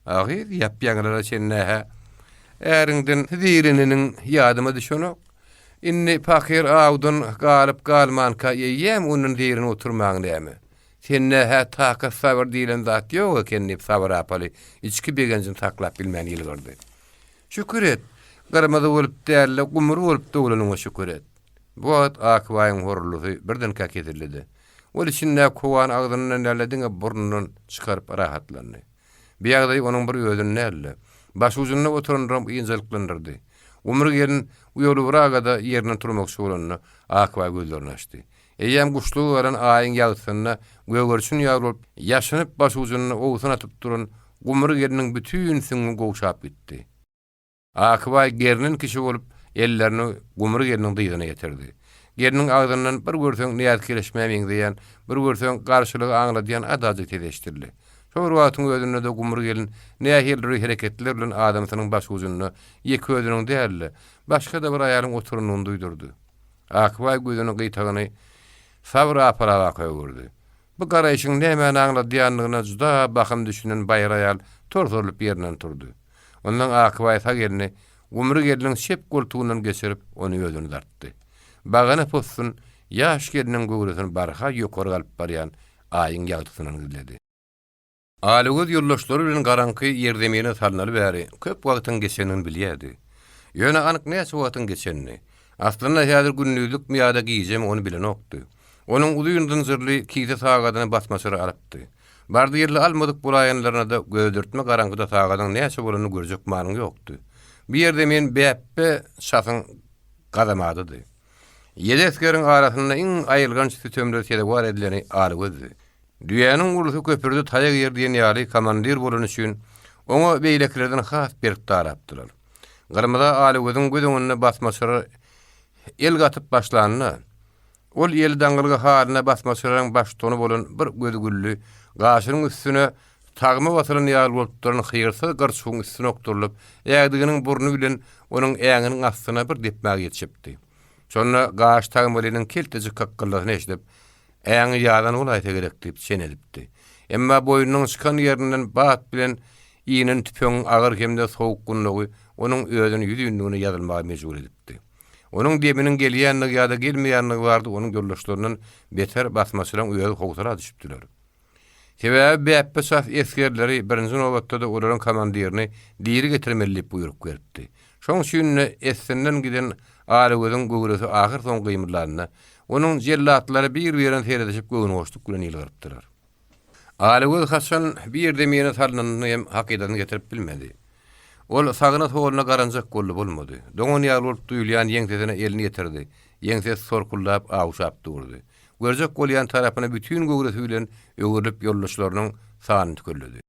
A gyz, ýap-ýaňylara çenli-hä äriňden zeýreneniň ýadyma düşenok. Indi pahyr awdan galyp-galmanka eýýäm ondan zeýrenip oturmaň näme? Sende-hä takat-sabyr diýlen zat ýok eken, diýip, Sabyr apaly içki begenjini saklap bilmän ýylgyrdy. Şükür et, gyrmyzy bolup däl-de, gumry bolup doglanyňa şükür et. Bu wagt Akbaýyň horruldysy birdenkä kesildi-de, ol içindäki howany agzyndan däl-de diňe burnundan çykaryp rahatlandy. Bu ýagdaý onuň bir özüni däl-de, başujunda oturanlaram ynjalyklandyrdy. Gumry gelin uýalybraga-da ýerinden turmakçy bolanda, Akbaý gözlerini açdy. Eýýäm guşluga galan Aýyň ýagtysynda gögerçin ýaly bolup, ýaşynyp başujunda owsun atyp duran Gumry gelniň bütin süňňi gowşap gitdi. Akybaý gernen kişi bolup, ellerini Gumry gelniň dyzyna ýetirdi. Gelniň agzyndan bir görseň näz-kereşmä meňzeýän, bir görseň garşylygy aňladýan adajy ses eşidildi. Şo bir wagtyň özünde-de Gumry gelin nähilidir hereketler bilen adamsynyň başujunda ýeke özüniň däl-de, başga-da bir aýalyň oturanyny duýdurdy. Akybaý gözüni gyýtagyny Sabyr apalabaka öwürdi. Bu garaýşyň nämäni aňladýandygyna juda bahym düşünen baýry aýal torsarylyp ýerinden turdy. Ondan Akybaý sag elini Gumry gelniň çep goltugyndan geçirip, ony özüne dartdy. Bagana possun ýaş gelniň göwresini barha ýokary galyp barýan Aýyň ýagtysyndan gizledi. Alagöz ýoldaşlary bilen garaňky ýerzemine salnaly bäri köp wagtyň geçendigini bilýärdi. Ýöne anyk näçe wagtyň geçenini, aslynda häzir gündizlikmi ýa-da gijemi ony bilenokdy. Onuň uzyn zynjyrly kise sagadyny basmaçylar alypdy. Bardy-geldi almadyk bolaýanlaryna-da gözedürtme garaňkyda sagadyň näçe bolanyny görjek manyň ýokdy. Bu ýerzemin Bäpbe şasyň gazamadydy. Ýedi esgeriň arasynda iň aýylganç sütemlere sezewar edileni Alagözdi. Düýäniň ulusy köprüde taýak iýer diýen ýaly komandir bolany üçin oňa beýlekilerden has berk darapdylar. Gyrmyza Alagözüň göz öňünde basmaçylara el gatyp başlanda, ol eli daňylgy halyna basmaçylaryň baştutany bolan bir gözi gülli, gaşynyň üstüne tagma basylan ýaly bolup duran hyrsyz gyrçugyň üstüne okdurylyp, ädiginiň burny bilen onuň äňiniň astyna bir depmäge ýetişipdi. Şonda gaş tagmalynyň keltejik kakgyldysyny eşidip, Äňi ýazan bolaýsa gerek diýip çen edipdi. Emma boýnunyň çykan ýerinden bat bilen inen tüpeňiň agyr hem-de sowuk gundagy onuň özüni ýüzünligine ýazylmaga mejbur edipdi. Onuň deminiň gelýändigi ýa-da gelmeýändigi barada onuň ýoldaşlaryndan beter basmaçylaryň özi howsala düşüpdiler. Sebäbi Bäpbe şas esgerleri, birinji nobatda-da olaryň komandirini diri getirmeli diýip buýruk beripdi. Şoň üçin-de essinden giden Alagözüň göwresi ahyrsoňy gymyldanda, onuň jellatlary bir-birine seredişip göwnühoşluk bilen ýylgyrypdylar. Alagöz haçan birzemine salnanyny hem hakydasyna getirip bilmedi. Ol sagyna-soluna garanjak boldy, bolmady. Doňan ýaly bolup duýulýan ýeňsesine elini ýetirdi. Ýeňsesi sorkuldap, awuşap durdy. Görjek bolýan tarapyna bütin göwresi bilen öwrülip ýoldaşlarynyň sanyny tükelledi.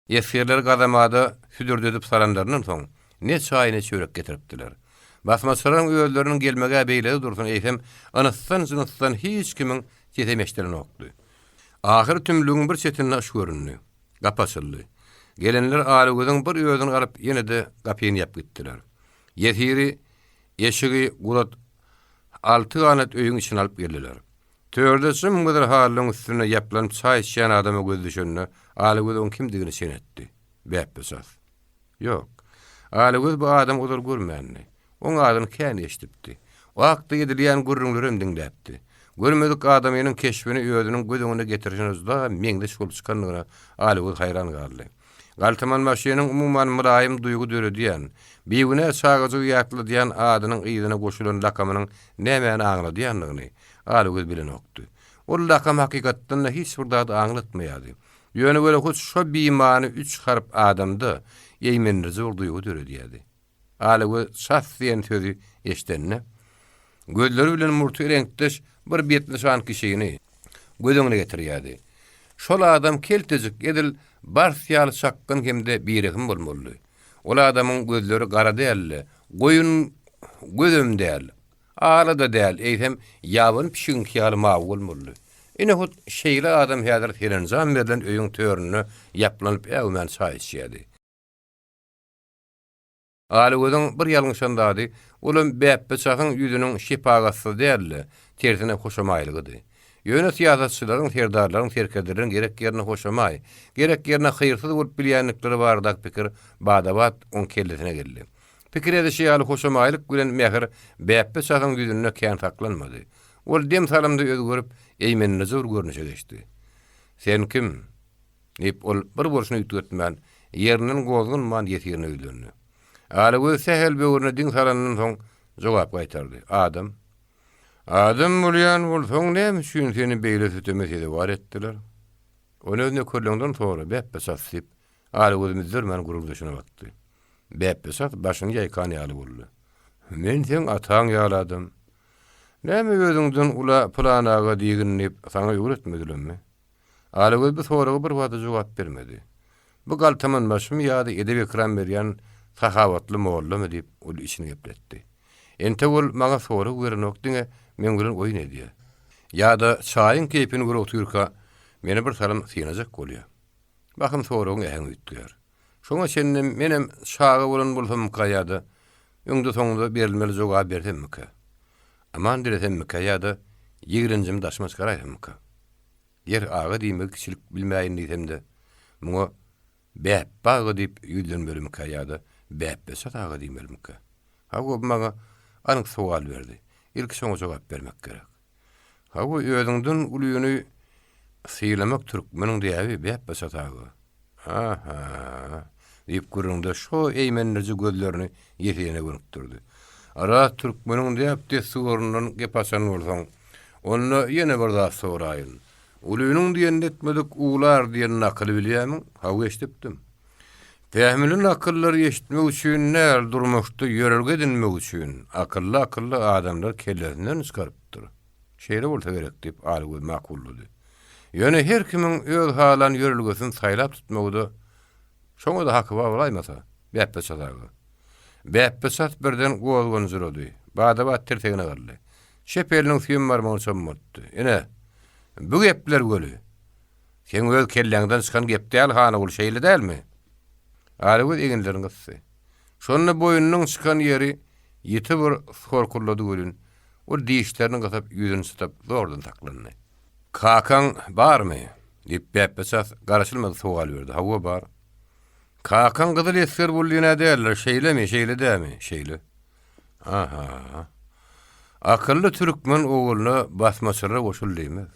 Esgerleri gazamada südürdedip salanlaryndan soň, ne çaý, ne çörek getiripdiler. Basmaçylaryň özleriniň gelmeg-ä beýlede dursun, eýsem, ynysdan-jynsdan hiç kimiň sesem eşidilenokdy. Ahyry tümlügiň bir çetinde yş göründi. Gapy açyldy. Gelenler Alagözüň bir özüni alyp, ýene-de gapyny ýapyp gitdiler. Ýesiri eşigi gurat Alty ganat öýüň içine alyp geldiler. Törde jym-gyzyl halynyň üstünde ýaplanyp çaý içýän adama gözi düşende, Alagöz oň kimdigini çen etdi. Bäpbe ças. Ýok. Alagöz bu adamy ozal görmändi. Oň adyny kän eşidipdi. O hakda edilýän gürrüňlerem diňläpdi. Görmedik adamynyň keşbini özüniň göz öňüne getirişine juda meňzeş bolup çykandygyna Alagöz haýran galdy. Galtamanbaşynyň umuman mylaýym duýgy döredýän, bigünä çagajygy ýatladýan adynyň yzyna goşulan lakamynyň nämäni aňladýandygyny Alagöz bilenokdy. Ol lakam hakykatdan-da hiç bir zady aňlatmaýardy. Ýöne weli hut şo bimany üç harp adamda eýmendiriji bir duýgy döredýärdi. Alagöz ças diýen sözi eşidende, gözleri bilen murty reňkdeş bir betnyşan kişini göz öňüne getirýärdi. Şol adam keltejik, edil bars ýaly çakgan hem-de birehim bolmalydy. Ol adamyň gözleri gara däl-de, goýun gözem däl, ala-da däl, eýsem, ýabany pişigiňki ýaly mawy bolmalydy. Ine, hut şeýle adam häzir serenjam berlen öýüň töründe ýaplanyp äwmän çaý içýärdi. Alagözüň bir ýalňyşan zady, olam Bäpbe çasyň ýüzüniň şepagatsyz däl-de, tersine hoşamaýlygydy. Ýöne syýasatçylaryň, serdarlaryň, serkerdeleriň gerek ýerinde hoşamaý, gerek ýerinde hyrsyz bolup bilýändikleri baradaky pikir bada-bat oň kellesine geldi. Pikir edişi ýaly hoşamaýlyk bilen mähir Bäpbe çasyň ýüzünde kän saklanmady. Ol dem salymda özgerip, eýmendiriji bir görnüşe geçdi. Sen kim? Diýip, ol bir bolşuny üýtgetmän, ýerinden gozganman ýesirine ýüzlendi. Alagöz sähel böwrüne diň salandan soň, jogap gaýtardy, Adam. Adam bolýan bolsaň, näme üçin seni beýle süteme sezewar etdiler? Ony öz nökerleňden sora, Bäpbe-çat, diýip, Alagöz müzzermän gürrüňdeşine bakdy. Bäpbe-çat başyny ýaýkan ýaly boldy. Men seň ataň ýaly adam. Näme özüňden ula pylan aga diýgin diýip, saňa öwretmedilermi? Alagöz bu soraga birbada jogap bermedi. Bu galtaman başymy ýa-da edep-ekram berýän sahawatly mollamy diýip, ol içini gepletdi. Entek ol maňa sorag berenok, diňe meň bilen oýun edýär. Ýa-da çaýyň keýpini görüp otyrka, meni bir salym synajak bolýar. Bahym soragyň äheňi üýtgär. Şoňa çenli menem çaga bolan bolsammyka ýa-da öňde-soňda berilmeli jogaby bersemmikä? Aman dilesemmikä ýa-da ýigrenjimi daşyma çykaraýsammyka? Ýer aga diýmegi kiçilik bilmäýin diýsem-de, muňa Bäpbe aga diýip ýüzlenmelimikä ýa-da Bäpbeçat aga diýmelimikä? Hawa, bu maňa anyk sowal berdi. Ilki şoňa jogap bermek gerek. Hawa, özüňden ulyny sylamak türkmeniň däbi, Bäpbeçat aga. Ha-ha, diýip, gürrüňdeş şo eýmendiriji gözlerini ýesirine gönükdirdi. Ras türkmeniň däp-dessuryndan gep açan bolsaň, onda ýene bir zat soraýyn. Ulynyň diýenini etmedik uwlar diýen nakyly bilýämiň? Hawa, eşidipdim. Pähimli nakyllary eşitmek üçin däl, durmuşda ýörelge edinmek üçin akylly-akylly adamlar kellesinden çykarypdyr. Şeýle bolsa gerek, diýip, Alygöz makullady. Ýöne her kimiň öz halan ýörelgesini saýlap tutmagy-da, şoňa-da haky bar bolaýmasa, Bäpbe çat aga. Bäpbe çat birden gozganjyrady. Bada-bat tirsegine galdy. Çep eliniň süýem barmagyny çommaltdy. Ine, bu gepler weli, seň öz kelläňden çykan gep däl, Hanygul, şeýle dälmi? Alagöz eginlerini gysdy. Şonda boýnunyň çykan ýeri ýiti bir horkullady welin, ol dişlerini gysyp, ýüzüni çytyp, zordan saklandy. Kakaň barmy? diýip, Bäpbe çat garaşylmadyk sowal berdi. Hawa, bar. Kakaň gyzyl esger boldy-ä däldir, şeýlemi, şeýle dämi? Şeýle. Aha. Akylly türkmen ogluna basmaçylara goşul diýmez.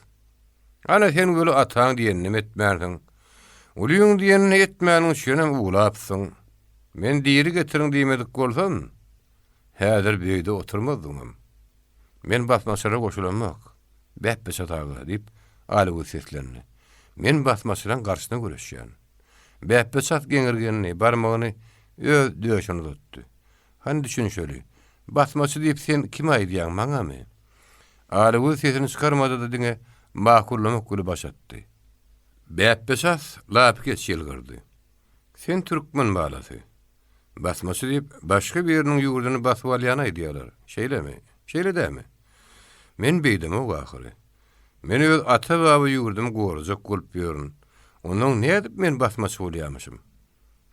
Ana sen weli ataň diýeninem etmänsiň. Ulyň diýenini etmäniň üçinem uwlapsyň. Men diri getiriň diýmedik bolsam, häzir bu öýde oturmazdyňam. Men basmaçylara goşulamok. Bäpbeçat aga, diýip, Alygöz seslendi. Men basmaçylaň garşysyna göreşýän. Bäpbeçat geňirgendi, barmagyny öz döşüne uzatdy. Hany düşünşeli. Basmaçy diýip sen kime aýdýaň, maňamy? Alagöz sesini çykarmady-da diňe makullamak güli baş atdy. Bäpbeças lapykeç ýylgyrdy. Sen türkmen balasy. Basmaçy diýip, başga biriniň ýurduny basyp alýany aýdýarlar. Şeýlemi? Şeýle dämi? Men beýdemok ahyry. Men öz ata-baba ýurdumy gorajak bolup ýörün. Onnoň nädip men basmaçy bolýamyşym?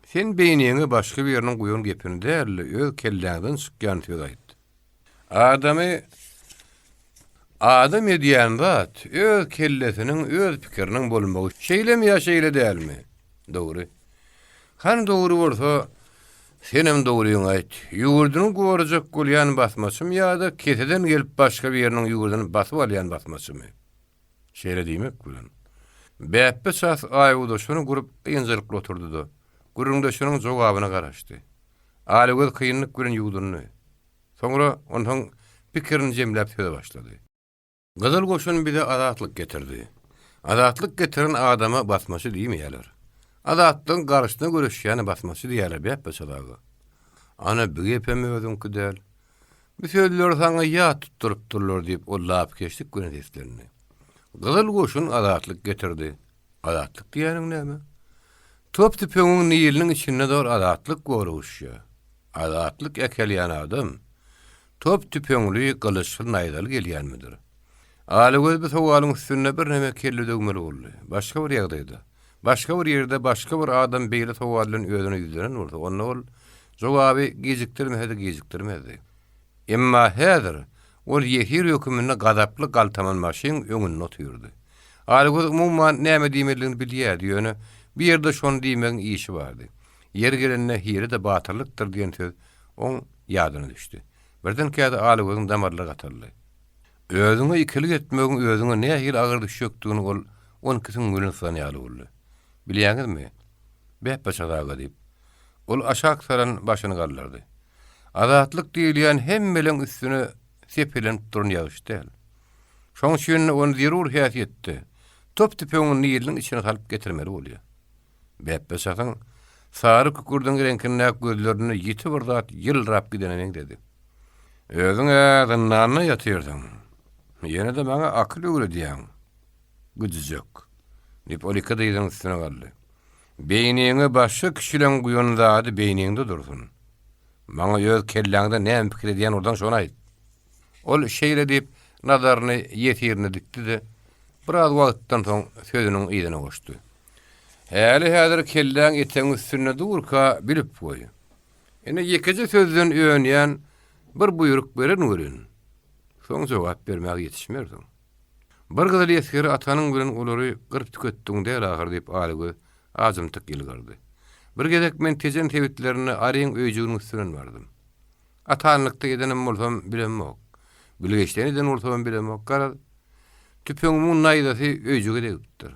Sen beýniňe başga biriniň guýan gepini däl-de, öz kelläňden çykýan sözi aýt. Adamy adam edýän zat, öz kellesiniň, öz pikiriniň bolmagy. Şeýlemi ýa şeýle dälmi? Dogry. Hany dogry bolsa, senem dogryňy aýt. Ýurduny gorajak bolýan basmaçymy ýa-da keseden gelip başga biriniň ýurduny basyp alýan basmaçymy? Şeýle diýmek bilen, Bäpbe ças aýuwdaşyny gurup ynjalykly oturdy-da, gürrüňdeşiniň jogabyna garaşdy. Alagöz kynlyk bilen ýuwdundy. Soňra onsoň pikirini jemläp söze başlady. Gyzyl goşun bize azatlyk getirdi. Azatlyk getiren adama basmaçy diýmeýärler. Azatlygyň garşysyna göreşýäne basmaçy diýýärler, Bäpbe ças aga. Ana, bu gepem özüňki däl. Bu sözleri saňa ýat tutdurypdyrlar, diýip, ol lapykeçlik bilen seslendi. Gyzyl goşun azatlyk getirdi. Azatlyk diýýäniň näme? Top-tüpeňiň niliniň içinde zor azatlyk gory uçýar. Azatlyk äkelýän adam top-tüpeňli, gylyçly, naýzaly gelýänmidir? Alagöz bu sowalyň üstünde birneme kelle döwmeli boldy. Başga bir ýagdaýda, başga bir ýerde başga bir adam beýle sowal bilen özüne ýüzlenen bolsa, onda ol jogaby gijikdirmese-de gijikdirmezdi. Emma häzir ol ýesir höküminde gazaply galtamanbaşyň öňünde otyrdy. Alagöz umuman näme diýmelidigini bilýärdi, ýöne bu ýerde şony diýmegiň işi bardy. Ýeri gelende hile-de batyrlykdyr diýen söz oň ýadyna düşdi. Birdenkä-de Alagözüň damarlary gataldy. Özüňe ikilik etmegiň özüňe nähili agyr düşjekdigini ol on ikisiniň bilen syzan ýaly boldy. Bilýäňizmi, Bäpbe aga, diýip, ol aşak salan başyny galdyrdy. Azatlyk diýilýän hemmeleň üstüne. sepelenip duran ýagyş däl. Şoň üçin-de ony zerur häsiýetde top-tüpeňiň niliniň içine salyp getirmeli bolýar. Bäpbe-çasyň sary kükürdiň reňkindäki gözlerinde ýiti bir zat ýyldyrap gidene meňzedi. Özüň-ä zyndanda ýatyrsyň. Ýene-de maňa akyl öwredýäň, güjüjek! diýip, ol iki dyzynyň üstüne galdy. Beýniňe başga kişileň guýan zady beýniňde dursun. Maňa öz kelläňde näme pikir edýän bolsaň şony aýt. Ol şeýle diýip, nazaryny ýesirine dikdi-de, biraz wagtdan soň sözüniň yzyna goşdy. Häli-häzir kelläň etegiň üstünde durka bilip goý. Ine ýekeje sözden önýän bir buýruk bererin welin, soň jogap bermäge ýetişmersiň. Bir gyzyl esgeri atanyň bilen olary gyryp tüketdiň däl ahyr diýip Alygöz ajymtyk ýylgyrdy. Bir gezek men Tejen sebitlerinde aryň öýjüginiň üstünden bardym. Atanlykda edenem bolsam bilemok. Bilgeşleýin eden bolsamam bilemok. Garaz, tüpeňimiň naýzasy öýjüge degipdir.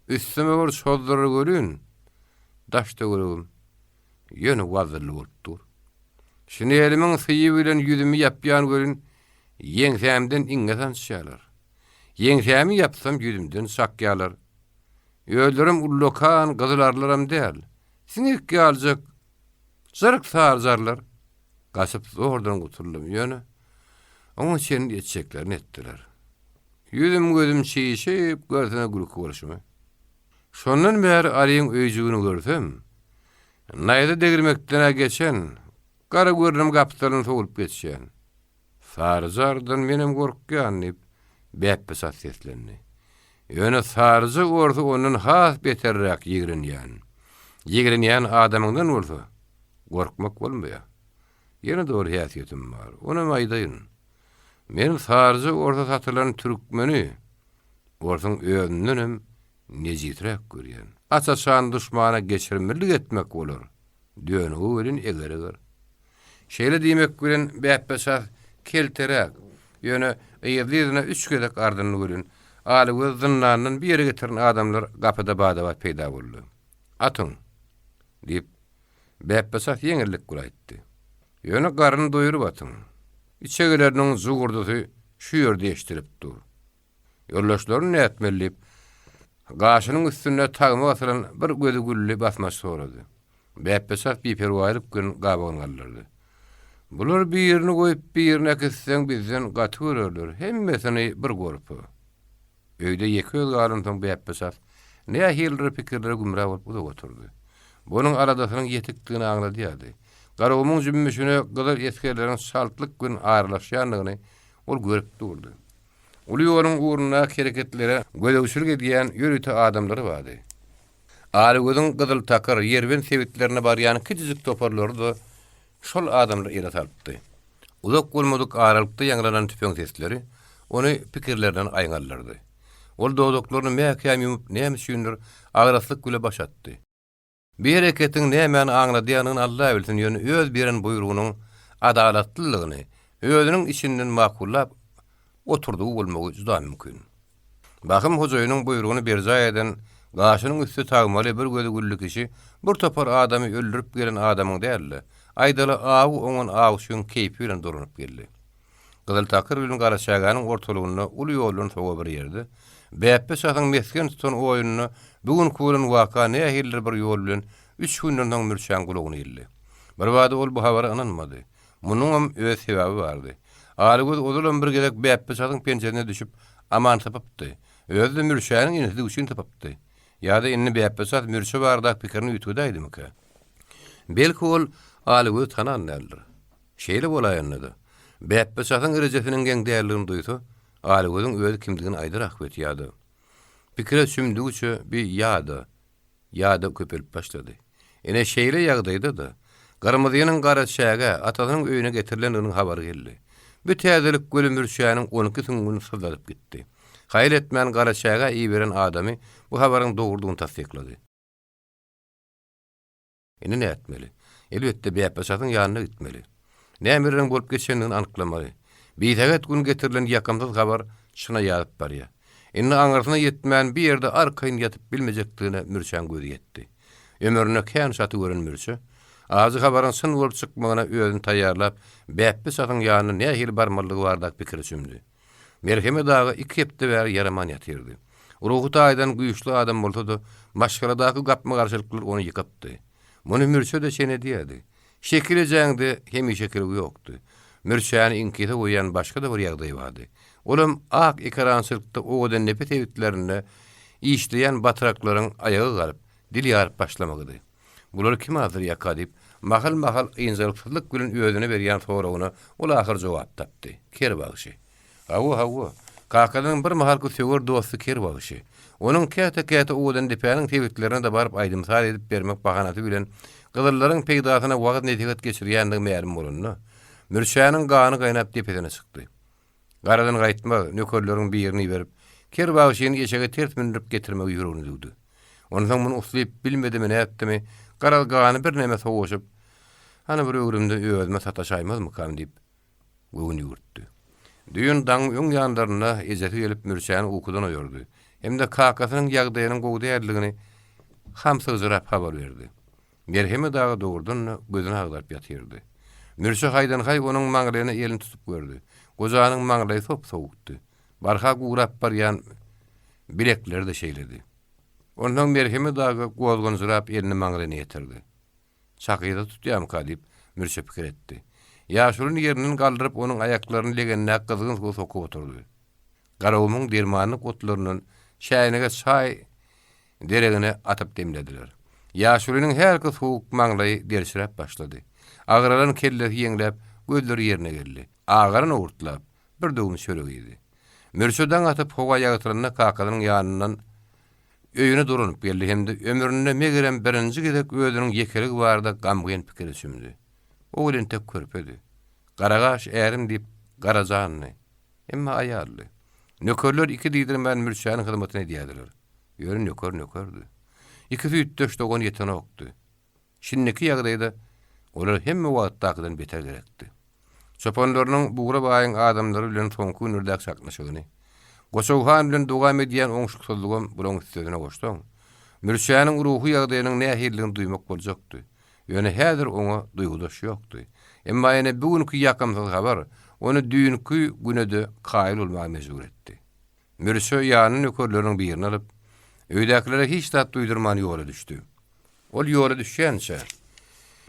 Üstüme bir çozdurar welin, daş-töweregim ýöne wazzylly bolup dur. Şinelimiň syýy bilen ýüzümi ýapýan welin, ýeňsämden iňňe sançýarlar. Ýeňsämi ýapsam ýüzümden çakýarlar. Özlerem ullakan gyzyl arylaram däl, siňek ýalyjak jyryk saryjarlar. Gaçyp zordan gutuldym, ýöne oňa çenli etjeklerini etdiler. Ýüzüm-gözüm çişip, görsene gülki bolşumy. Şondan bäri aryň öýjügini görsem, naýza degirmekden-ä geçen, gara görnüm gapdalyn sowulyp geçýän. Saryja arydan menem gorkýan, diýip, Bäpbe çat seslendi. Ýöne saryja orsy ondan has beterräk ýigrenýän. Ýigrenýän adamyňdan bolsa, gorkmak bolmaýar. Ýene dogry häsiýetim bar, onam aýdaýyn. Men saryja orsa satylan türkmeni orsuň özündenem nejisräk görýän. Aç-açan duşmana geçirimlilik etmek bolar, dönüge welin eger-eger. Şeýle diýmek bilen Bäpbe şas kelteräk, ýöne yzly-yzyna üç gezek ardyndy welin, Alygöz zyndandan bir ýere getiren adamlar gapyda bada-bat peýda boldy. Atyň! diýip, Bäpbe şas ýeňillik bilen aýtdy. Ýöne garyn doýrup atyň. Içegeleriniň jugurdysy şu ýerde eşidilip dur. Ýoldaşlaryny nätmeli diýip, gaşynyň üstünde tagma basylan bir gözi gülli basmaçy sorady. Bäpbe çalt biperwaýlyk bilen gabagyny galdyrdy. Bular birini goýup, birini äkitseň bizden gaty görerler. Hemmesini bir gorpa. Öýde ýeke özi galansoň Bäpbe çalt nähilidir pikirlere gümra bolup uzak oturdy. Bu onuň aladasynyň ýetikdigini aňladýardy. Garagumuň jümmüşine gyzyl esgerleriň çaltlyk bilen aralaşýandygyny ol görüp durdy. Uly ýoluň ugrundaky hereketlere gözegçilik edýän ýörite adamlary bardy. Alagözüň Gyzyltakyr, Ýerbent sebitlerine barýan kiçijik toparlary-da şol adamlar ele salypdy. Uzak bolmadyk aralykda ýaňlanan tüpeň sesleri ony pikirlerinden aýňaldyrdy. Ol dodaklaryny mäkäm ýumup näme üçindir agraslyk bile baş atdy. Bu hereketiň nämäni aňladýanyny Alla bilsin, ýöne öz beren buýrugynyň adalatlylygyny özüniň içinden makullap oturdygy bolmagy juda mümkin. Bahym hojaýynyň buýrugyny berjaý eden, gaşynyň üsti tagmaly bir gözi gülli kişi bir topar adamy öldürip gelen adamyň däl-de, aýdaly awy oňan awçyň keýpi bilen dolanyp geldi. Gyzyltakyr bilen Garaçägäniň ortalygynda uly ýoldan sowa bir ýerde, Bäpbe şasyň mesgen tutan oýunda bu günki bolan waka nähilidir bir ýol bilen üç günden soň Mürçäň gulagyna ildi. Birbada ol bu habara ynanmady. Munuňam öz sebäbi bardy. Alygöz ozalam bir gezek Bäpbe şasyň penjesine düşüp, aman sypypdy. Özi-de Mürçäniň inisidigi üçin sypypdy. Ýa-da indi Bäpbe şas Mürçe baradaky pikirini üýtgedäýdimikä? Belki ol Alygözi tanan däldir. Şeýle bolaýanda-da, Bäpbe çasyň rejesiniň geň däldigini duýsa, Alygözüň özi kimdigini aýdar ahbeti ýa-da. Pikire çümdügiçe bi ýa-da, ýa-da köpelip başlady. Ine, şeýle ýagdaýda-da, Gyrmyzynyň Garaçägä, atasynyň öýüne getirilendiginiň habary geldi. Bu täzelik göli Mürçäniň onki süňňüni syzladyp gitdi. Haýal etmän Garaçägä iberen adamy bu habaryň dogrudygyny tassyklady. Indi nätmeli? Elbetde, Bäpbe şasyň ýanyna gitmeli. Nämeleriň bolup geçendigini anyklamaly. Bisähet gün getirilen ýakymsyz habar çyna ýazyp barýar. Indi aňyrsyna ýetmän bir ýerde arkaýyn ýatyp bilmejekdigine Mürçäň gözi ýetdi. Ömründe kän şaty gören Mürçe. Ajy habaryň çyn bolup çykmagyna özüni taýýarlap, Bäpbe çatyň ýanyna nähili barmalydygy baradaky pikire çümdi. Merhemet aga iki hepde bäri ýaraman ýatyrdy. Ruhy taýdan güýçli adam bolsa-da, maşgaladaky gapma-garşylyklar ony ýykypdy. Muny Mürçe-de çen edýärdi. Şekil ejäň-de hemişekiligi ýokdy. Mürçäni iňkise goýýan başga-da bir ýagdaý bardy. Olam ak ekerançylykda Owadandepe sebitlerinde işleýän batraklaryň aýaga galyp, dil ýaryp başlamagydy. Bulary kim azdyrýaka diýip, mahal-mahal ynjalyksyzlyk bilen özüne berýän soragyna ol ahyr jogap tapdy, Ker bagşy. Hawa, hawa. Kakasynyň bir mahalky söwer dosty Ker bagşy. Onuň käte-käte Owadandepäniň sebitlerine-de baryp aýdym-saz edip bermek bahanasy bilen gyzyllaryň peýdasyna wagyz-nesihat geçirýändigi mälim bolanda, Mürçäniň gany gaýnap depesine çykdy. Garadan gaýtmaz, nökerleriň birini iberip, Ker bagşyny eşege ters mündürip getirmegi ýüregine düwdi. Onsoň muny uslyp bilmedimi, nätdimi, garaz gany birneme sowaşyp, Hany bir öwrümde özüme sataşaýmazmykam diýip, göwün ýüwürtdi. Düýn daňyň öň ýanlarynda ejesi gelip Mürçäni ukudan oýardy hem-de kakasynyň ýagdaýynyň gowy däldigini hamsygjyrap habar berdi. Merhemet aga dogrudan-da gözüni agdaryp ýatyrdy. Mürçe haýdan-haý onuň maňlaýyna elini tutup gördi. Gojanyň maňlaýy sop-sowukdy. Barha gurap barýan bilekleri-de şeýledi. Onsoň Merhemet aga gozganjyrap elini maňlaýyna ýetirdi. Çakyza tutýamyka diýip, Mürçe pikir etdi. Ýaşulyny ýerinden galdyryp, onuň aýaklaryny legendäki gyzgyn suwa sokup oturdy. Garagumuň dermanlyk otlaryndan çäýnege çaý deregine atyp demlediler. Ýaşulynyň hälki sowuk maňlaýy derçiräp başlady. Agralan kellesi ýeňläp, gözleri ýerine geldi. Agaran owurtlap, bir döwüm çörek iýdi. Mürçe daň atyp, howa ýagtylanda kakasynyň ýanyndan öýüne dolanyp geldi hem-de ömründe megerem birinji gezek özüniň ýekeligi barada gamgyn pikire çümdi. Ogul entek körpedi. Garagaş ärim diýip gara janly, emma aýally. Nökerler iki diýdirmän Mürçäniň hyzmatyny edýärdiler. Ýöne nöker nökerdi. Iki süýtdeş dogan ýetenokdy. Şindiki ýagdaýda olar hemme wagtdakydan beter gerekdi. Çopanlarynyň Bugra baýyň adamlary bilen soňky günlerdäki çaknyşygyny, Goçag han bilen dowam edýän oňşuksyzlygam bulaň üstesine goşsaň, Mürçäniň ruhy ýagdaýynyň nähilidigini duýmak boljakdy. Ýöne häzir oňa duýgudaş ýokdy. Emma ene bu günki ýakymsyz habar ony düýnki güne-de kaýyl bolmaga mejbur etdi. Mürçe ýanyna nökerleriniň birini alyp, öýdäkilere hiç zat duýdurman ýola düşdi. Ol ýola düşýänçä,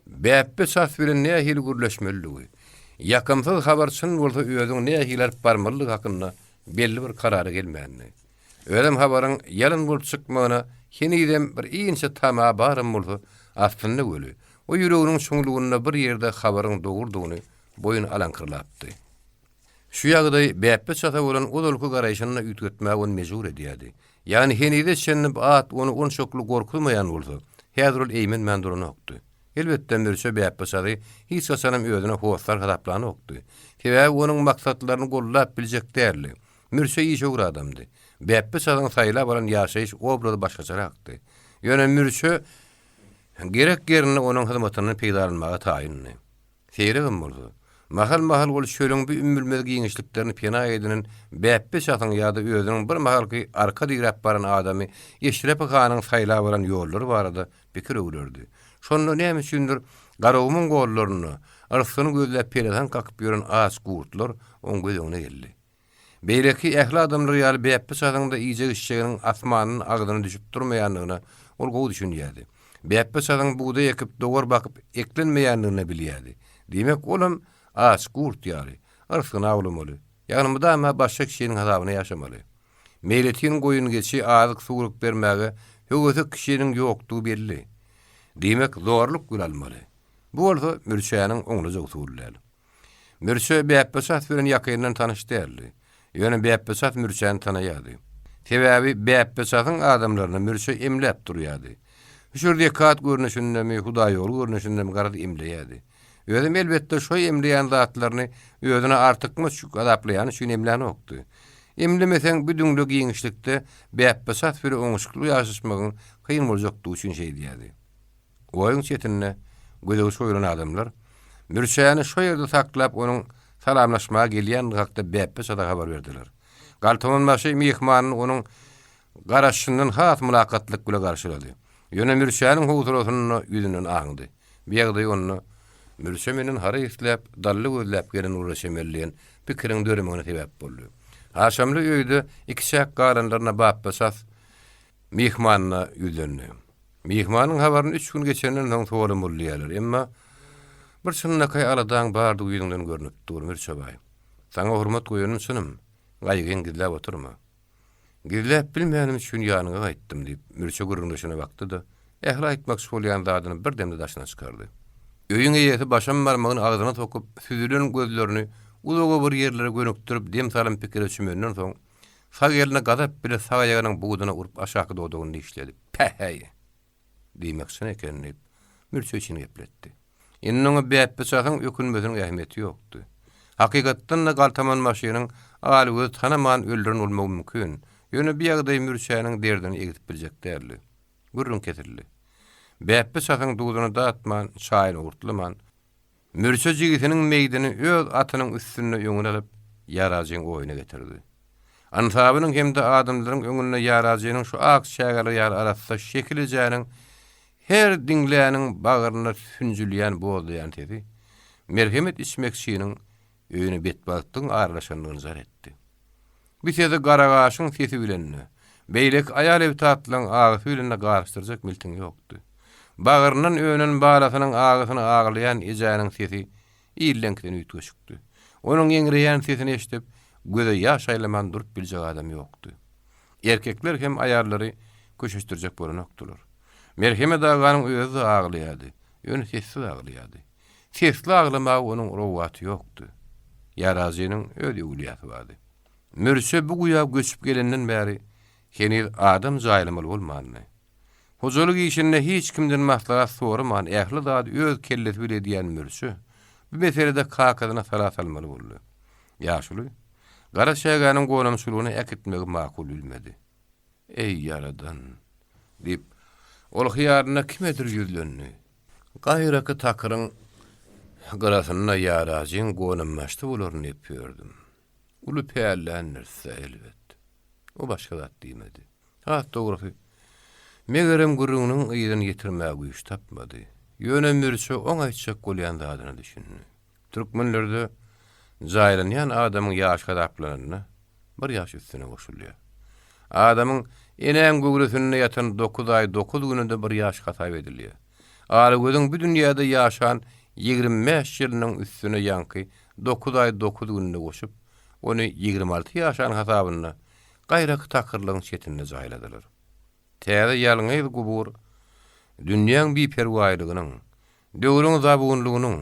Bäpbe ças bilen nähili gürleşmelidigi, ýakymsyz habar çyn bolsa özüňi nähili alyp barmalydygy hakynda belli bir karara gelmändi. Özem habaryň ýalan bolup çykmagyna henizem bir inçe tama baram bolsa, aslynda weli, o ýüreginiň çuňlugynda bir ýerde habaryň dogrudygyny boýun alaňkyrlapdy. Şu ýagdaý Bäpbe çata bolan ozalky garaýşyny-da üýtgetmäge ony mejbur edýärdi. Ýagny henize çenli bu at ony onçakly gorkuzmaýan bolsa, häzir ol eýmenmän duranokdy. Elbetde, Mürçe Bäpbe çaty hiç haçanam özüne hossar hasaplanokdy. Sebäbi onuň maksatlaryny goldap biljek däldi. Mürçe işewür adamdy. Bäpbe çatyň saýlap alan ýaşaýyş obrazy başgaçarakdy. Ýöne Mürçe gerek ýerinde onuň hyzmatyndan peýdalanmaga taýyndy. Seýregem bolsa, mahal-mahal ol çölüň bu ümmülmez giňişliklerini pena edinen Bäpbe şasyň ýa-da özüniň bir mahalky arka diräp baran adamy Eşrepi hanyň saýlap alan ýollary barada pikir öwrerdi. Şonda näme üçindir Garagumuň gollarynda yrsgyny gözläp pelesaň kakyp ýören aç gurtlar oň göz öňüne geldi. Beýleki ähli adamlar ýaly Bäpbe çasyň-da iýjek-içjeginiň asmandan agzyna düşüp durmaýandygyna ol gowy düşünýärdi. Bäpbe çasyň bugdaý ekip, dowar bakyp eklenmeýändigini-de bilýärdi. Diýmek, olam aç gurt ýaly, yrsgyny awlamaly, ýagny mydama başga kişiniň hasabyna ýaşamaly. Meýletin goýun-geçi azyk-suwluk bermäge höwesek kişiniň ýokdugy belli. Diýmek, zorluk bilen almaly. Bu bolsa Mürçäniň oňlajak usuly däl. Mürçe Bäpbe çat bilen ýakyndan tanyş däldi. Ýöne Bäpbe çat Mürçäni tanaýardy. Sebäbi Bäpbe çatyň adamlaryny Mürçe emläp durýardy. Hüşür zekat görnüşindemi, hudaýýoly görnüşindemi garaz emleýärdi. Özem elbetde şo emleýän zatlaryny özüne artykmaç ýük azaplaýany üçin emlänokdy. Emlemeseň bu düňle giňişlikde Bäpbe çat bile oňuşykly ýaşaşmagyň kyn boljakdygy üçin şeýdýärdi. Oýuň çetinde gözegçi goýlan adamlar Mürçäni şo ýerde saklap, onuň salamlaşmaga gelýändigi hakda Bäpbe çata habar berdiler. Galtamanbaşy myhmanyny onuň garaşyşyndan has mylakatlylyk bile garşylady. Ýöne Mürçäniň howsalasyny ýüzünden aňdy. Bu ýagdaý onda, Mürçe menden haraý isläp, dally gözläp gelen bolara çemeli diýen pikiriň döremegine sebäp boldy. Haşamly öýde ikiçäk galanlaryna Bapba Ças myhmanyna ýüzlendi. Myhmanyň habaryny üç gün geçenden soň soramaly diýýärler. Emma bir çynlakaý aladaň bardygy ýüzüňden görnüp dur, Mürçe baý. Saňa hormat goýanym çynym. Gaýgyňy gizläp oturma. Gizläp bilmänim üçin ýanyňa gaýtdym, diýip, Mürçe gürrüňdeşine bakdy-da, ähli aýtmakçy bolýan zadyny bir demde daşyna çykardy. Öýüň eýesi başam barmagyny agzyna sokup, süzülen gözlerini uzaga bir ýerlere gönükdirip dem salym pikire çümenden soň, sag elini gazap bile sag aýagynyň buduna urup aşaky dodagyny dişledi. Päheý! Diýmek çyn eken, diýip, Mürçe içini gepletdi. Indi oňa Bäpbe-çasyň ökünmesiniň ähmiýeti ýokdy. Hakykatdan-da galtaman maşynyň Algözi tanaman öldüren bolmagy mümkin, ýöne bu ýagdaý Mürçäniň derdini egisip biljek däldi. Gürrüň kesildi. Bäpbe-çasyň duzuny datman, çaýyny owurtlaman, Mürçe jigisiniň meýdini öz atynyň üstünde öňüne alyp, Ýarajyň oýuna getirdi. Ynsabynyň hem-de adamlaryň öňünde Ýarajynyň şu ak çägeler ýaly arassa Şekil ejäniň her diňläniň bagrynda sünjülýän bozlaýan sesi merhemet içmekçiniň öýüne betbagtlygyň aralaşandygyny jar etdi. Bu sesi Garagaşyň sesi bilen-de, beýleki aýal-ebtatlaryň agysy bilen-de garyşdyrjak miltiň ýokdy. Bagryndan önen balasynyň agysyny aglaýan ejäniň sesi illeňkiden üýtgeşikdi. Onuň eňreýän sesini eşidip, göze ýaş aýlaman durup biljek adam ýokdy. Erkekler hem aýallary köşeşdirjek bolanokdylar. Merhemet aganyň özi-de aglaýardy, ýöne sessiz aglaýardy. Sesli aglamaga onuň rowaty ýokdy. Ýarazynyň öz öwülýäsi bardy. Mürçe bu guýa göçüp gelenden bäri heniz adam jaýlamaly bolmandy. Hojalyk işinde hiç kimden maslahat soraman ähli zady öz kellesi bile edýän Mürçe bu meselede kakasyna sala salmaly boldy. Ýaşuly Gara çägäniň gonamçylygyna äkitmegi makul bilmedi. Eý, Ýaradan! diýip, ol hyýalynda kimedir ýüzlendi. Gaýraky takyryň gyrasynda ýarajyň gonambaşda bolaryny diýip ýördüm. Uly pälländiris-dä, elbet. O başga zat diýmedi. Has dogrusy, megerem gürrüňiniň yzyny ýetirmäge güýç tapmady. Ýöne Mürçe oň aýtjak bolýan zadyna düşündi. Türkmenlerde jaýlanýan adamyň ýaşy hasaplananda bir ýaş üstüne goşulýar. Adamyň enäň göwresinde ýatan dokuz aý dokuz günü-de bir ýaş hasap edilýär. Alagözüň bu dünýäde ýaşan 25 ýylynyň üstüne ýaňky dokuz aý dokuz gününi goşup, ony 26 ýaşan hasabynda gaýraky takyrlygyň çetinde jaýladylar. Täze ýalňyz gubur dünýäň biperwaýlygynyň, döwrüň zabunlygynyň,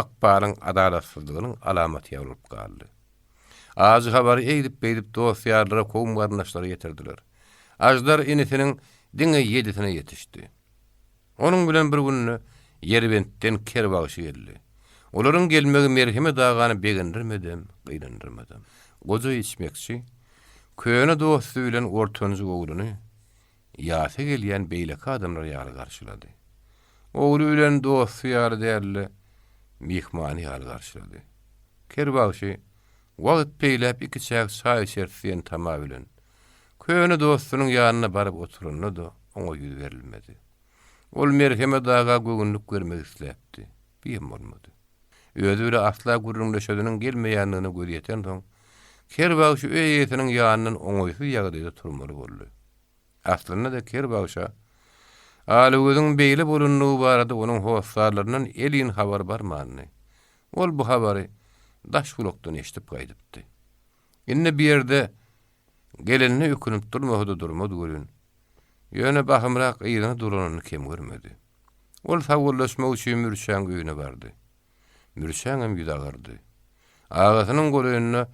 ykbalyň adalatsyzlygynyň alamaty ýaly bolup galdy. Ajy habary eýdip-beýdip dost-ýarlara, kowum-garyndaşlara ýetirdiler. Aždar inisiniň diňe ýedisine ýetişdi. Onuň bilen bir günde Ýerbentden Kerbagşy geldi. Olaryň gelmegi Merhemet agany begendirmedem, gynandyrmadam. Goja içmekçi, köne dosty bilen ortanjy ogluny ýasa gelýän beýleki adamlar ýaly garşylady. Ogly bilen dosty ýaly däl-de, myhmany ýaly garşylady. Kerbagşy, Wagt peýläp ikiçäk çaý içeris diýen tama bilen, köne dostunyň ýanyna baryp oturanda-da oňa ýüz berilmedi. Ol Merhemet aga göwünlik bermek isläpdi. Biem bolmady. Özi bile asla gürrüňleşesiniň gelmeýändigine gözi ýetensoň, Kerbagşy öý eýesiniň ýanyndan oňaýsyz ýagdaýda turmaly boldy. Aslynda-da Kerbagşa Alagözüň beýle bolandygy barada onuň hossarlaryndan elin habar barmandy. Ol bu habary daş gulakdan eşidip gaýdypdy. Indi bu ýerde gelenine ökünip durmasa-da durmady welin, ýöne bahymrak yzyna dolanyny kem görmedi. Ol sagbollaşmak üçin Mürçäň öýüne bardy. Mürçäňem ýüzi agardy. Agasynyň golaýynda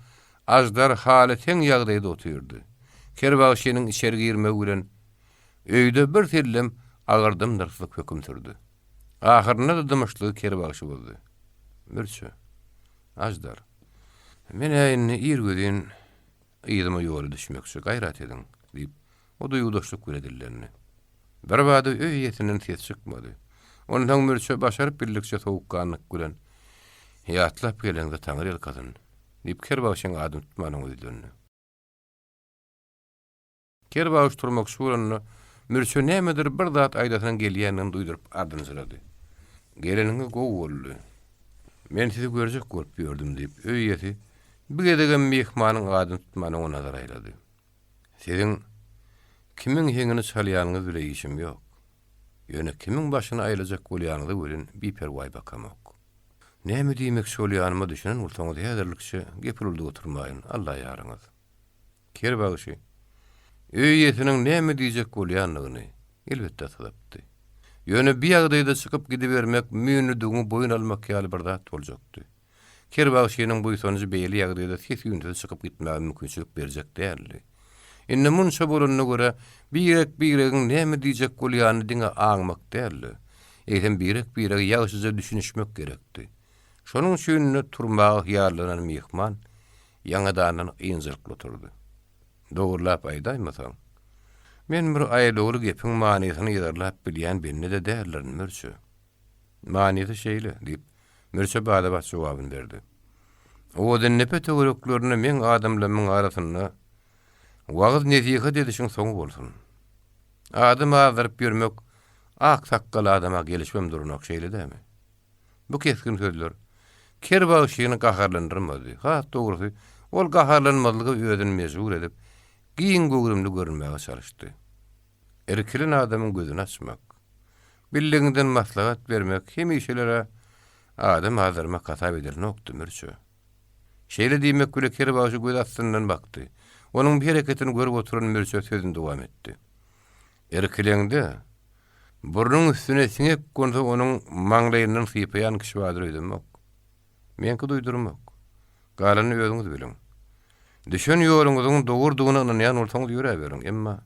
Aždar haly teň ýagdaýda otyrdy. Kerbagşynyň içeri girmegi bilen öýde bir sellem agyr dym-dyrslyk höküm sürdi. Ahyrynda-da dymyşlygy Kerbagşy bozdy. Mürçe. Aždar. Men-ä indi irgözin yzyma ýola düşmekçi, gaýrat ediň, diýip, o duýgudaşlyk bilen dillendi. Birbada öý eýesinden ses çykmady. Onsoň Mürçe başaryp bildikçe sowukganlyk bilen, Ýatlap geleňde Taňry ýalkasyn! diýip, Kerbagşyň adyny tutman oňa ýüzlendi. Kerbagyş turmakçy bolanda, Mürçe nämedir bir zat aýdasynyň gelýändigini duýduryp ardynjyrady. Geleniňiz gowy boldy. Men sizi görjek bolup ýördüm, diýip, öý eýesi bir gezegem myhmanyň adyny tutman oňa nazar aýlady. Siziň kimiň heňini çalýanyňyz bile işim ýok. Ýöne kimiň başyny aýlajak bolýanyňyza welin biperwaý bakamok. Näme diýmekçi bolýanyma düşünen bolsaňyz häzirlikçe gep uruldyp oturmaýyn, Alla ýaryňyz. Ker bagşy öý eýesiniň näme diýjek bolýandygyny, elbetde, syzypdy. Ýöne bi ýagdaýda çykyp gidibermek müýnlüdigiňi boýun almak ýaly bir zat boljakdy. Ker bagşynyň buýsanjy beýle ýagdaýda ses-üýnsüz çykyp gitmäge mümkinçilik berjek däldi. Indi munça bolanyna görä, birek-biregiň näme diýjek bolýanyny diňe aňmak däl-de, eýsem birek-birege ýagşyja düşünişmek gerekdi. Şonuň üçin-de turmaga hyýallanan myhman ýaňadandan ynjalykly oturdy. Dogrulap aýdaýmasaň, men bir aýlawly gepiň manysyny yzarlap bilýän bende-de däldirin, mürçe. Manysy şeýle, diýip, Mürçe bada-bat jogabyny berdi. Owadandepe töwereklerinde meň adamlarymyň arasynda wagyz-nesihat edişiň soňy bolsun. Adam azdyryp ýörmek ak sakgal adama gelişibem duranok, şeýle dämi? Bu kesgin sözler Ker bagşyny gaharlandyrmady. Has dogrusy, ol gaharlanmazlyga özüni mejbur edip, giň göwrümli görünmäge çalyşdy. Irkilen adamyň gözüni açmak, bildigiňden maslahat bermek hemişeler-ä adam azdyrmak hasap edilenokdy, Mürçe. Şeýle diýmek bile Ker bagşy göz astyndan bakdy. Onuň bu hereketini görüp oturan Mürçe sözüni dowam etdi. Irkileňde, Burnuň üstüne siňek gonsa onuň maňlaýyndan sypaýan kişi bardyr öýdemok. Meňki duýdurmak. Galanyny özüňiz biliň. Düşen ýoluňyzyň dogrudygyna ynanýan bolsaňyz ýöräberiň, emma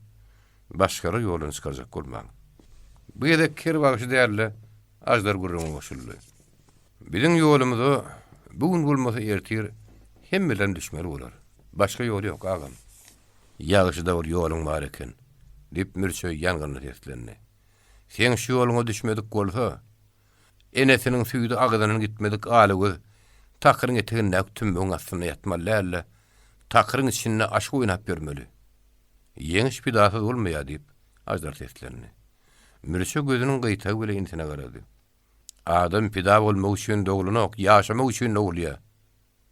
başgalary ýoldan çykarjak bolmaň. Bu gezek ker bagşy däl-de, aždar gürrüňe goşuldy. Biziň ýolumyza bu gün bolmasa ertir hemmelerem düşmeli bolar. Başga ýol ýok, agam. Ýagşy-da bir ýoluň bar eken, diýip, Mürçe ýangynly seslendi. Seň şu ýoluňa düşmedik bolsa, enesiniň süýdi agzyndan gitmedik alagöz takyryň etegindäki tümmegiň astynda ýatmaly däl-de, takyryň içinde aşyk oýnap ýörmeli. Ýeňiş pidasyz bolmaýar, diýip, Aždar seslendi. Mürçe gözüniň gyýtagy bile inisine garady. Adam pida bolmak üçin doglanok, ýaşamak üçin dogulýar.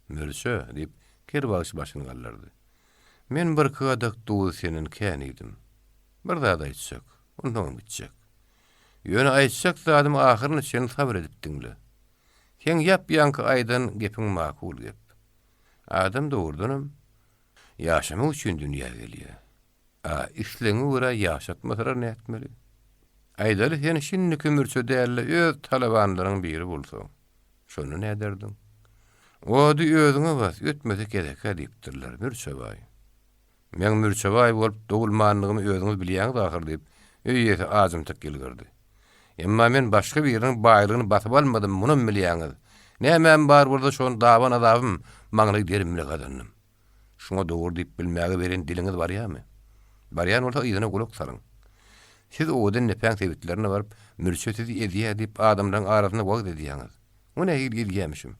Mürçe, diýip, ker bagşy başyny galdyrdy. Men birki gadak duzy senden kän iýdim. Bir zat aýtjak, onsoňam gitjek. Ýöne aýtjak zadymy ahyryna çenli sabyr edip diňle. Seň ýap-ýaňky aýdan gepiň makul gep. Adam dogrudanam, ýaşamak üçin dünýä gelýär. A islegiňe görä ýaşatmasalar nätmeli? Aýdaly sen şindiki mürçe däl-de öz talabanlaryň biri bolsaň, şonda näderdiň? Ody özüňe bas, ötmese kesekä diýipdirler, Mürçebaý. Meň Mürçebaý bolup dogulmandygymy özüňiz bilýäňiz ahyr diýip, öý eýesi ajymtyk ýylgyrdy. Emma men başga biriniň baýlygyny basyp almadym, munam bilýäňiz. Nämäm bar bolsa şony daban azabym, maňlaý derim bile gazandym. Şuňa dogry diýip bilmäge welin diliňiz barýarmy? Barýan bolsa yzyna gulak salyň. Siz owadan depäň sebitlerine baryp, mürçe sizi ezýär diýip adamlaryň arasynda wagyz edýäňiz. O nähili ezýämişim?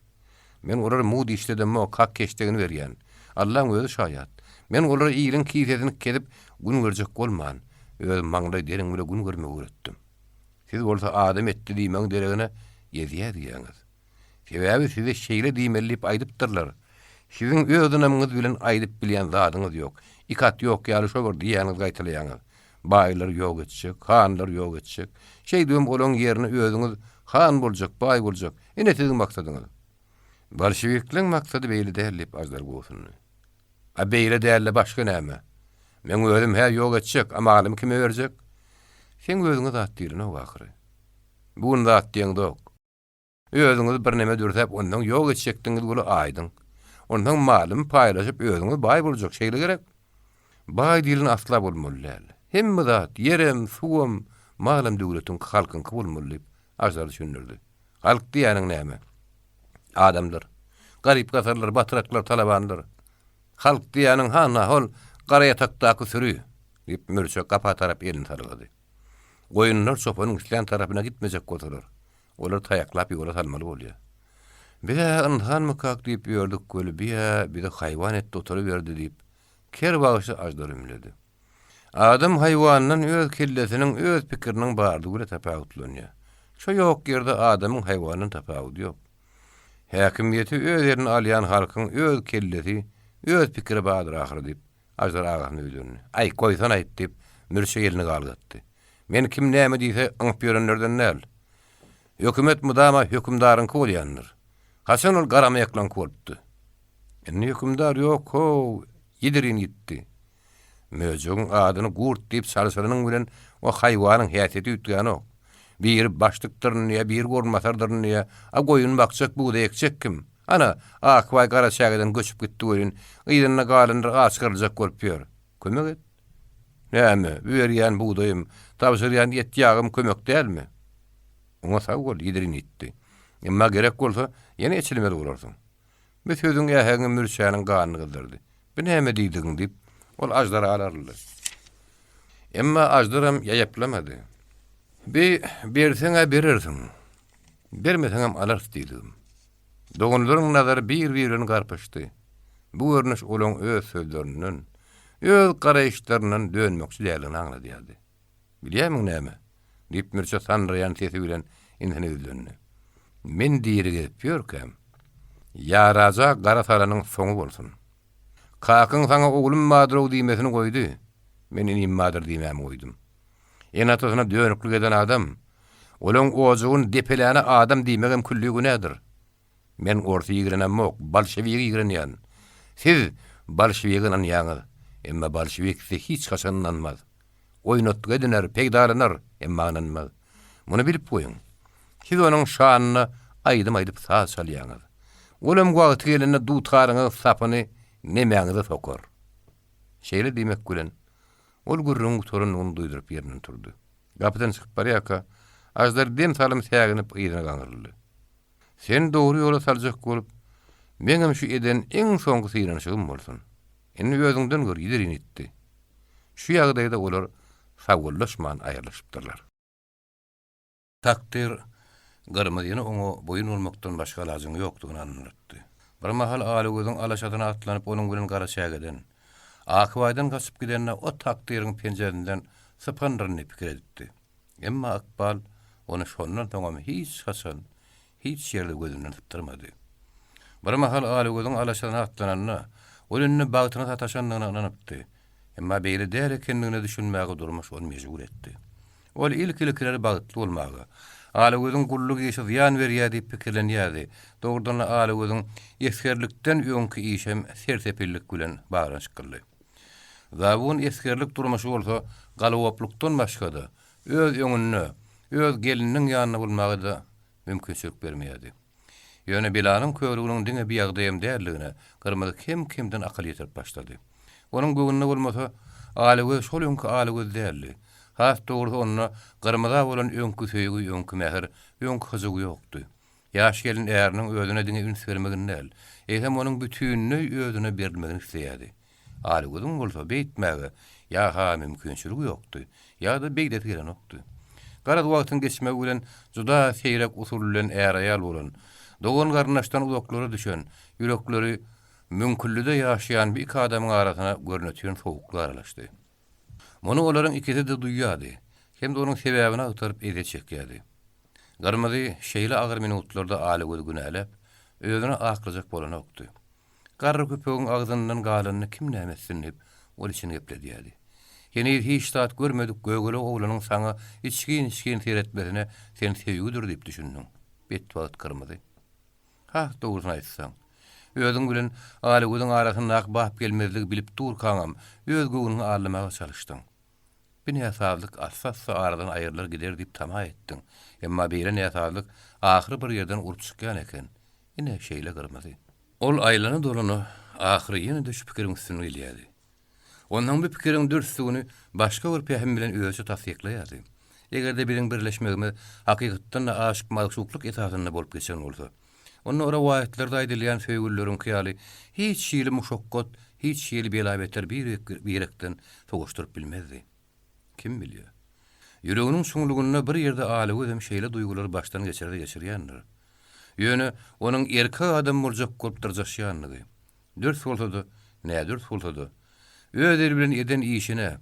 Men olara mugt işledemok, hak keşdegini berýän. Allaň özi şaýat. Men olara iliň kisesini kesip gün görjek bolman, öz maňlaý derim bile gün görmegi öwretdim. Siz bolsa adam etdi diýmegiň deregine ezýär diýýäňiz. Sebäbi size şeýle diýmeli diýip aýdypdyrlar. Siziň öz ynamyňyz bilen aýdyp bilýän zadyňyz ýok. Iki at ýok ýaly şo bir diýýäniňizi gaýtalaýaňyz. Baýlary ýok etjek, hanlary ýok etjek. Şeýdibem olaň ýerine özüňiz han boljak, baý boljak. Ine siziň maksadyňyz. Bolşewikleň maksady beýle däl diýip Aždar gobsundy. A beýle däl-de başga näme? Meň özüm-hä ýok etjek, a malymy kime berjek? Seň özüňe zat diýlenok ahyry. Bu gün zat diýeňzok. Özüňizi birneme dürsäp onsoň ýok etjekdigiňiz weli aýdyň. Onsoň malymy paýlaşyp özüňiz baý boljak, şeýle gerek? Baý diýlen asla bolmaly däl. Hemme zat, ýerem, suwam, malam döwletiňki, halkyňky bolmaly diýip, Aždar düşündirdi. Halk diýýäniň näme? Adamlar. Garyp-gasarlar, batraklar, talabanlar. Halk diýýäniň hana hol garaýatakdaky süri, diýip, Mürçe gapa tarap elini salgady. Goýunlar çopanyň islän tarapyna gitmejek bolsalar, Olary taýaklap ýola salmaly bolýar. Biz-ä ynsanmykak diýip ýördük weli bi-ä bizi haýwan etdi oturyberdi diýip, ker bagşy aždar ümledi. Adam haýwandan öz kellesiniň, öz pikiriniň bardygy bile tapawutlanýar. Şo ýok ýerde adamyň haýwandan tapawudy ýok. Häkimiýeti öz eline alýan halkyň öz kellesi, öz pikiri bardyr ahyry diýip, Aždar agasyna ýüzlendi. Aý, goýsana-aýt diýip, Mürçe elini galgatdy. Men kim näme diýse yňyp ýörenlerden däl. Hökümet mydama hökümdaryňky bolýandyr. Haçan ol garamaýaklaňky bolupdy? Indi hökümdar ýok, how, ýidirin ýitdi. Möjegiň adyny gurt diýip çalşyranyň bilen o haýwanyň häsiýeti üýtgänok. Biri başlykdyryn diýýär, biri orunbasardyryn diýýär. A goýun bakjak, bugdaý ekjek kim? Ana, Akbaý Garaçägeden göçüp gitdi welin, yzynda galanlar aç gyryljak bolup ýör. Kömek et. Näme, bu berýän bugdaýym, tabşyrýan et-ýagym kömek dälmi? Oňa sag bol, ýidirin ýitdi. Emma gerek bolsa, ýene eçilmeli bolarsyň. Bu sözüň äheňi Mürçäniň ganyny gyzdyrdy. Bu näme diýdigiň, diýip, ol Aždara alaryldy. Emma Aždaram ýaýaplamady. Bi, berseň-ä berersiň, bermeseňem alarys diýdigim. Doganlaryň nazary bir-biri bilen garpyşdy. Bu görnüş olaň öz sözlerinden, öz garaýyşlaryndan dönmekçi däldigini aňladýardy. Bilýärmiň näme? diýip, Mürçe sandyraýan sesi bilen inisine ýüzlendi. Men diri gezip ýörkäm, ýaraja gara salanyň soňy bolsun. Kakyň saňa oglum bardyr-ow diýmesini goýdy, men inim bardyr diýmämi goýdum. Ene-atasyna dönüklik eden adam, olaň ojagyny depeläne adam diýmegem külli günädir. Men orsy ýigrenemok, bolşewigi ýigrenýän. Siz bolşewige ynanýaňyz, emma bolşewik size hiç haçan ynanmaz. Oýnatgy ediner, peýdalanar, emma ynanmaz. Muny bilip goýuň. Siz onuň şanyna aýdym aýdyp saz çalýaňyz. Olam wagty gelende dutaryňyz sapyny nemäňize sokar. Şeýle diýmek bilen, ol gürrüňiň gutarandygyny duýduryp ýerinden turdy. Gapydan çykyp barýarka, Aždar dem salym säginip yzyna gaňryldy. Seni dogry ýola saljak bolup, meňem şu eden iň soňky synanyşygym bolsun. Indi özüňden gör, ýidirin itdi. Şu ýagdaýda olar sagbollaşman aýrylyşypdyrlar. Takdyr Gyrmyzyny oňa boýun bolmakdan başga alajyň ýokdugyny anlatdy. Bir mahal Alagözüň alaşasyna atlanyp onuň bilen Garaçägeden, Akbaýdan gaçyp gidende o takdyryň penjesinden sypandyryn diýip pikir edipdi. Emma ykbal ony şondan soňam hiç haçan, hiç ýerde gözünden sypdyrmady. Bir mahal Alagözüň alaşasyna atlananda, ol indi bagtyna sataşandygyna ynanypdy. Emma beýle däl ekendigine düşünmäge durmuş ony mejbur etdi. Ol ilk-ilkiler bagtly bolmaga, Alagözüň gulluk işi zyýan berýär diýip pikirlenýärdi. Dogrudan-da Alagözüň esgerlikden öňki işem sersepillik bilen baglanyşyklydy. Zabun esgerlik durmuşy bolsa galoplukdan başga-da, öz öňünde, öz gelininiň ýanynda bolmaga-da mümkinçilik bermeýärdi. Ýöne belanyň körüginiň diňe bi ýagdaýam däldigine Gyrmyzy kem-kemden akyl ýetirip başlady. Onuň göwnüne bolmasa, Alagöz şol öňki Alagöz däldi. Has dogrusy onda Gyrmyza bolan öňki söýgi, öňki mähir, öňki hyjuw ýokdy. Ýaş gelin äriniň özüne diňe üns bermegini däl, eýsem onuň bütinleý özüne berilmegini isleýärdi. Alygözüň bolsa beýtmäge ýa-ha mümkinçiligi ýokdy, ýa-da beýdesi gelenokdy. Garaz, wagtyň geçmegi bilen juda seýrek usul bilen är-aýal bolan, dogan-garyndaşdan uzaklara düşen, ýürekleri müňküllide ýaşaýan bu iki adamyň arasyna görnetin sowuklyk aralaşdy. Muny olaryň ikisi-de duýýardy hem-de onuň sebäbini agtaryp ezýet çekýärdi. Gyrmyzy şeýle agyr minutlarda Alagözi günäläp, özüni aklajak bolanokdy. Garry köpegiň agzyndan galanyny kim näme etsin diýip, ol içini gepledýärdi. Heniz hiç zat görmedik gögele oglanyň saňa içgin-içgin seretmesine sen söýgüdir diýip düşündiň. Betbagt Gyrmyzy. Has dogrusyny aýtsaň, özüň bilen Alagözüň arasyndaky bap gelmezligi bilip durkaňam, öz göwnüňi aldamaga çalyşdyň. Bir näsazlyk assa-assa aradan aýrylar gider diýip tama etdiň. Emma beýle näsazlyk ahyry bir ýerden urup çykýan eken. Ine, şeýle Gyrmyzy. Ol aýlana-dolana, ahyry ýene-de şu pikiriň üstüne gelýärdi. Onsoň bu pikiriň dürsdügini başga bir pähim bilen özüçe tassyklaýardy. Eger-de biziň birleşmegimiz hakykatdan-da aşyk-magşuklyk esasynda bolup geçen bolsa, onda rowaýatlarda aýdylýan söýgülileriňki ýaly hiç hili muşakgat, hiç hili bela-beter bir-birekden sowaşdyryp bilmezdi. Kim bilýär? Ýüreginiň çuňlugynda bir ýerde Alagözem şeýle duýgulary başdan geçirse geçirýändir. Ýöne onuň erkek adam boljak bolup dyrjaşýandygy, Dürs bolsa-da, nädürs bolsa-da, öz eli bilen eden işine,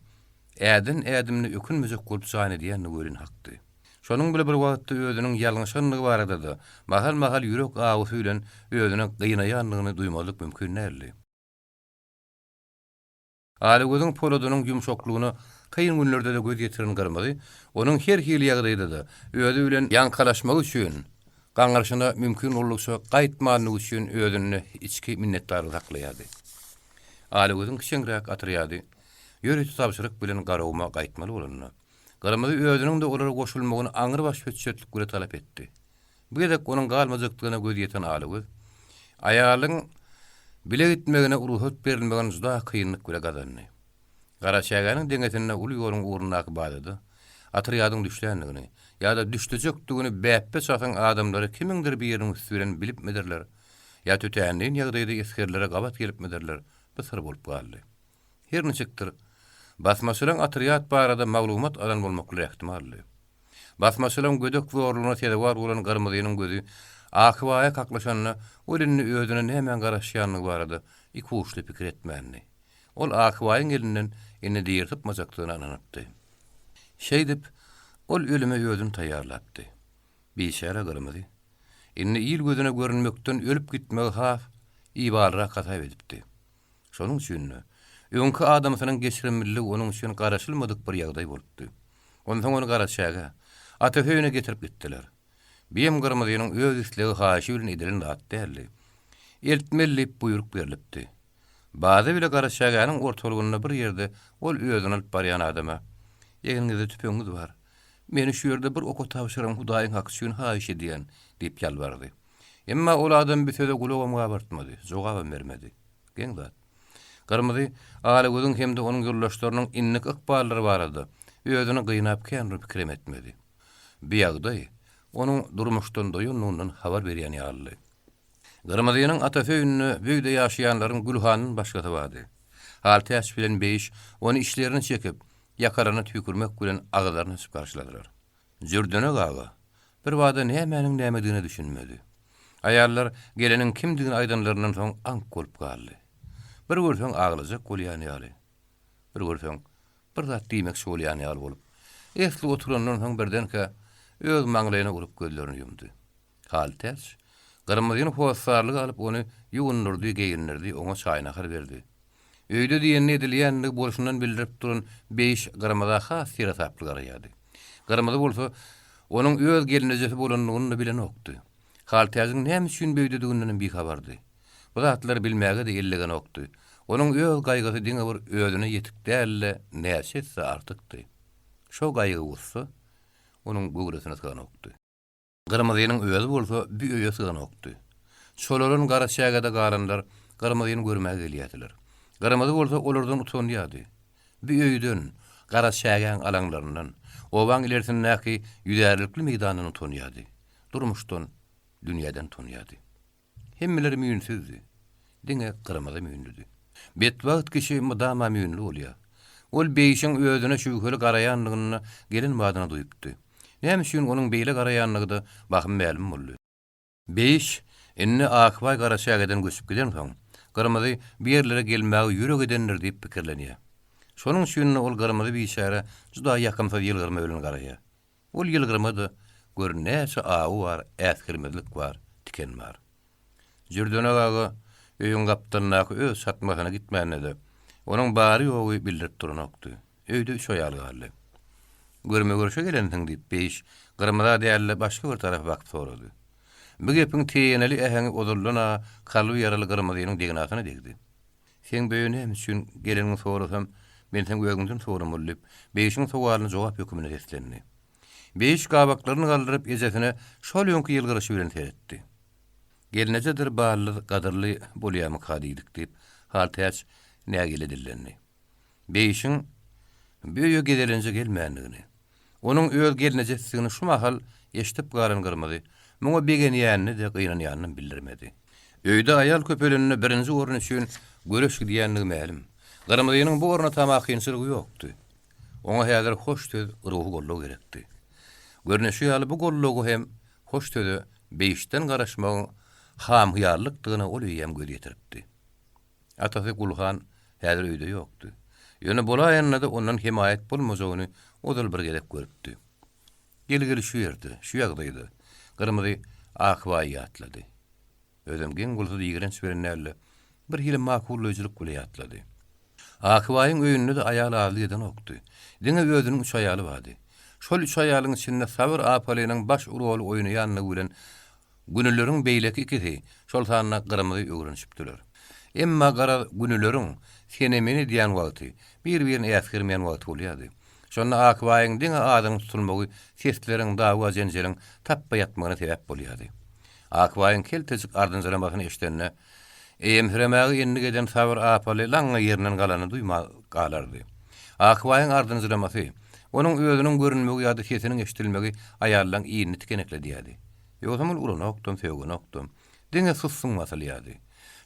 äden ädimine ökünmejek bolup jan edýändigi welin hakdy. Şonuň bile bir wagtda özüniň ýalňyşandygy barada-da mahal-mahal ýürek awusy bilen özüni gynaýandygyny duýmazlyk mümkin däldi. Alagözüň poladynyň ýumşaklygyna kyn günlerde-de göz ýetiren Gyrmyzy onuň her hili ýagdaýda-da özi bilen ýaňkalaşmagy üçin, gaňryşyna mümkin boldugyça gaýtmanlygy üçin özünde içki minnetdarlyk saklaýardy. Alagözüň kiçeňräk otrýady ýörite tabşyryk bilen Garaguma gaýtmaly bolanda, Gyrmyzy özüniň-de olara goşulmagyny aňrybaş hötjetlik bile talap etdi. Bu gezek onuň galmajakdygyna gözi ýeten Alagöz, aýalyň bile gitmegine rugsat berilmegini juda kynlyk bile gazandy. Garaçägäniň deňesinde uly ýoluň ugrundaky bazada otrýadyň düşländigini ýa-da düşlejekdigini Bäpbe çasyň adamlary kimiňdir biriniň üsti bilen bilipmidirler ýa tötänleýin ýagdaýda esgerlere gabat gelipmidirler, bu syr bolup galdy. Her niçikdir, basmaçylaryň otrýad barada maglumat alan bolmaklary ähtimaldy. Basmaçylaryň gödek zorlugyna sezewar bolan Gyrmyzynyň gözi Akybaýa kaklyşanda, ol indi özüne nämäň garaşýandygy barada ikuçly pikir etmändi. Ol Akybaýyň elinden indi diri sypmajakdygyna ynanypdy. Şeýdip, ol ölüme özüni taýýarlapdy. Biçäre Gyrmyzy indi il gözüne görünmekden ölüp gitmegi has ibalyrak hasap edipdi. Şonuň üçin-de, öňki adamsynyň geçirimliligi onuň üçin garaşylmadyk bir ýagdaý bolupdy. Onsoň ony Garaçäge, atasy öýüne getirip gitdiler. Biem Gyrmyzynyň öz islegi-haýyşy bilen edilen zat däldi. Eltmeli diýip buýruk berlipdi. Baza bile Garaçägäniň ortalygynda bir ýerde ol özüni alyp barýan adama, Egniňizde tüpeňiňiz bar. Meni şu ýerde bir oka tabşyryň, Hudaýyň haky üçin haýyş edýän, diýip ýalbardy. Emma ol adam bi söze gulagam gabartmady, jogabam bermedi. Geň zat. Gyrmyzy Alagözüň hem-de onuň ýoldaşlarynyň indiki ykballary barada özüni gynap kän bir pikirem etmedi. Bu ýagdaý onuň durmuşdan doýandygyndan habar berýän ýalydy. Gyrmyzynyň atasy öýünde bu öýde ýaşaýanlaryň Gülhandan başgasy bardy. Haltäç bilen Beýiş ony içlerini çekip, ýakalaryna tüýkürmek bilen agyzlaryny açyp garşyladylar. Jürdenek aga birbada nämäniň nämedigine düşünmedi. Aýallar geleniň kimdigini aýdanlaryndan soň aňk bolup galdy. Bir görseň aglajak bolýan ýaly, bir görseň bir zat diýmekçi bolýan ýaly bolup, esli oturandan soň birdenkä öz maňlaýyna urup gözlerini ýumdy. Haltäç Gyrmyzyny hossarlyga alyp ony ýuwundyrdy, geýindirdi, oňa çaý-nahar berdi. Öýde diýenini edilýändigi bolşundan bildirip duran Beýiş Gyrmyza has seresaply garaýardy. Gyrmyzy bolsa onuň öz gelnejesi bolandygyny-da bilenokdy. Haltäjiň näme üçin beýdedigindenem bihabardy. Bu zatlary bilmäge-de ellegenokdy. Onuň öz gaýgysy diňe bir özüne ýetik däl-de, näçe esse artykdy. Şo gaýgy-gussa onuň göwresine syganokdy. Gyrmyzynyň özi bolsa bu öýe syganokdy. Çolaran gara çägede galanlar Gyrmyzyny görmäge gelýärdiler. Gyrmyzy bolsa olardan utanýardy. Bu öýden, gara çägäň alaňlaryndan, obaň ilersindäki ýüzärlikli meýdandan utanýardy. Durmuşdan, dünýäden utanýardy. Hemmeler müýnsüzdi. Diňe Gyrmyzy müýnlüdi. Betbagt kişi mydama müýnli bolýar. Ol Beýşiň özüne şübheli garaýandygyny gelen badyna duýupdy. Näme üçin onuň beýle garaýandygy-da bahym mälim boldy. Beýiş indi Akbaý Garaçägeden göçüp gidensoň, Gyrmyzy bu ýerlere gelmäge ýürek edendir diýip pikirlenýär. Şonuň üçin-de ol Gyrmyzy biçärä juda ýakymsyz ýylgyrma bilen garaýar. Ol ýylgyrma-da, gör, näçe awy bar, äsgermezlik bar, tiken bar. Jürdenek aga öýüň gapdalyndaky öz çatmasyna gitmände-de, onuň bary-ýogy bildirip duranokdy. Öýde üç aýal galdy. Görme-görşe gelensiň, diýip, Beýiş Gyrmyza däl-de, başga bir tarapa bakyp sorady. Bu gepiň teýeneli äheňi ozaldan-a kalby ýaraly Gyrmyzynyň degnasyna degdi. Seň bu öýe näme üçin geleniňi sorasam, men seň özüňden soramaly, diýip, Beýşiň sowalyna jogap höküminde seslendi. Beýiş gabaklaryny galdyryp, ejesine şol öňki ýylgyryşy bilen seretdi. Gelnejedir baldyz gadyrly bolýamyka diýdik, diýip, Haltäç nägile dillendi. Beýşiň bu öýe gezelenje gelmändigini, onuň öz gelnejesidigini şu mahal eşidip galan Gyrmyzy muňa begenýänini-de, gynanýanynam bildirmedi. Öýde aýal köpelende birinji orun üçin göreş gidýändigi mälim. Gyrmyzynyň bu orna tamakinçiligi ýokdy. Oňa häzir hoş söz, ruhy goldaw gerekdi. Görnüşi ýaly bu goldawa hem hoş söze Beýişden garaşmagyň ham-hyýallykdygyna ol eýýäm göz ýetiripdi. Atasy Gulhan häzir öýde ýokdy. Ýöne bolaýanda-da ondan hemaýat bolmajagyny ozal bir gezek görüpdi. Gel-gel şu ýerde, şu ýagdaýda Gyrmyzy Akbaýy ýatlady. Özem geň bolsa-da ýigrenç bilen däl-de, bir hili makullaýjylyk bile ýatlady. Akbaýyň öýünde-de aýal azlyk edenokdy. Diňe özüniň üç aýaly bardy. Şol üç aýalyň içinde Sabyr apalynyň baş roly oýnaýanlygy bilen Günüleriň beýleki ikisi, şol sanda Gyrmyzy öwrenişipdiler. Emma garaz Günüleriň sene-mene edýän wagty, bir-birini äsgermeýän wagty bolýardy. Şonda Akbaýyň diňe adynyň tutulmagy sesleriň, dawa-jenjeliň tapba ýatmagyna sebäp bolýardy. Akbaýyň keltejik ardynjyramasyny eşidende, eýemsiremäge endik eden Sabyr apaly laňňa ýerinden galanyny duýman galardy. Akbaýyň ardynjyramasy, onuň özüniň görünmegi ýa-da sesiniň eşidilmegi aýallaň inini tikenekledýärdi. Ýogsam ol uranokdam, sögenokdam. Diňe sussuň basylýardy.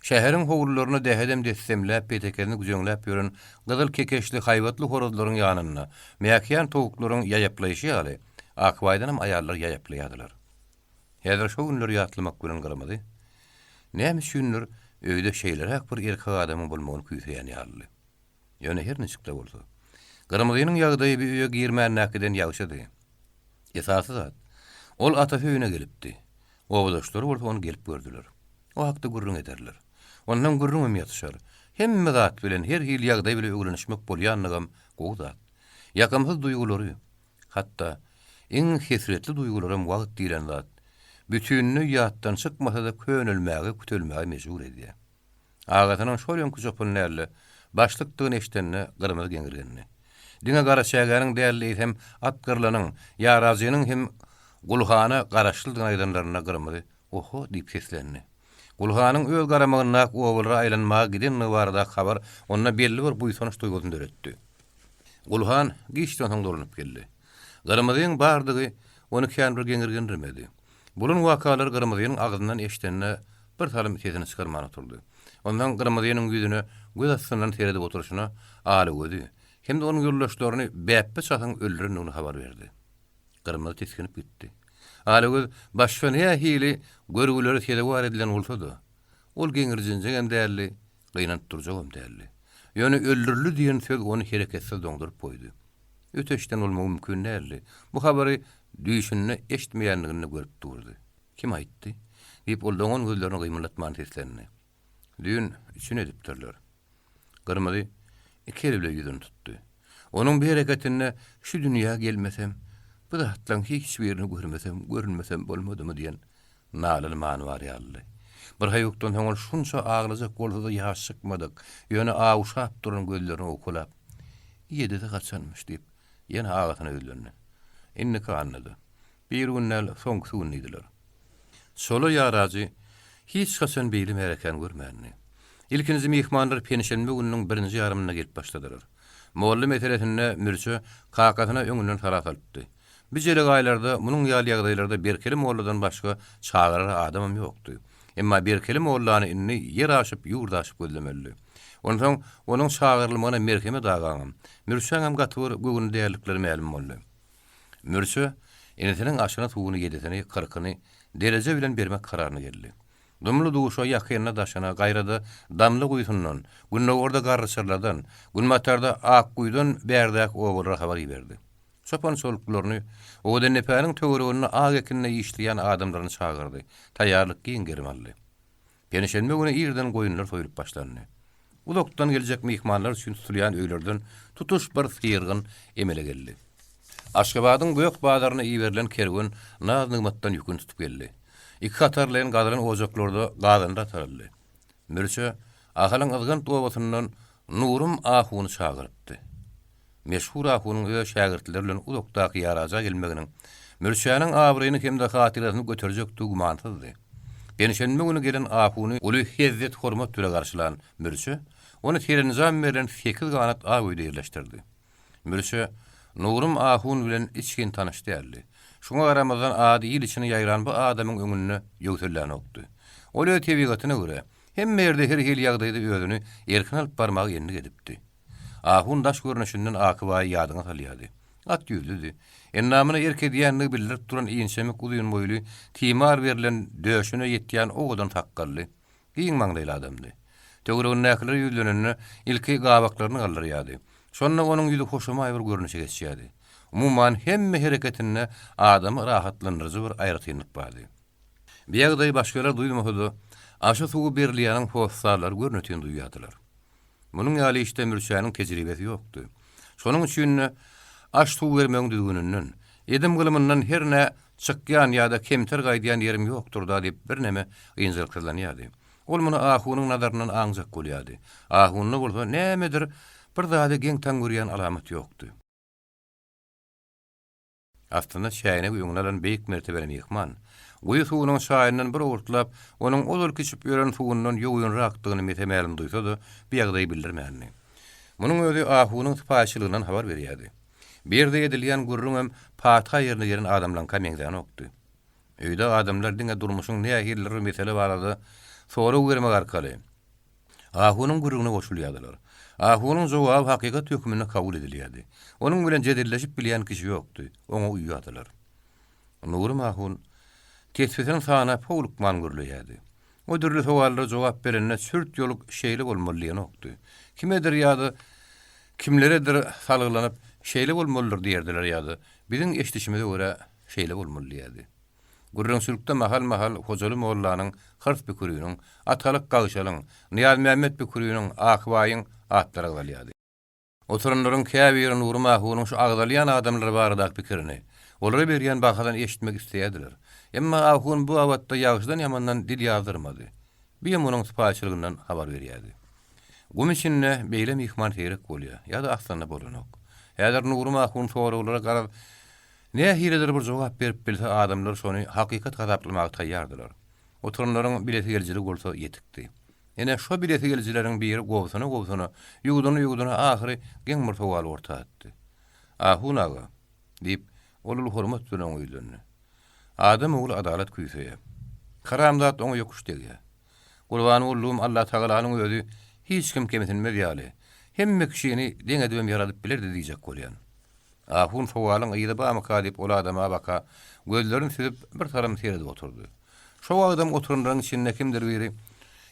Şäheriň howlularyna dähedem-dessemläp, petekesini güjeňläp ýören gyzyl kekeçli haýbatly horazlaryň ýanynda mäkiýan towuklaryň ýaýaplaýşy ýaly, Akbaýdanam aýallar ýaýaplaýardylar. Häzir şo günleri ýatlamak bilen Gyrmyzy, näme üçindir, öýde şeýleräk bir erkek adamyň bolmagyny küýseýän ýalydy. Ýöne her niçik-de bolsa, Gyrmyzynyň ýagdaýy bi öýe girmändäkiden ýagşydy. Esasy zat, ol atasy öýüne gelipdi. Obadaşlary bolsa ony gelip gördüler. O hakda gürrüň ederler. Ondan gürrüňem ýatyşar. Hemme zat bilen, her hili ýagdaý bile öwrenişmek bolýanlygam gowy zat. Ýakymsyz duýgulary, hatda iň hesretli duýgularam wagt diýlen zat, bütinleý ýatdan çykmasa-da könelmäge, kütelmäge mejbur edýär. Agasynyň şol öňki çopan däl-de, başlykdygyny eşidende Gyrmyzy geňirgendi. Diňe Garaçägäniň däl-de, eýsem, at gyrlanyň, ýarajynyň hem Gulhana garaşlydygyny aýdanlarynda Gyrmyzy, Oho! diýip seslendi. Gulhanyň öz garamagyndaky obalara aýlanmaga gidendigi baradaky habar onda belli bir buýsanç duýgusyny döretdi. Gulhan giçden soň dolanyp geldi. Gyrmyzyň bardygy ony kän bir geňirgendirmedi. Bolan wakalary Gyrmyzynyň agzyndan eşidende bir salym sesini çykarman oturdy. Onsoň Gyrmyzynyň ýüzüne göz astyndan seredip oturyşyna Alagözi hem-de onuň ýoldaşlaryny Bäpbe çasyň öldürendigini habar berdi. Gyrmyzy tisginip gitdi. Alagöz başga nähili görgülere sezewar edilen bolsa-da, ol geňirjinjegem däldi, gynanyp durjagam däldi. Ýöne öldürildi diýen söz ony hereketsiz doňduryp goýdy. Öteçden bolmagy mümkin däldi. Bu habary düýşünde eşitmeýändigini-de görüp durdy. Kim aýtdy? diýip, ol doňan gözlerini gymyldatman seslendi. Düýn üçin edipdirler. Gyrmyzy iki eli bile ýüzüni tutdy. Onuň bu hereketinde şu dünýä gelmesem, bu zatlaryň hiç birini görmesem, görünmesem bolmadymy diýen Nalyny many bar ýalydy. Birhaýukdan soň ol şunça aglajak bolsa-da ýaş çykmadyk, ýöne awuşap duran gözlerini owkalap, Ýedisi haçanmyş? diýip, ýene agasyna ýüzlendi. Indiki annada. Birigün däl, soňkusy gün diýdiler. Çola ýarajy hiç haçan beýle märekäni görmändi. Ilkinji myhmanlar penşenbe gününiň birinji ýarymynda gelip başladylar. Molla meselesinde Mürçe kakasyna öňünden sala salypdy. Bu jelegaýlarda munuň ýaly ýagdaýlarda Berkeli molladan başga çagyrar adamam ýokdy. Emma Berkeli mollany indi ýer aşyp, ýurt aşyp gözlemelidi. Onsoň onuň çagyrylmagyna Merhemet agaňam, Mürçäňem gaty bir göwünli däldikleri mälim boldy. Mürçe inisiniň aşyny-suwuny, ýedisini, kyrkyny dereje bilen bermek kararyna geldi. Dumly-duşa, ýakynda-daşyna, gaýrada Damly guýusyndan, gündogarda Garryçyrladan, günbatarda Akguýudan bärdäki obalara habar iberdi. Çopan-çoluklaryny, Owadandepäniň töwereginde ak ekinde işleýän adamlaryny çagyrdy. Taýýarlyk giň gerim aldy. Penşenbe güni irden goýunlar soýlup başlandy. Uzakdan geljek myhmanlar üçin tutulýan öýlerden tutuş bir syrgyn emele geldi. Aşgabadyň gök bazaryna iberilen kerwen naz-nygmatdan ýüküni tutup geldi. Iki hatarlaýyn gazylan ojaklarda gazanlar ataryldy. Mürçe Ahalyň Yzgant obasyndan Nurum ahuny çagyrypdy. Meşhur ahunyň öz şägirtleri bilen uzakdaky ýaraja gelmeginiň Mürçäniň abraýyny hem-de hatyrasyny göterjekdigi gümansyzdy. Penşenbe güni gelen ahuny uly hezzet-hormat bile garşylan Mürçe, ony serenjam berlen sekiz ganat ak öýde ýerleşdirdi. Mürçe Nurum ahun bilen içgin tanyş däldi. Şuňa garamazdan ady il içine ýaýran bu adamyň öňünde ýöwsellänokdy. Ol öz tebigatyna görä, hemme ýerde her hili ýagdaýda özüni erkin alyp barmagy endik edipdi. Ahun daş görnüşinden Akybaýy ýadyňa salýardy. At ýüzlüdi. Endamyna erk edýändigi bildirip duran inçemik uzyn boýly, timar berlen döşüne ýetýän owadan sakgally, giň maňlaýly adamdy. Töweregindäkilere ýüzlenende, ilki gabaklaryny galdyrýardy. Şonda onuň ýüzi hoşamaý bir görnüşe geçýärdi. Umuman, hemme hereketinde adamy rahatlandyryjy bir aýratynlyk bardy. Bu ýagdaýy başgalar duýmasa-da, aşa suwy berilýäniň hossarlary görnetin duýýardylar. Munuň ýaly işde Mürçäniň tejribesi ýokdy. Şonuň üçin-de, aş-suw bermegiň düzgüninden, edim-gylymyndan hernä çykýan ýa-da kemter gaýdýan ýerim ýokdur-da diýip birneme ynjalyksyzlanýardy. Ol muny ahunyň nazaryndan aňjak bolýardy. Ahunda bolsa nämedir bir zady geň-taň görýän alamat ýokdy. Aslynda çäýnegi öňüne alan beýik mertebeli myhman, guýy suwunyň çaýyndan bir owurtlap, onuň ozalky içip ýören suwundan ýogynrakdygyny mese-mälim duýsa-da, bu ýagdaýy bildirmändi. Munuň özi ahunyň sypaýyçylygyndan habar berýärdi. Bu ýerde edilýän gürrüňem pata ýerine gelen adamlaňka meňzänokdy. Öýde adamlar diňe durmuşyň nähilidir bir mesele barada sorag bermek arkaly, Ahunyň gürrüňine goşulýardylar. Ahunyň jogaby hakykat hökmünde kabul edilýärdi. Onuň bilen jedelleşip bilýän kişi ýokdy, oňa uýýardylar. Nury ahun tesbisini sanap howlukman gürleýärdi. O dürli sowallara jogap berende çürt-ýoluk şeýle bolmaly diýenokdy. Kimedir ýa-da kimleredir salgylanyp şeýle bolmalydyr diýerdiler ýa-da biziň eşidişimize görä şeýle bolmaly diýerdi. Gürrüňçilikde mahal-mahal Hojaly mollanyň, Hyrs büküriniň, Atalyk gagşalyň, Nyýazmämmet büküriniň, Akbaýyň atlary agzalýardy. Oturanlaryň käbiri Nury mahunyň şu agzalýan adamlar baradaky pikirini, olara berýän bahasyny eşitmek isleýärdiler. Emma ahun bu babatda ýagşydan-ýamandan dil ýazdyrmady. Buýam onuň sypaýyçylygyndan habar berýärdi. Gum içinde beýle myhman seýrek bolýar, ýa-da aslynda bolanok. Häzir Nury mahun soraglara garaz Nähilidir bir jogap berip bilse adamlar şony hakykat hasaplamaga taýýardylar. Oturanlaryň bilesigelijiligi bolsa ýetikdi. Ine, şo bilesigelijileriň biri gobsuna-gobsuna, ýuwduna-ýuwduna ahyry geň bir sowaly orta atdy. Ahun aga! diýip, ol uly hormat bilen oňa ýüzlendi. Adam ogly adalat küýseýär. Haramzat oňa ýokuş degýär. Gurban boldugym Allatagalanyň özi hiç kim kemsinmez ýaly, hemme kişini deň edibem ýaradyp bilerdi diýjek bolýan. Ahun sowalyň yzy bamyka diýip ol adama baka gözlerini süzüp bir salym seredip oturdy. Şo wagtam oturanlaryň içinde kimdir biri,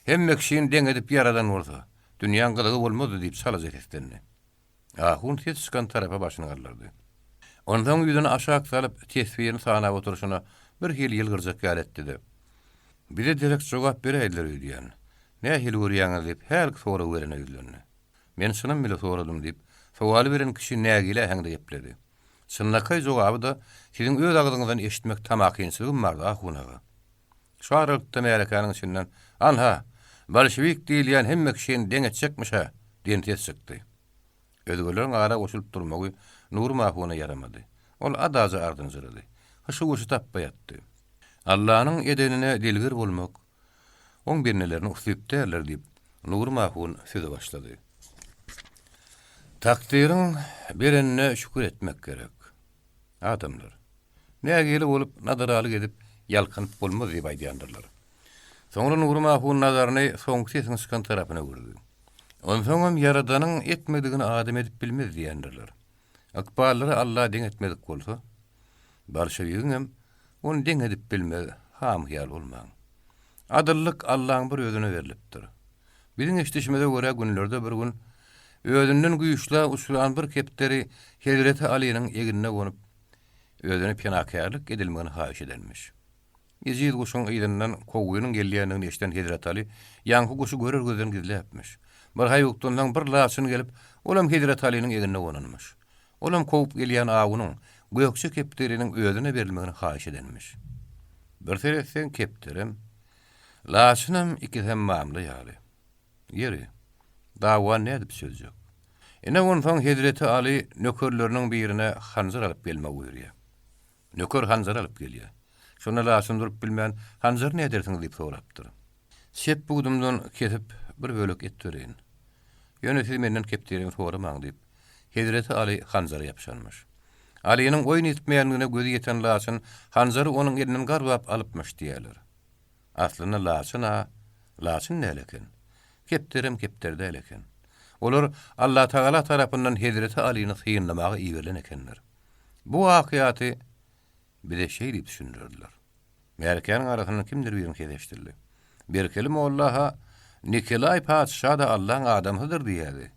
Hemme kişini deň edip ýaradan bolsa, dünýäň gyzygy bolmazdy diýip çalaja seslendi. Ahun ses çykan tarapa başyny galdyrdy. Onsoň ýüzüni aşak salyp, tesbirini sanap oturyşyna birhili ýylgyrjak ýaly etdi-de, Bize derek jogap beräýdiler öýdýän. Nähili görýäňiz diýip, hälki sorag berene ýüzlendi. Men çynym bile soradym, diýip, sowaly beren kişi nägile äheňde gepledi. Çynlakaý jogaby-da siziň öz agzyňyzdan eşitmek tamakinçiligim bardy, ahun aga. Şu aralykda märekäniň içinden, Anha, bolşewik diýilýän hemme kişini deň etjekmiş-ä! diýen ses çykdy. Özgeleriň ara goşulyp durmagy Nury ahuna ýaramady. Ol adaja ardynjyrady. Hyşy-wyşy tapba ýatdy. Allanyň edenine dilgir bolmak Oň bendelerine usyp däldir, diýip, Nury ahun söze başlady. Takdyryň berenine şükür etmek gerek. Adamlar, Nägile bolup, nadaralyk edip, ýalkanyp bolmaz diýip aýdýandyrlar. Soňra Nury ahun nazaryny soňky sesiň çykan tarapyna öwürdi. Onsoňam Ýaradanyň etmedigini adam edip bilmez diýendirler. Ykballary Alla deň etmedik bolsa, bolşewigiňem ony deň edip bilmez, ham-hyýal bolmaň. Adyllyk Allaň bir özüne berlipdir. Biziň eşidişimize görä günlerde bir gün özünden güýçlä uçran bir kepderi Hezreti Alynyň egnine gonup, özüne penakärlik edilmegini haýyş edenmiş. Ejiz guşuň yzyndan kowgynyň gelýändigini eşiden Hezreti Aly ýaňky guşy görer gözden gizläpmiş. Bir haýukdan soň bir laçyn gelip, olam Hezreti Alynyň egnine gonanmyş. Olam kowup gelýän awunyň, gökje kepderiniň özüne berilmegini haýyş edenmiş. Bir seretseň kepderem, laçynam ikisem mamla ýaly. Ýeri, dawany nädip çözjek? Ine onsoň Hezreti Aly nökerleriniň birine hanjar alyp gelmegi buýurýar. Nöker hanjary alyp gelýär. Şonda laçyn durup bilmän, Hanjary nädersiňiz diýip sorapdyr. Çep budumdan kesip, bir bölek et bereýin. Ýöne siz menden kepderimi soramaň diýip, Hezreti Aly hanjara ýapyşanmyş. Alynyň oýun etmeýändigine gözi ýeten laçyn hanjary onuň elinden garbap alypmyş diýýärler. Aslynda laçyn-a laçyn däl eken. Kepderem kepderi däl eken. Olar Allatagala tarapyndan Hezreti Alyny synlamaga iberilen ekenler. Bu wakyaty bize şeý diýip düşündirdiler. Märekäniň arasyndan kimdir biriniň sesi eşidildi. Berkeli molla-ha Nikolaý patyşa-da Allaň adamsydyr diýýärdi.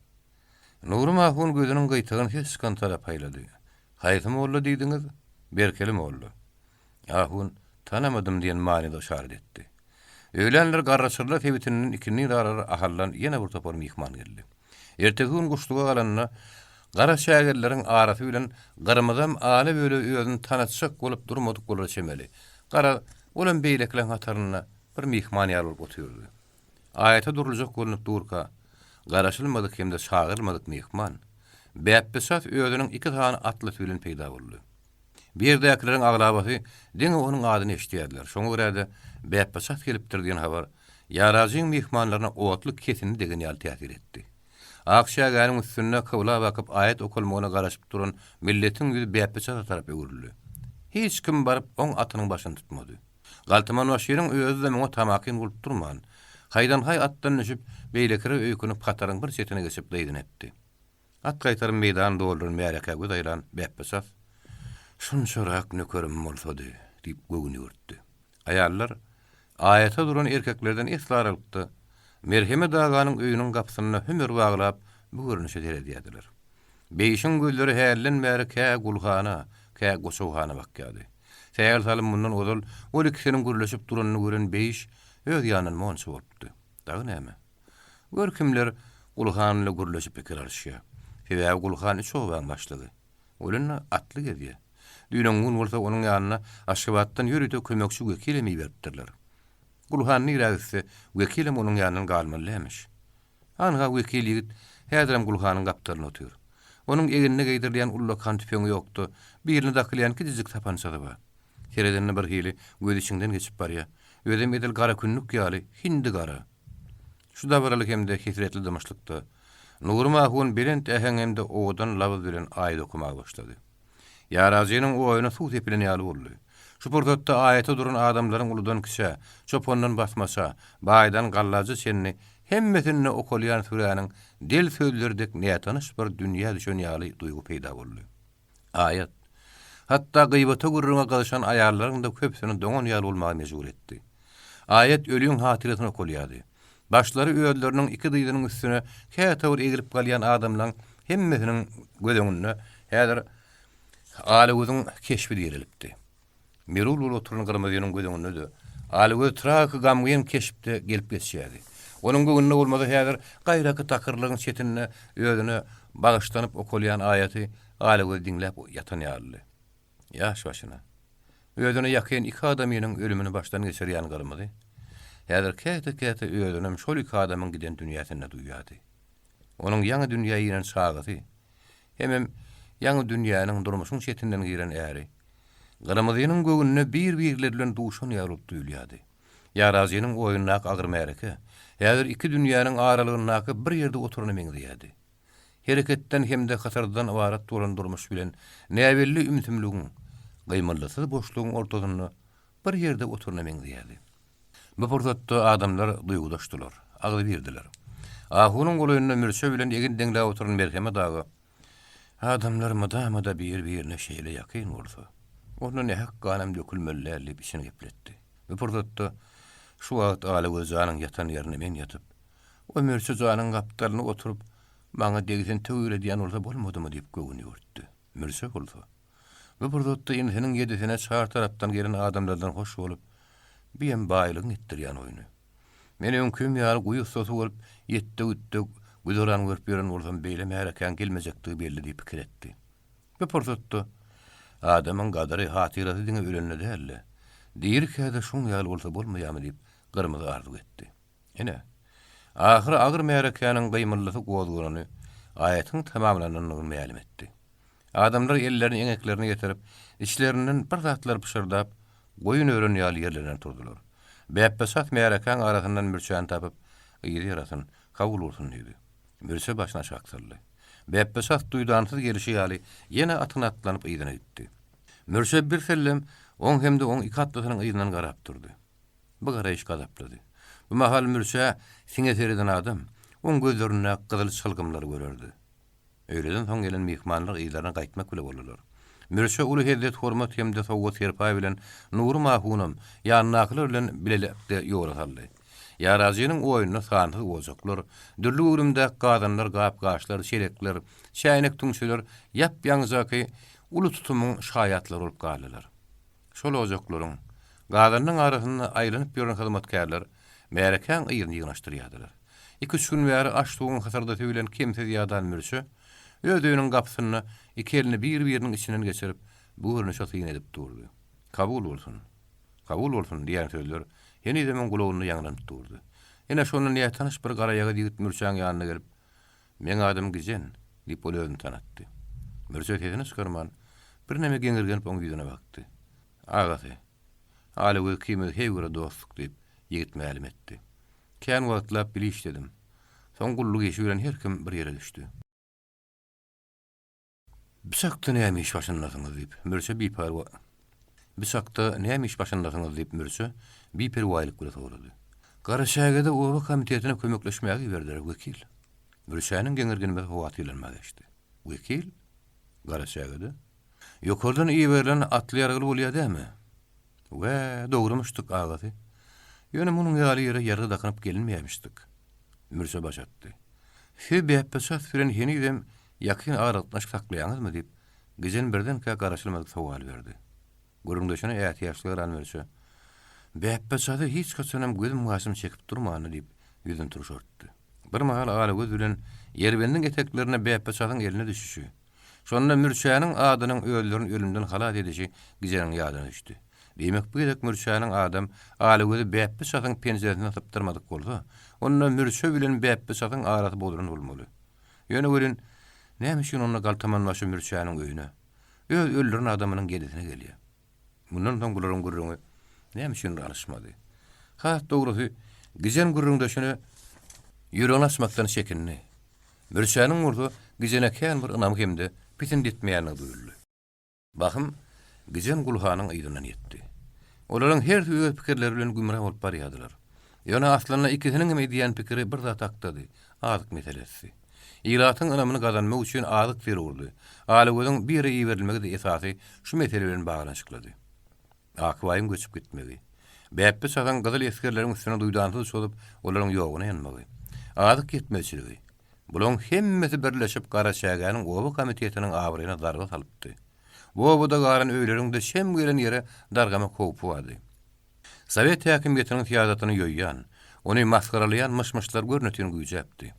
Nury ahun gözüniň gyýtagyny ses çykan tarapa aýlady. Haýsy molla diýdiňiz? Berkeli molla. Ahun, Tanamadym diýen manyda yşarat etdi. Öýlänler Garraçyrlar sebitinden ikindi aralar Ahaldan ýene bir topar myhman geldi. Ertesi gün guşluga galanda, gara çägeleriň arasy bilen Gyrmyzam ala-böle özüni tanatjak bolup durmadyk bolara çemeli. Garaz, olam beýlekileň hatarynda bir myhman ýaly bolup otyrdy. Aýata duruljak bolnup durka, garaşylmadyk hem-de çagyrylmadyk myhman, Bäpbe şat özüniň iki sany atlysy bilen peýda boldy. Bu ýerdäkileriň aglabasy diňe onuň adyny eşidýärdiler, şoňa görä-de, Bäpbe şat gelipdir diýen habar Ýarajyň myhmanlaryna otly kesindi degen ýaly täsir etdi. Ak çägäniň üstünde kybla bakyp aýat okalmagyna garaşyp duran milletiň ýüzi Bäpbe şata tarap öwrüldi. Hiç kim baryp oň atynyň başyny tutmady. Galtamanbaşynyň özi-de muňa tamakin bolup durman, haýdan-haý atdan düşüp, beýlekilere öýkünip hataryň bir çetine geçip dyzyny epdi. At gaýtarym meýdany dolduran märekä göz aýlan Bäpbe-ças, Şunçarak nökerim bolsady! diýip göwün ýüwürtdi. Aýallar aýata duran erkeklerden esli aralykda, Merhemet aganyň öýüniň gapysynda hümer baglap, bu görnüşe seredýärdiler. Beýşiň gözleri hälden bäri kä Gulhana, kä Goçawhana bakýardy. Sähel salym mundan ozal ol ikisiniň gürleşip duranyny gören Beýiş öz ýanyndan monça bolupdy. Dagy näme? Gör kimler Gulhan bilen gürleşip pikir alyşýar. Sebäbi Gulhan üç obaň başlygy. Ol indi atly gezýär. Düýn-öňňun bolsa onuň ýanyna Aşgabatdan ýörite kömekçi wekilem iberipdirler. Gulhan nirä gitse, wekilem onuň ýanyndan galmaly dälmiş. Hanha wekil ýigit häzirem Gulhanyň gapdalynda otyr. Onuň egnine geýdirilýän ullakan tüpeňi ýok-da, biline dakylýan kiçijik sapançasy bar. Seredende birhili gözi içiňden geçip barýar. Özem edil garakündük ýaly hindi gara. Şu dabaraly hem-de hesretli dymyşlykda Nury Mahun belent äheň hem-de owadan labyz bilen aýat okamaga başlady. Ýarajynyň oýuna suw sepilen ýaly boldy. Şu pursatda aýata duran adamlaryň uludan-kiçä, çopandan basmaça, baýdan gallaja çenli hemmesinde okalýan süräniň del sözleri dek nätanyş bir dünýä düşen ýaly duýgy peýda boldy. Aýat, hatda gybata-gürrüňe gyzyşan aýallaryň-da köpüsini doňan ýaly bolmaga mejbur etdi. Aýat öliň hatyrasyna okalýardy. Başlary özleriniň iki dyzynyň üstüne käte bir egilip galýan adamlaň hemmesiniň göz öňünde häzir Alagözüň keşbi direlipdi. Melul bolup oturan Gyrmyzynyň göz öňünde-de Alagöz tragiki gamgyn keşpde gelip geçýärdi. Onuň göwnüne bolmasa häzir gaýraky takyrlygyň çetinde özüne bagyşlanyp okalýan aýaty Alagöz diňläp ýatan ýalydy. Ýaş başyna. Özüne ýakyn iki adamynyň ölümini başdan geçirýän Gyrmyzy, häzir käte-käte özünem şol iki adamyň giden dünýäsinde duýýardy. Onuň ýaňy dünýä inen çagasy, hemem ýaňy dünýäniň, durmuşyň çetinden giren äri, Gyrmyzynyň göwnüne bir-birleri bilen duşan ýaly bolup duýulýardy. Ýarazynyň oýundaky agyr märeke, häzir iki dünýäniň aralygyndaky bir ýerde oturana meňzeýärdi. Hereketden hem-de hysyrdydan ybarat bolan durmuş bilen näbelli ümsümligiň, gymyldysyz boşlugyň ortasynda bir ýerde oturana meňzeýärdi. Bu pursatda adamlar duýgudaşdylar, agzybirdiler. Ahunyň golaýynda mürçe bilen egin deňläp oturan Merhemet aga, Adamlar mydama-da bir-birine şeýle ýakyn bolsa, onda nähak ganam dökülmeli däl diýip içini gepletdi. Bu pursatda şu wagt Alagöz janyň ýatan ýerinde men ýatyp, O Mürçe janyň gapdalynda oturyp, maňa degsin töwir edýän bolsa bolmadymy diýip göwün ýüwürtdi. Mürçe bolsa, bu pursatda inisiniň ýedisine çar tarapdan gelen adamlardan hoş bolup, Biem baýlygyň etdirýän oýny. Men öňküm ýaly guýy ussasy bolup, ýetde-gütde güzeran görüp ýören bolsam beýle märekäň gelmejekdigi belli diýip pikir etdi. Bu pursatda adamyň gadyry, hatyrasy diňe ölende däl-de, dirikä-de şoň ýaly bolsa bolmaýarmy diýip, Gyrmyzy arzuw etdi. Ine, ahyry agyr märekäniň gymyldysy gozganany, aýatyň tamamlanandygyny mälim etdi. Adamlar ellerini eňeklerine getirip, içlerinden bir zatlar pyşyrdap, goýun ören ýaly ýerlerinden turdular. Bäpbe çat märekäň arasyndan mürçäni tapyp, Yzy ýarasyn, kabul bolsun diýdi. Mürçe başyny aşak saldy. Bäpbe çat duýdansyz gelşi ýaly, ýene atyna atlanyp yzyna gitdi. Mürçe birsellem oň hem-de oň iki atlysynyň yzyndan garap durdy. Bu garaýyş gazaplydy. Bu mahal mürçä siňe sereden adam, oň gözlerindäki gyzyl çylgymlary görerdi. Öýleden soň gelen myhmanlar yzlaryna gaýtmak bile boldular. Mürçe uly hezzet-hormat hem-de sowgat-serpaý bilen Nury Mahunam ýanyndakylar bilen bilelikde ýola saldy. Ýarajynyň oýunda sansyz ojaklar, dürli göwrümdäki gazanlar, gap-gaçlar, çelekler, çäýnek-tüňçeler ýap-ýaňyjaky. uly tutumyň şaýatlary bolup galdylar. Şol ojaklaryň, gazanyň arasynda aýlanyp ýören hyzmatkärler märekäň yzyny ýygnaşdyrýardylar. Iküç gün bäri aş-suwuň hysyrdysy bilen kemsiz ýadan Mürçe öz öýüniň gapysynda iki elini bir-biriniň içinden geçirip, bu görnüşe syn edip durdy. Kabul bolsun! Kabul bolsun! diýen sözler henizem oň gulagynda ýaňlanyp durdy. Ine, şonda nätanyş bir garaýagyz ýigit Mürçäň ýanyna gelip, Meň adym Gijen, diýip, ol özüni tanatdy. Mürçe sesini çykarman, birneme geňirgenip oň ýüzüne bakdy. Agasy, Alagöz ikimiz heý-göre dostduk, diýip, ýigit mälim etdi. Kän wagtlap bile işledim. Soň gulluk işi bilen her kim bir ýere düşdi. Bi çakda näme iş başyndasyňyz? diýip, Mürçe biperwa Bi çakda näme iş başyndasyňyz? diýip, Mürçe biperwaýlyk bilen sorady. Garaçägede oba komitetine kömekleşmäge iberdiler, wekil. Mürçäniň geňirgenmesi howatyrlanma geçdi. Wekil? Garaçägede? Ýokardan iberilen atly-ýaragly bolýa dämi? Wä, dogrumyşdyk, agasy. Ýöne munuň ýaly ýere ýarag dakynyp gelinmeýämişdik. Mürçe baş atdy. Siz Bäpbe çat bilen henizem ýakyn aragatnaşyk saklaýaňyzmy? diýip, Gijen birdenkä garaşylmadyk sowal berdi. Gürrüňdeşine ätiýaçly garan Mürçe, Bäpbe çaty hiç haçanam gözüm-gaşym çekip durmandy diýip, ýüzüni turşartdy. Birmahal Alagöz bilen Ýerbendiň eteklerine Bäpbe çatyň eline düşüşi, Şonda Mürçäniň adynyň özlerini ölümden halas edişi Gijeniň ýadyna düşdi. Diýmek, bu gezek Mürçäniň adam Alagözi Bäpbe çatyň penjiresinden sypdyrmadyk bolsa, onda Mürçe bilen Bäpbe çatyň arasy bozulan bolmaly. Ýöne welin, näme üçin onda galtamanbaşy Mürçäniň öýüne, öz öldüren adamynyň gedisine gelýär? Mundan soň bularyň gürrüňi näme üçindir alyşmady. Has dogrusy, Gijen gürrüňdeşine ýüregini açmakdan çekindi. Mürçäniň bolsa Gijene kän bir ynamy hem-de pisint etmeýändigi duýuldy. Bahym Gijen Gulhanyň yzyndan ýetdi. Olaryň hersi öz pikirleri bilen gümra bolup barýardylar. Ýöne aslynda ikisiniň hem edýän pikiri bir zat hakdady, azyk meselesidi. Ilatyň ynamyny gazanmak üçin azyk zerurdy. Alagözüň bir ýere iberilmegi-de esasy şu mesele bilen baglanyşyklydy. Akbaýyň göçüp gitmegi. Bäpbe çagan gyzyl esgerleriň üstüne duýdansyz çozup, olaryň ýoguna ýanmagy. Azyk ýetmezçiligi. Bularyň hemmesi birleşip Garaçägäniň oba komitetiniň abraýyna zarba salypdy. Bu obada galan öýleriň-de şem gelen ýere dargamak howpy bardy. Sowet häkimiýetiniň syýasatyny ýoýýan, ony masgaralaýan myş-myşlar görnetin güýjäpdi.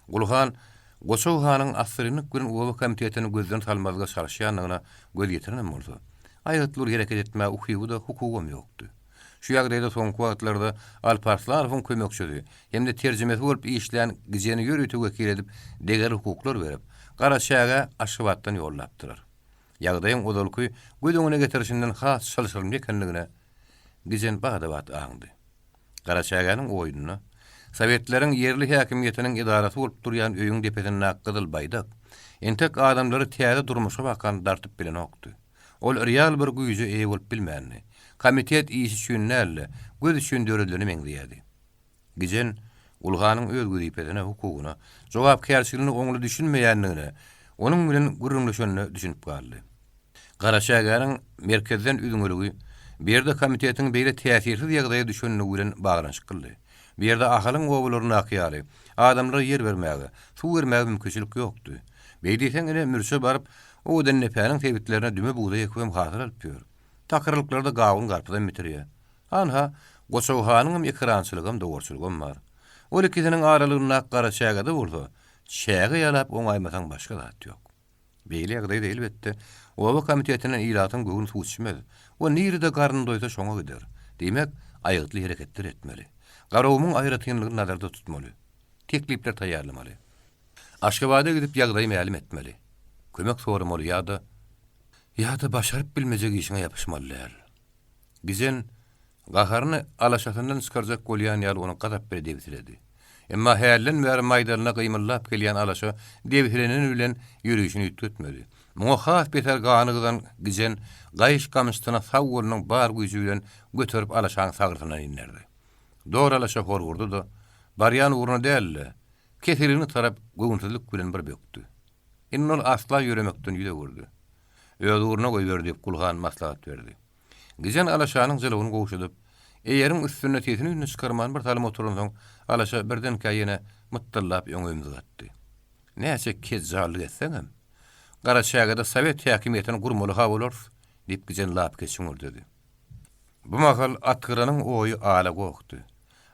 Gulhan Goçag hanyň assyrynlyk bilen oba komitetini gözden salmazlyga çalyşýandygyna göz ýetirenem bolsa, aýgytly bir hereket etmäge ukyby-da, hukugam ýokdy. Şu ýagdaýda soňky wagtlarda Alparslanowyň kömekçisi hem-de terjimesi bolup işlän Gijeni ýörite wekil edip degerli hukuklar berip, Garaçägä Aşgabatdan ýollapdylar. Ýagdaýyň ozalky göz öňüne getirişinden has çylşyrymly ekenligine Gijen bada-bat aňdy. Garaçägäniň oýnunda Sowetleriň ýerli häkimiýetiniň edarasy bolup durýan öýüň depesindäki gyzyl baýdak entek adamlary täze durmuşa bakan dartyp bilenokdy. Ol real bir güýje eýe bolup bilmändi. Komitet iş üçin däl-de, göz üçin döredilene meňzeýärdi. Gijen Gulhanyň öz wezipesine, hukugyna, jogapkärçiligine oňly düşünmeýändigine onuň bilen gürrüňleşende düşünip galdy. Garaçägäniň merkezden üzňeligi bu ýerde komitetiň beýle täsirsiz ýagdaýa düşenligi bilen baglanyşyklydy. Bu ýerde Ahalyň obalaryndaky ýaly, adamlara ýer bermäge, suw bermäge mümkinçilik ýokdy. Beý diýseň, ine, Mürçe baryp, Owadandepäniň sebitlerine düme bugdaý ekibem hasyl alyp ýör. Takyrlyklarda gawun-garpyzam bitirýär. Hanha, Goçag hanyňam ekerançylygam, dowarçylygam bar. Ol ikisiniň aralygyndaky gara çägede bolsa, çäge ýalap oňaýmasaň başga zat ýok. Beýle ýagdaýda, elbetde, oba komitetinden ilatyň göwni suw içmez. O nirede garny doýsa şoňa gider. Diýmek, aýgytly hereketler etmeli. Garagumuň aýratynlygyny nazarda tutmaly. Teklipler taýýarlamaly. Aşgabada gidip ýagdaýy mälim etmeli. Kömek soramaly ýa-da, ýa-da başaryp bilmejek işiňe ýapyşmaly däl. Gijen gaharyny alaşasyndan çykarjak bolýan ýaly ony gazap bile debsiledi. Emma hälden bäri maýdalyna gymyldap gelýän alaşa debsileneni bilen ýörişini üýtgetmedi. Muňa has beter gany gyzan Gijen gaýyş gamçysyny sag golunyň bar güýji bilen göterip alaşaň sagrysyndan inderdi. Dor alaşa horgurdy-da, barýan ugruna däl-de, keseligine tarap göwünsizlik bilen bir bökdi. Indi ol asla ýöremekden ýüz öwürdi. Öz ugruna goýber diýip, Gulhan maslahat berdi. Gijen alaşanyň jylawyny gowşadyp, eýeriň üstünde sesini-üýnüni çykarman bir salym oturansoň, alaşa birdenkä ýene mytdyllap öňe ümzük atdy. Näçe kejjallyk etseňem, Garaçägede sowet häkimiýetini gurmaly-ha bolarys, diýip gijen lapykeç hüňürdedi. Bu mahal Atgyranyň oýy ala gokdy.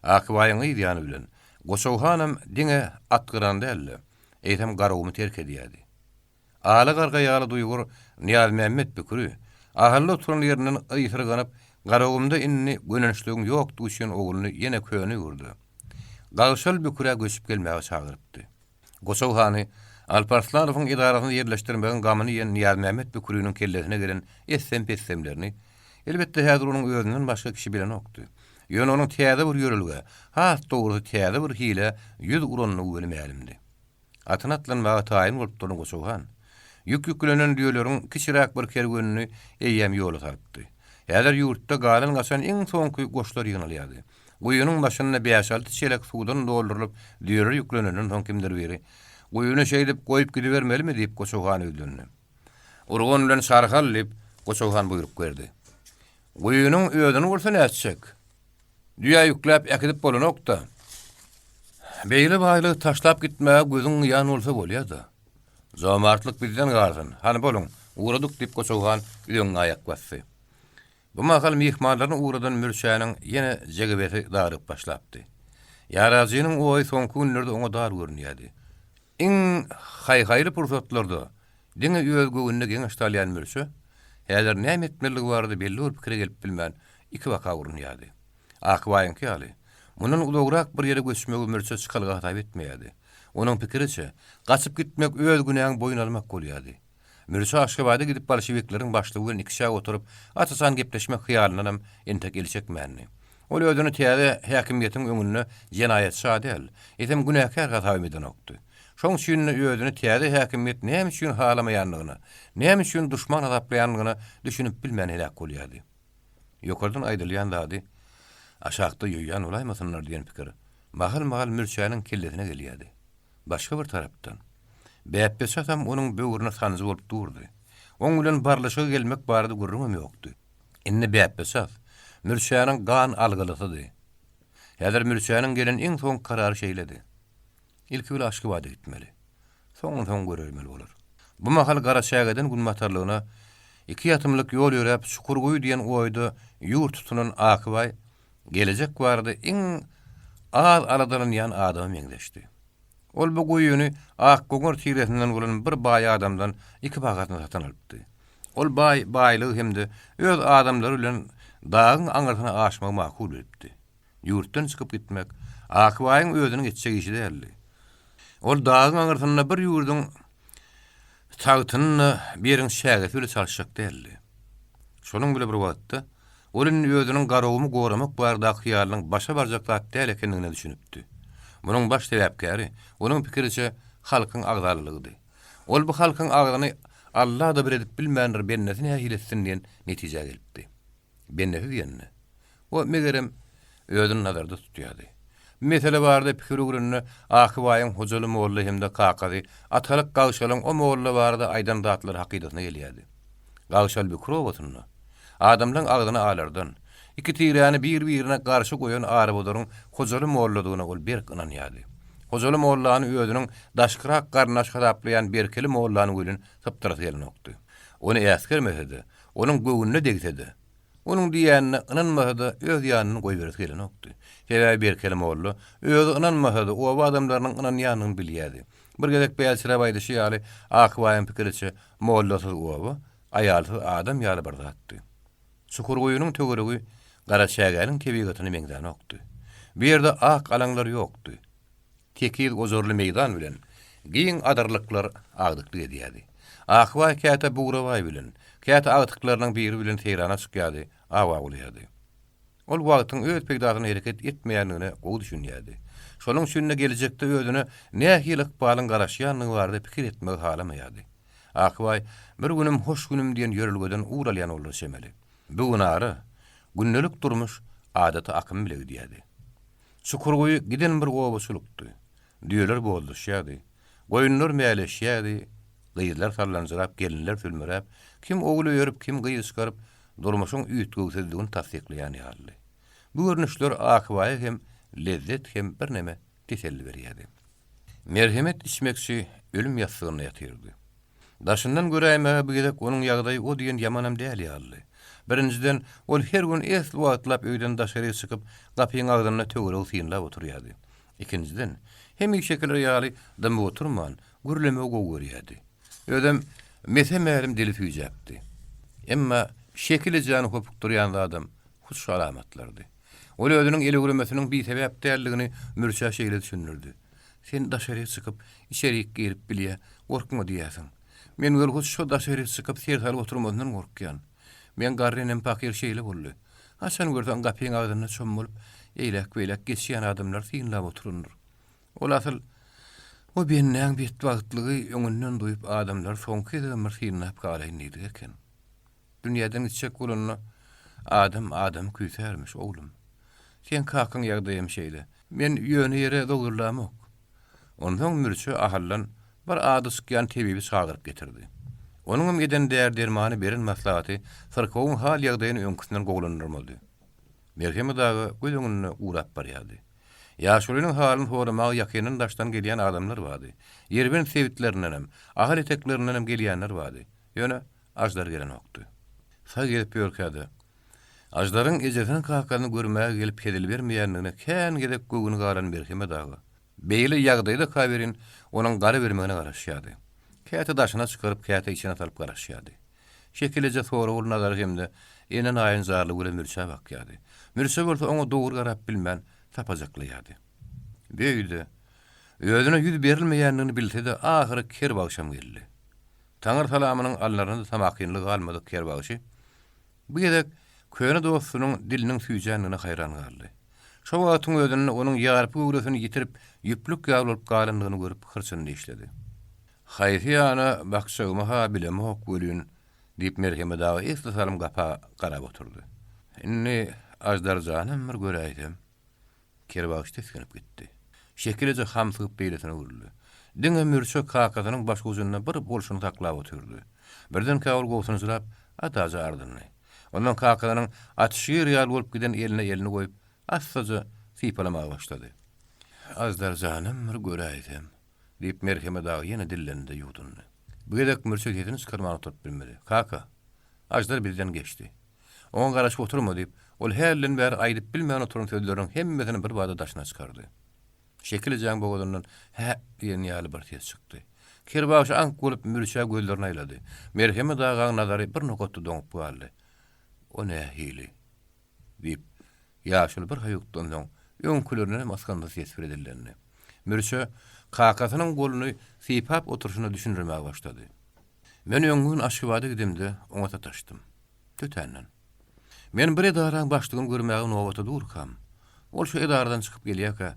Akbaýyň yz ýany bilen, Goçaw hanam diňe Atgyrany däl-de, eýsem Garagumy terk edýärdi. Ala garga ýaly duýgur Nyýazmämmet bükri, ahally oturan ýerinden ysyrganyp, Garagumda indi gönençligiň ýokdugy üçin ogluny ýene köne ýurda, Gagşal bükürä göçüp gelmäge çagyrypdy. Goçaw hany Alparslanowyň edarasynda ýerleşdirmegiň gamyny iýen Nyýazmämmet bükriniň kellesine gelen etsem-pessemlerini, elbetde, häzir onuň özünden başga kişi bilenokdy. Ýöne onuň täze bir ýörelgä, has dogrusy täze bir hilä ýüz urandygy weli mälimdi. Atyna atlanmaga taýyn bolup duran Goçaw han, ýük ýüklenen düýeleriň kiçiräk bir kerwenini eýýäm ýola salypdy. Häzir ýurtda galan-gaçan iň soňky goşlar ýygnalýardy. Guýynyň başynda bäş-alty çelek suwdan doldurylyp, düýeler ýüklenenden soň kimdir biri, Guýyny şeýdip goýup gidibermelimi? diýip, Goçaw hana ýüzlendi. Urgan bilen çarhy al! diýip, Goçaw han buýruk berdi. Guýynyň özüni bolsa nätjek? Düýä ýükläp äkidip bolanok-da. Beýle baýlygy taşlap gitmäge gözüň gyýan bolsa bolýa-da. Jomartlyk bizden galsyn. Hany boluň, ugradyk, diýip, Goçaw han üzeňňä aýak basdy. Bu mahal myhmanlaryny ugradan Mürçäniň ýene jegebesi daryp başlapdy. Ýarajynyň oýy soňky günlerde oňa dar görünýärdi. Iň haý-haýly pursatlarda diňe öz göwnüne geňeş salýan Mürçe, häzir näme etmelidigi barada belli bir pikire gelip bilmän, ikibaka urunýardy. Akbaýyňky ýaly, mundan uzagrak bir ýere göçmegi Mürçe çykalga hasap etmeýärdi. Onuň pikiriçe, gaçyp gitmek öz günäňi boýun almak bolýardy. Mürçe Aşgabada gidip bolşewikleriň başlygy bilen ikiçäk oturyp, aç-açan gepleşmek hyýalyndanam entek el çekmändi. Ol özüni täze häkimiýetiň öňünde jenaýatçy-a däl, eýsem günäkär hasabam edenokdy. Şoň üçin-de özüni täze häkimiýet näme üçin halamaýandygyna, näme üçin duşman hasaplaýandygyna düşünip bilmän heläk bolýardy. Ýokardan aýdylýan zady aşakda ýoýýan bolaýmasynlar diýen pikir mahal-mahal Mürçäniň kellesine gelýärdi. Başga bir tarapdan, Bäpbe çatam onuň böwrüne sanjy bolup durdy. Oň bilen barlyşyga gelmek barada gürrüňem ýokdy. Indi Bäpbe çat, Mürçäniň gan algylysydy. Häzir Mürçäniň gelen iň soňky karary şeýledi. Ilki bile Aşgabada gitmeli. Soňuny soň görermeli bolar. Bu mahal Garaçägeden günbatarlygyna iki ýatymlyk ýol ýöräp Çukurguýy diýen oýda ýurt tutunan Akybaý gelejek barada iň az aladalanýan adama meňzeşdi. Ol bu guýyny Akgoňur tiresinden bolan bir baý adamdan iki bahasyna satyn alypdy. Ol baý baýlygy hem-de öz adamlary bilen dagyň aňyrsyna aşmagy makul bilipdi. Ýurtdan çykyp gitmek Akybaýyň özüniň etjek işi däldi. Ol dagyň aňyrsynda bir ýurduň tagtyny-da bir ýeriň çägesi bile çalyşjak däldi. Şonuň bile bir wagtda, ol indi özüniň Garagumy goramak baradaky hyýalynyň başa barjak zat däl ekendigine düşünipdi. Munuň baş sebäpkäri, onuň pikiriçe, halkyň agzalalygydy. Ol bu halkyň agzyny Alla-da bir edip bilmändir, bendesi nähili etsin diýen netijä gelipdi. Bendesi diýende, o, megerem, özüni nazarda tutýardy. Bu mesele barada pikir öwrende Akybaýyň Hojaly molla hem-de kakasy Atalyk Gagşalyň o molla barada aýdan zatlary hakydasyna gelýärdi. Gagşal bükür obasynda adamlaň agzyny alardan, iki tiräni bir-birine garşy goýan arabozaryň Hojaly molladygyna ol berk ynanýardy. Hojaly mollany özüniň daşkyrak garyndaş hasaplaýan Berkeli mollany welin sypdyrasy gelenokdy. Ony äsgermese-de, Onuň göwnüne degse-de, onuň diýýänine ynanmasa-da öz ýanyndan goýberesi gelenokdy. Sebäbi Berkeli molla özi ynanmasa-da, oba adamlarynyň ynanýanyny bilýärdi. Bir gezek bälçiräp aýdyşy ýaly, Akbaýyň pikiriçe, mollasyz oba, aýalsyz adam ýaly bir zatdy. Çukurguýynyň töweregi Garaçägäniň tebigatyna meňzänokdy. Bu ýerde ak alaňlar ýokdy. Tekiz ojarly meýdan bilen giň adyrlyklar agdyklyk edýärdi. Akbaý käte Bugrabaý bilen, käte agtyklarynyň biri bilen seýrana çykýardy, aw awlaýardy. Ol wagtyň öz peýdasyna hereket etmeýändigine gowy düşünýärdi. Şonuň üçin-de gelejekde özüne nähili ykbalyň garaşýandygy barada pikir etmegi halamaýardy. Akbaý, Bir günüm hoş günüm diýen ýörelgeden ugur alýan bolara çemeli. Bu gün ara, gündelik durmuş adaty akym bile gidýärdi. Çukurguýy giden bir obaçylykdy. Düýeler bozlaşýardy. Goýunlar mäleşýärdi. Gyzlar sallanjyrap, gelinler sülmüräp, kim ogul öýerip, kim gyz çykaryp, durmuşyň üýtgewsizligini tassyklaýan ýalydy. Bu görnüşler Akybaýa hem lezzet hem birneme teselli berýärdi. Merhemet içmekçi ölüm ýassygynda ýatyrdy. Daşyndan göräýmäge bu gezek onuň ýagdaýy o diýen ýamanam däl ýalydy. Birinjiden, ol her gün esli wagtlap öýden daşaryk çykyp, gapyň agzynda töweregi synlap oturýardy. Ikinjiden, hemişekiler ýaly dymyp oturman, gürlemegi gowy görýärdi. Özem mese-mälim dili süýjäpdi. Emma Şekil ejäni hopukdyrýan zadam hut şu alamatlardy. Ol özüniň elewremesiniň bisebäp däldigini Mürçä şeýle düşündirdi, Sen daşaryk çykyp, içerik girip bilýä, gorkma diýýäsiň. Men weli hut şo daşaryk çykyp ser salyp oturmasyndan gorkýan. Meň garry enem pakyr şeýle boldy. Haçan görseň gapyň agzynda çommalyp, eýläk-beýläk geçýän adamlary synlap oturandyr. Ol asyl, o bendäň betbagtlygy öňünden duýup adamlary soňky gezegem bir synlap galaýyn diýdigi eken. Dünýäden gitjek bolanda adam adamy küýsärmiş, oglum. Seň kakaň ýagdaýam şeýle. Men ýöne ýere zowzurlamok. Onsoň Mürçe Ahaldan bir ady çykýan tebibi çagyryp getirdi. Onuňam eden däri-dermany, beren maslahaty syrkawyň hal-ýagdaýyny öňküsinden gowulandyrmady. Merhemet aga göz öňünde gurap barýardy. Ýaşulynyň halyny soramaga ýakyndan-daşdan gelýän adamlar bardy. Ýerbent sebitlerindenem, Ahal eteklerindenem gelýänler bardy. Ýöne Aždar gelenokdy. Sag gezip ýörkä-de, Aždaryň ejesini-kakasyny görmäge gelip hezil bermeýändigine kän gezek göwni galan Merhemet aga, beýle ýagdaýdaka welin, onuň gara bermegine garaşýardy. Käte daşyna çykaryp, käte içine salyp garaşýardy. Şekil eje soragly nazary hem-de ene naýynjarlygy bilen Mürçä bakýardy. Mürçe bolsa oňa dogry garap bilmän, sapajaklaýardy. Beýle, özüne ýüz berilmeýändigini bilse-de, ahyry Kerbagşam geldi. Taňry salamynyň alnaryna-da tamakinlik galmadyk Kerbagşy bu gezek köne dostunyň diliniň süýjändigine haýran galdy. Şo wagtyň özünde onuň ýarpy göwresini ýitirip, ýüplük ýaly bolup galandygyny görüp hyrçyny dişledi. Haýsy ýana bakjagymy-ha bilemok welin, diýip, Merhemet aga esli salym gapa garap oturdy. Indi Aždar janam bir göräýsem. Kerbagyş tisginip gitdi. Şekil eje hamsygyp beýlesine öwrüldi. Diňe Mürçe kakasynyň başujunda bir bolşuny saklap otyrdy. Birdenkä ol gobsunjyrap, adaja ardyndy. Ondan kakasynyň atşir ýaly bolup giden eline elini goýup, assaja sypalamaga başlady. Aždar janam bir göräýsem, diýip, Merhemet aga ýene dillendi-de ýuwdundy. Bu gezek Mürçe sesini çykarman oturyp bilmedi. Kaka, Aždar bizden geçdi. Oňa garaşyp oturma, diýip, ol hälden bäri aýdyp bilmän oturan sözleriniň hemmesini birbada daşyna çykardy. Şekil ejäň bogazyndan Hä! diýen ýaly bir ses çykdy. Kerbagşy aňk bolup, Mürçä gözlerini aýlady. Merhemet agaň nazary bir nokatda doňup galdy. O nähili? diýip, ýaşuly bir haýukdan soň, öňkülerindenem ysgynsyz ses bilen dillendi. Mürçe kakasynyň goluny sypap oturyşyna düşündirmäge başlady. Men öňňi gün Aşgabada gidemde oňa sataşdym. Tötänden. Men bir edaraň başlygyny görmäge nobata durkam, ol şo edaradan çykyp gelýärkä,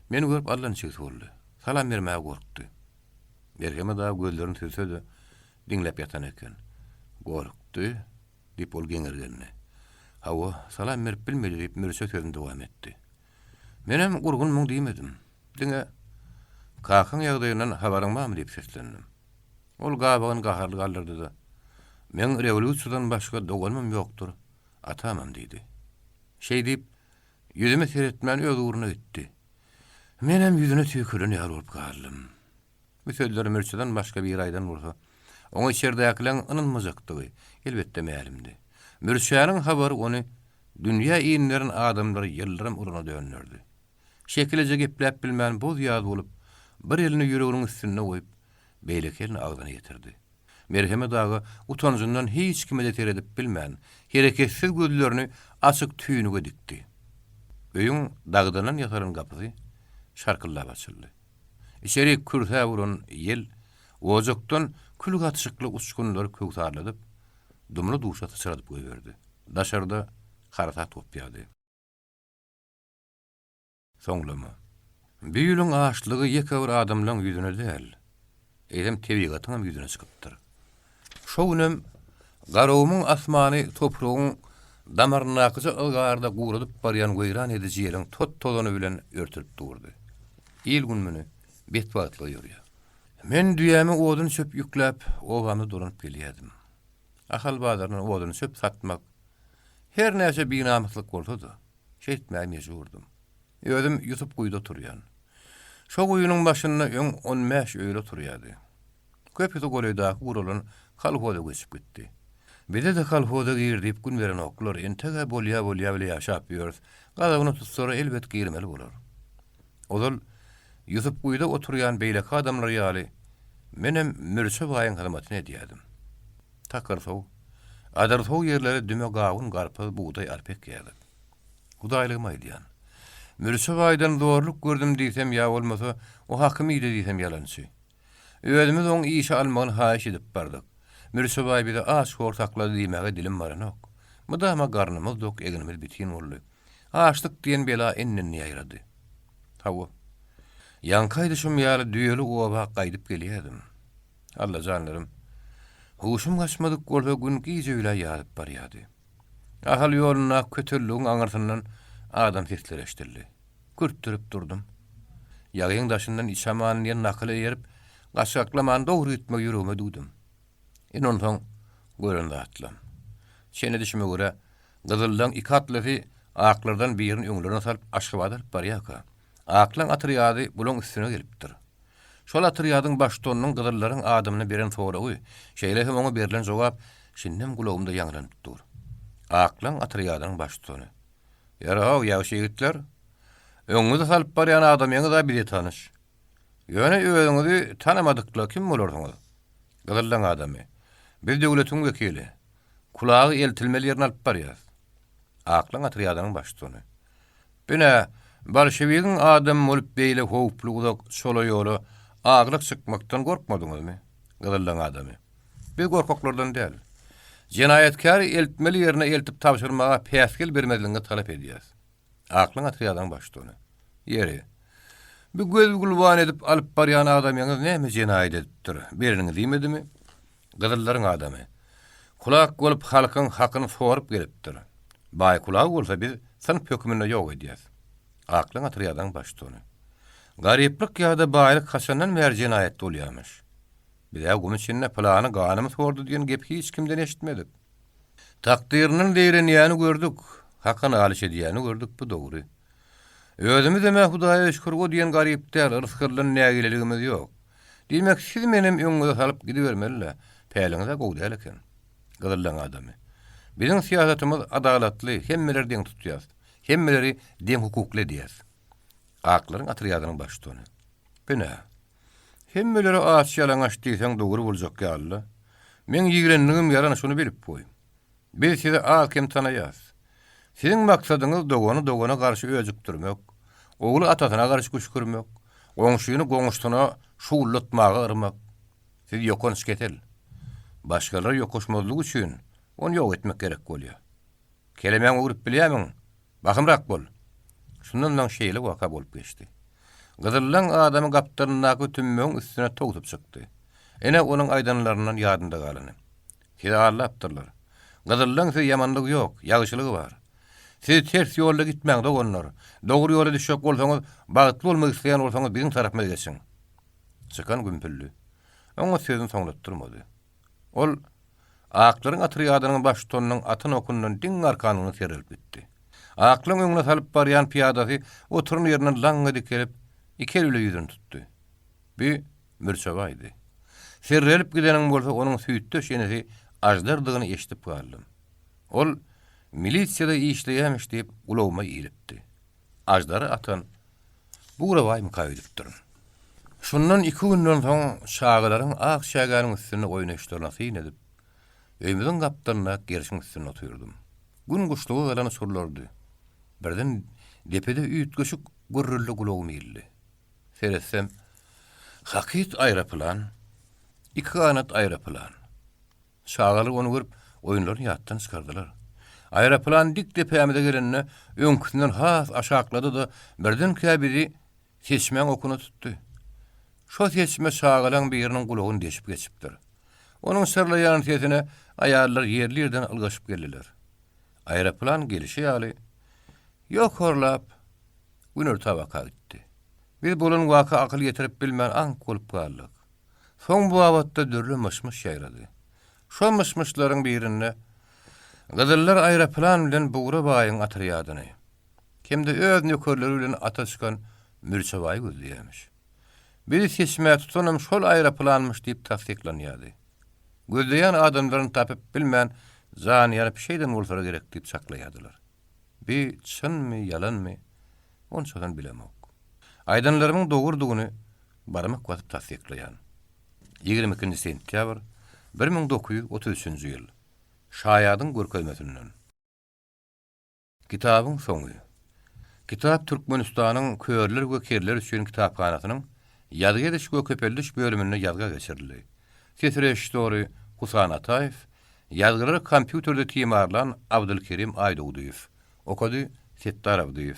meni görüp allaniçigsi boldy. Salam bermäge gorkdy. Merhemet aga gözlerini süzse-de, diňläp ýatan eken. Gorkdy? diýip, ol geňirgendi. Hawa, salam berip bilmedi, diýip, Mürçe sözüni dowam etdi. Menem gurgunmyň diýmedim. Diňe, Kakaň ýagdaýyndan habaryň barmy diýip seslendim. Ol gabagyny gaharly galdyrdy-da, Meň rewolýusiýadan başga doganymam ýokdur, atamam diýdi. Şeý diýip, ýüzüme seretmän öz ugruna gitdi. Menem ýüzüne tüýküren ýaly bolup galdym. Bu sözleri Mürçeden başga biri aýdan bolsa, oňa içerdäkileň ynanmajakdygy, elbetde, mälimdi. Mürçäniň habary ony dünýä inderen adamlary ýyldyrym urana dönderdi. Şekil eje gepläp bilmän boz-ýaz bolup, bir elini ýüreginiň üstünde goýup, beýleki elini agzyna ýetirdi. Merhemet aga utanjyndan hiç kime-de seredip bilmän, hereketsiz gözlerini açyk tüýnüge dikdi. Öýüň dagdandan ýasalan gapysy şarkyldap açyldy. Içerik kürsäp uran ýel ojakdan kül gatyşykly uçgunlary köwsarladyp, dumly-duşa syçradyp goýberdi. Daşarda harasat gopýardy. Soňlama. Bu ýylyň açlygy ýeke bir adamlaň ýüzüne däl, eýsem tebigatyňam ýüzüne çykypdyr. Şo günem Garagumuň asmany topragyň damaryndakyja yzgarda guradyp barýan weýran ediji ýeliň tot-tozany bilen örtülip durdy. Il-gün muny betbagtlyga ýorýar. Men düýäme odun-çöp ýükläp, obamda dolanyp gelýärdim. Ahal bazaryndan odun-çöp satmak her näçe binamyslyk bolsa-da, Şeýtmäge mejburdym. Özüm Ýusup guýuda oturýan. Şo guýynyň başynda öň on bäş öýli oturýardy. Köpüsi golaýdaky guralan kolhoza göçüp gitdi. Bize-de kolhoza gir diýip gün berenoklar, entek-ä bolýa-bolýa bile ýaşap ýörüs, gazabyna tutsalar elbet girmeli bolar. Ozal Ýusupguýuda oturýan beýleki adamlar ýaly, menem Mürçe baýyň hyzmatyny edýärdim. Takyrsow, Adyrsow ýerlere düme gawun-garpyz, bugdaý alyp ekýärdik. Hudaýlygymy aýdýan. Mürçe baýdan zorluk gördüm diýsem ýa bolmasa o hakymy iýdi diýsem ýalançy. Özümiz oň işe almagyny haýyş edip bardyk. Mürçe baý bizi aç-hor saklady diýmäge dilim baranok. Mydama garnymyz dok, egnimiz bitin boldy. Açlyk diýen bela indi-indi ýaýrady. Hawa. Ýaňky aýdyşym ýaly düýeli oba gaýdyp gelýärdim. Allajanlarym, huşum gaçmadyk bolsa gün gije öýlä ýazyp barýardy. Ahal ýolundaky kötelligiň aňyrsyndan adam sesleri eşidildi. Kürtdürip durdum. Ýagyň daşyndan iç aman diýen nakyla eýerip, gaçgaklaman dogry gitmegi ýüregime düwdüm. Ine onsoň gören zatlam. Çen edişime görä, gyzyllaň iki atlysy aklardan birini öňlerine salyp Aşgabada alyp barýarka, aklaň otrýady bulaň üstüne gelipdir. Şol otrýadyň baştutanynyň gyzyllaryň adamyna beren soragy, şeýle hem oňa berlen jogap şindem gulagymda ýaňlanyp dur. Aklaň otrýadynyň baştutany. Ýör-ow, ýagşy ýigitler! Öňüňize salyp barýan adamyňyz-a bize tanyş. Ýöne özüňizi tanamadykla kim bolarsyňyz? Gyzyllaň adamy. Biz döwletiň wekili. Kulagy eltilmeli ýerine alyp barýas. Aklaň otrýadynyň baştutany. Bine, bolşewigiň adamy bolup beýle howply uzak çola ýola aglyk çykmakdan gorkmadyňyzmy? Gyzyllaň adamy. Biz gorkaklardan däl. Jenaýatkäri eltmeli ýerine eltip tabşyrmaga päsgel bermezligiňizi talap edýäs. Aklaň otrýadynyň baştutany. Ýeri, bu göz-gülban edip alyp barýan adamyňyz näme jenaýat edipdir, bereniňizi iýmedimi? Gyzyllaryň adamy. Kulak bolup halkyň hakyny sorup gelipdir. Baý kulagy bolsa biz synp höküminde ýok edýäs. Aklaň otrýadynyň baştutany. Garyplyk ýa-da baýlyk haçandan bäri jenaýat bolýamyş? Biz-ä gum içinde pylany ganymy sordy diýen gepi hiç kimden eşitmedik. Takdyryndan zeýrenýäni gördük, haka nalyş edýäni gördük, bu dogry. Özümizem-ä Hudaýa şükür o diýen garyp däl, yrsgyldan nägileligimiz ýok. Diýmek, siz menem öňüňize salyp gidibermeli-dä, päliňiz-ä gowy däl eken. Gyzyllaň adamy. Biziň syýasatymyz adalatly, hemmeleri deň tutýas, hemmeleri deň hukukly edýäs. Aklaryň otrýadynyň baştutany. Bine, hemmelere aç-ýalaňaç diýseň dogry boljak ýaly-la. Meň ýigrendigim ýalan şuny bilip goý. Biz sizi az-kem tanaýas. Siziň maksadyňyz dogany dogana garşy öjükdirmek, ogly atasyna garşy küşgürmek, goňşyny goňşusyna şuwuldatmaga yrmak. Siz ýokanç kesel. Başgalara ýokaşmazlyk üçin ony ýok etmek gerek bolýar. Kelemäňi öwrüp bilýärmiň? Bahymrak bol! Şundan soň şeýle waka bolup geçdi. Gyzyllaň adamy gapdalyndaky tümmegiň üstüne towsup çykdy. Ine, onuň aýdanlaryndan ýadynda galany. Sizi aldapdyrlar. Gyzyllaň size ýamanlygy ýok, ýagşylygy bar. Siz ters ýolda gitmäň, doganlar. Dogry ýola düşjek bolsaňyz, bagtly bolmak isleýän bolsaňyz biziň tarapymyza geçiň. Çykan gümpüldi. Oňa sözüni soňlatdyrmady. Ol Aklaryň otrýadynyň baştutanynyň atan okundan diň arkanlygyna serrelip gitdi. Aklaň öňüne salyp barýan pyýadasy oturan ýerinden laňňa dikelip, iki eli bile ýüzüni tutdy. Bi Mürçebaýdy. Serrelip gideniň bolsa onuň süýtdeş enesi Aždardygyny eşidip galdym. Ol milisiýada işleýämiş diýip gulagyma ilipdi. Aždary atan Bugrabaýmyka öýdüpdirin. Şundan iki günden soň çagalaryň ak çägäniň üstünde oýnaýyşlaryna syn edip, öýümiziň gapdalyndaky gerşiň üstünde otyrdym. Gün guşluga galan uçurlardy. Birden depede üýtgeşik gürrüldi gulagyma ildi. Seretsem, hakyt aeroplan, iki ganat aeroplan. Çagalar ony görüp, oýunlaryny ýatdan çykardylar. Aeroplan dik depämize gelende, öňküsinden has aşaklady-da, birdenkä bizi seçmäň okuna tutdy. Şo seçme çagalaň biriniň gulagyny deşip geçipdir. Onuň şyrlaýan sesine aýallar ýerli-ýerden ylgaşyp geldiler. Aeroplan gelşi ýaly, ýokarlap, günorta baka gitdi. Biz bolan waka akyl ýetirip bilmän aňk bolup galdyk. Soň bu babatda dürli myş-myş ýaýrady. Şo myş-myşlaryň birinde Gyzyllar aeroplan bilen Bugra baýyň otrýadyny hem-de öz nökerleri bilen ata çykan Mürçe baýy gözleýärmiş. Bizi seçmä tutanam şol aeroplanmyş diýip tassyklanýardy. Gözleýän adamlaryny tapyp bilmän, jany ýanyp şeýden bolsalar gerek diýip çaklaýardylar. Bi çynmy, ýalanmy, onçasyny bilemok. Aýdanlarymyň dogrudygyny barmak basyp tassyklaýan. 22-nji sentýabr, 1933-nji ýyl. Şaýadyň görkezmesinden. Kitabyň soňy. Kitap Türkmenistanyň Körler we kerler üçin kitaphanasynyň Ýazgy ediş we köpeldiş bölüminde ýazga geçirildi. Ses režissýory Husan Ataýew, ýazgylary kompýuterde timarlan Abdylkerim Aýdogdyýew. Okady Setdar Abdyýew.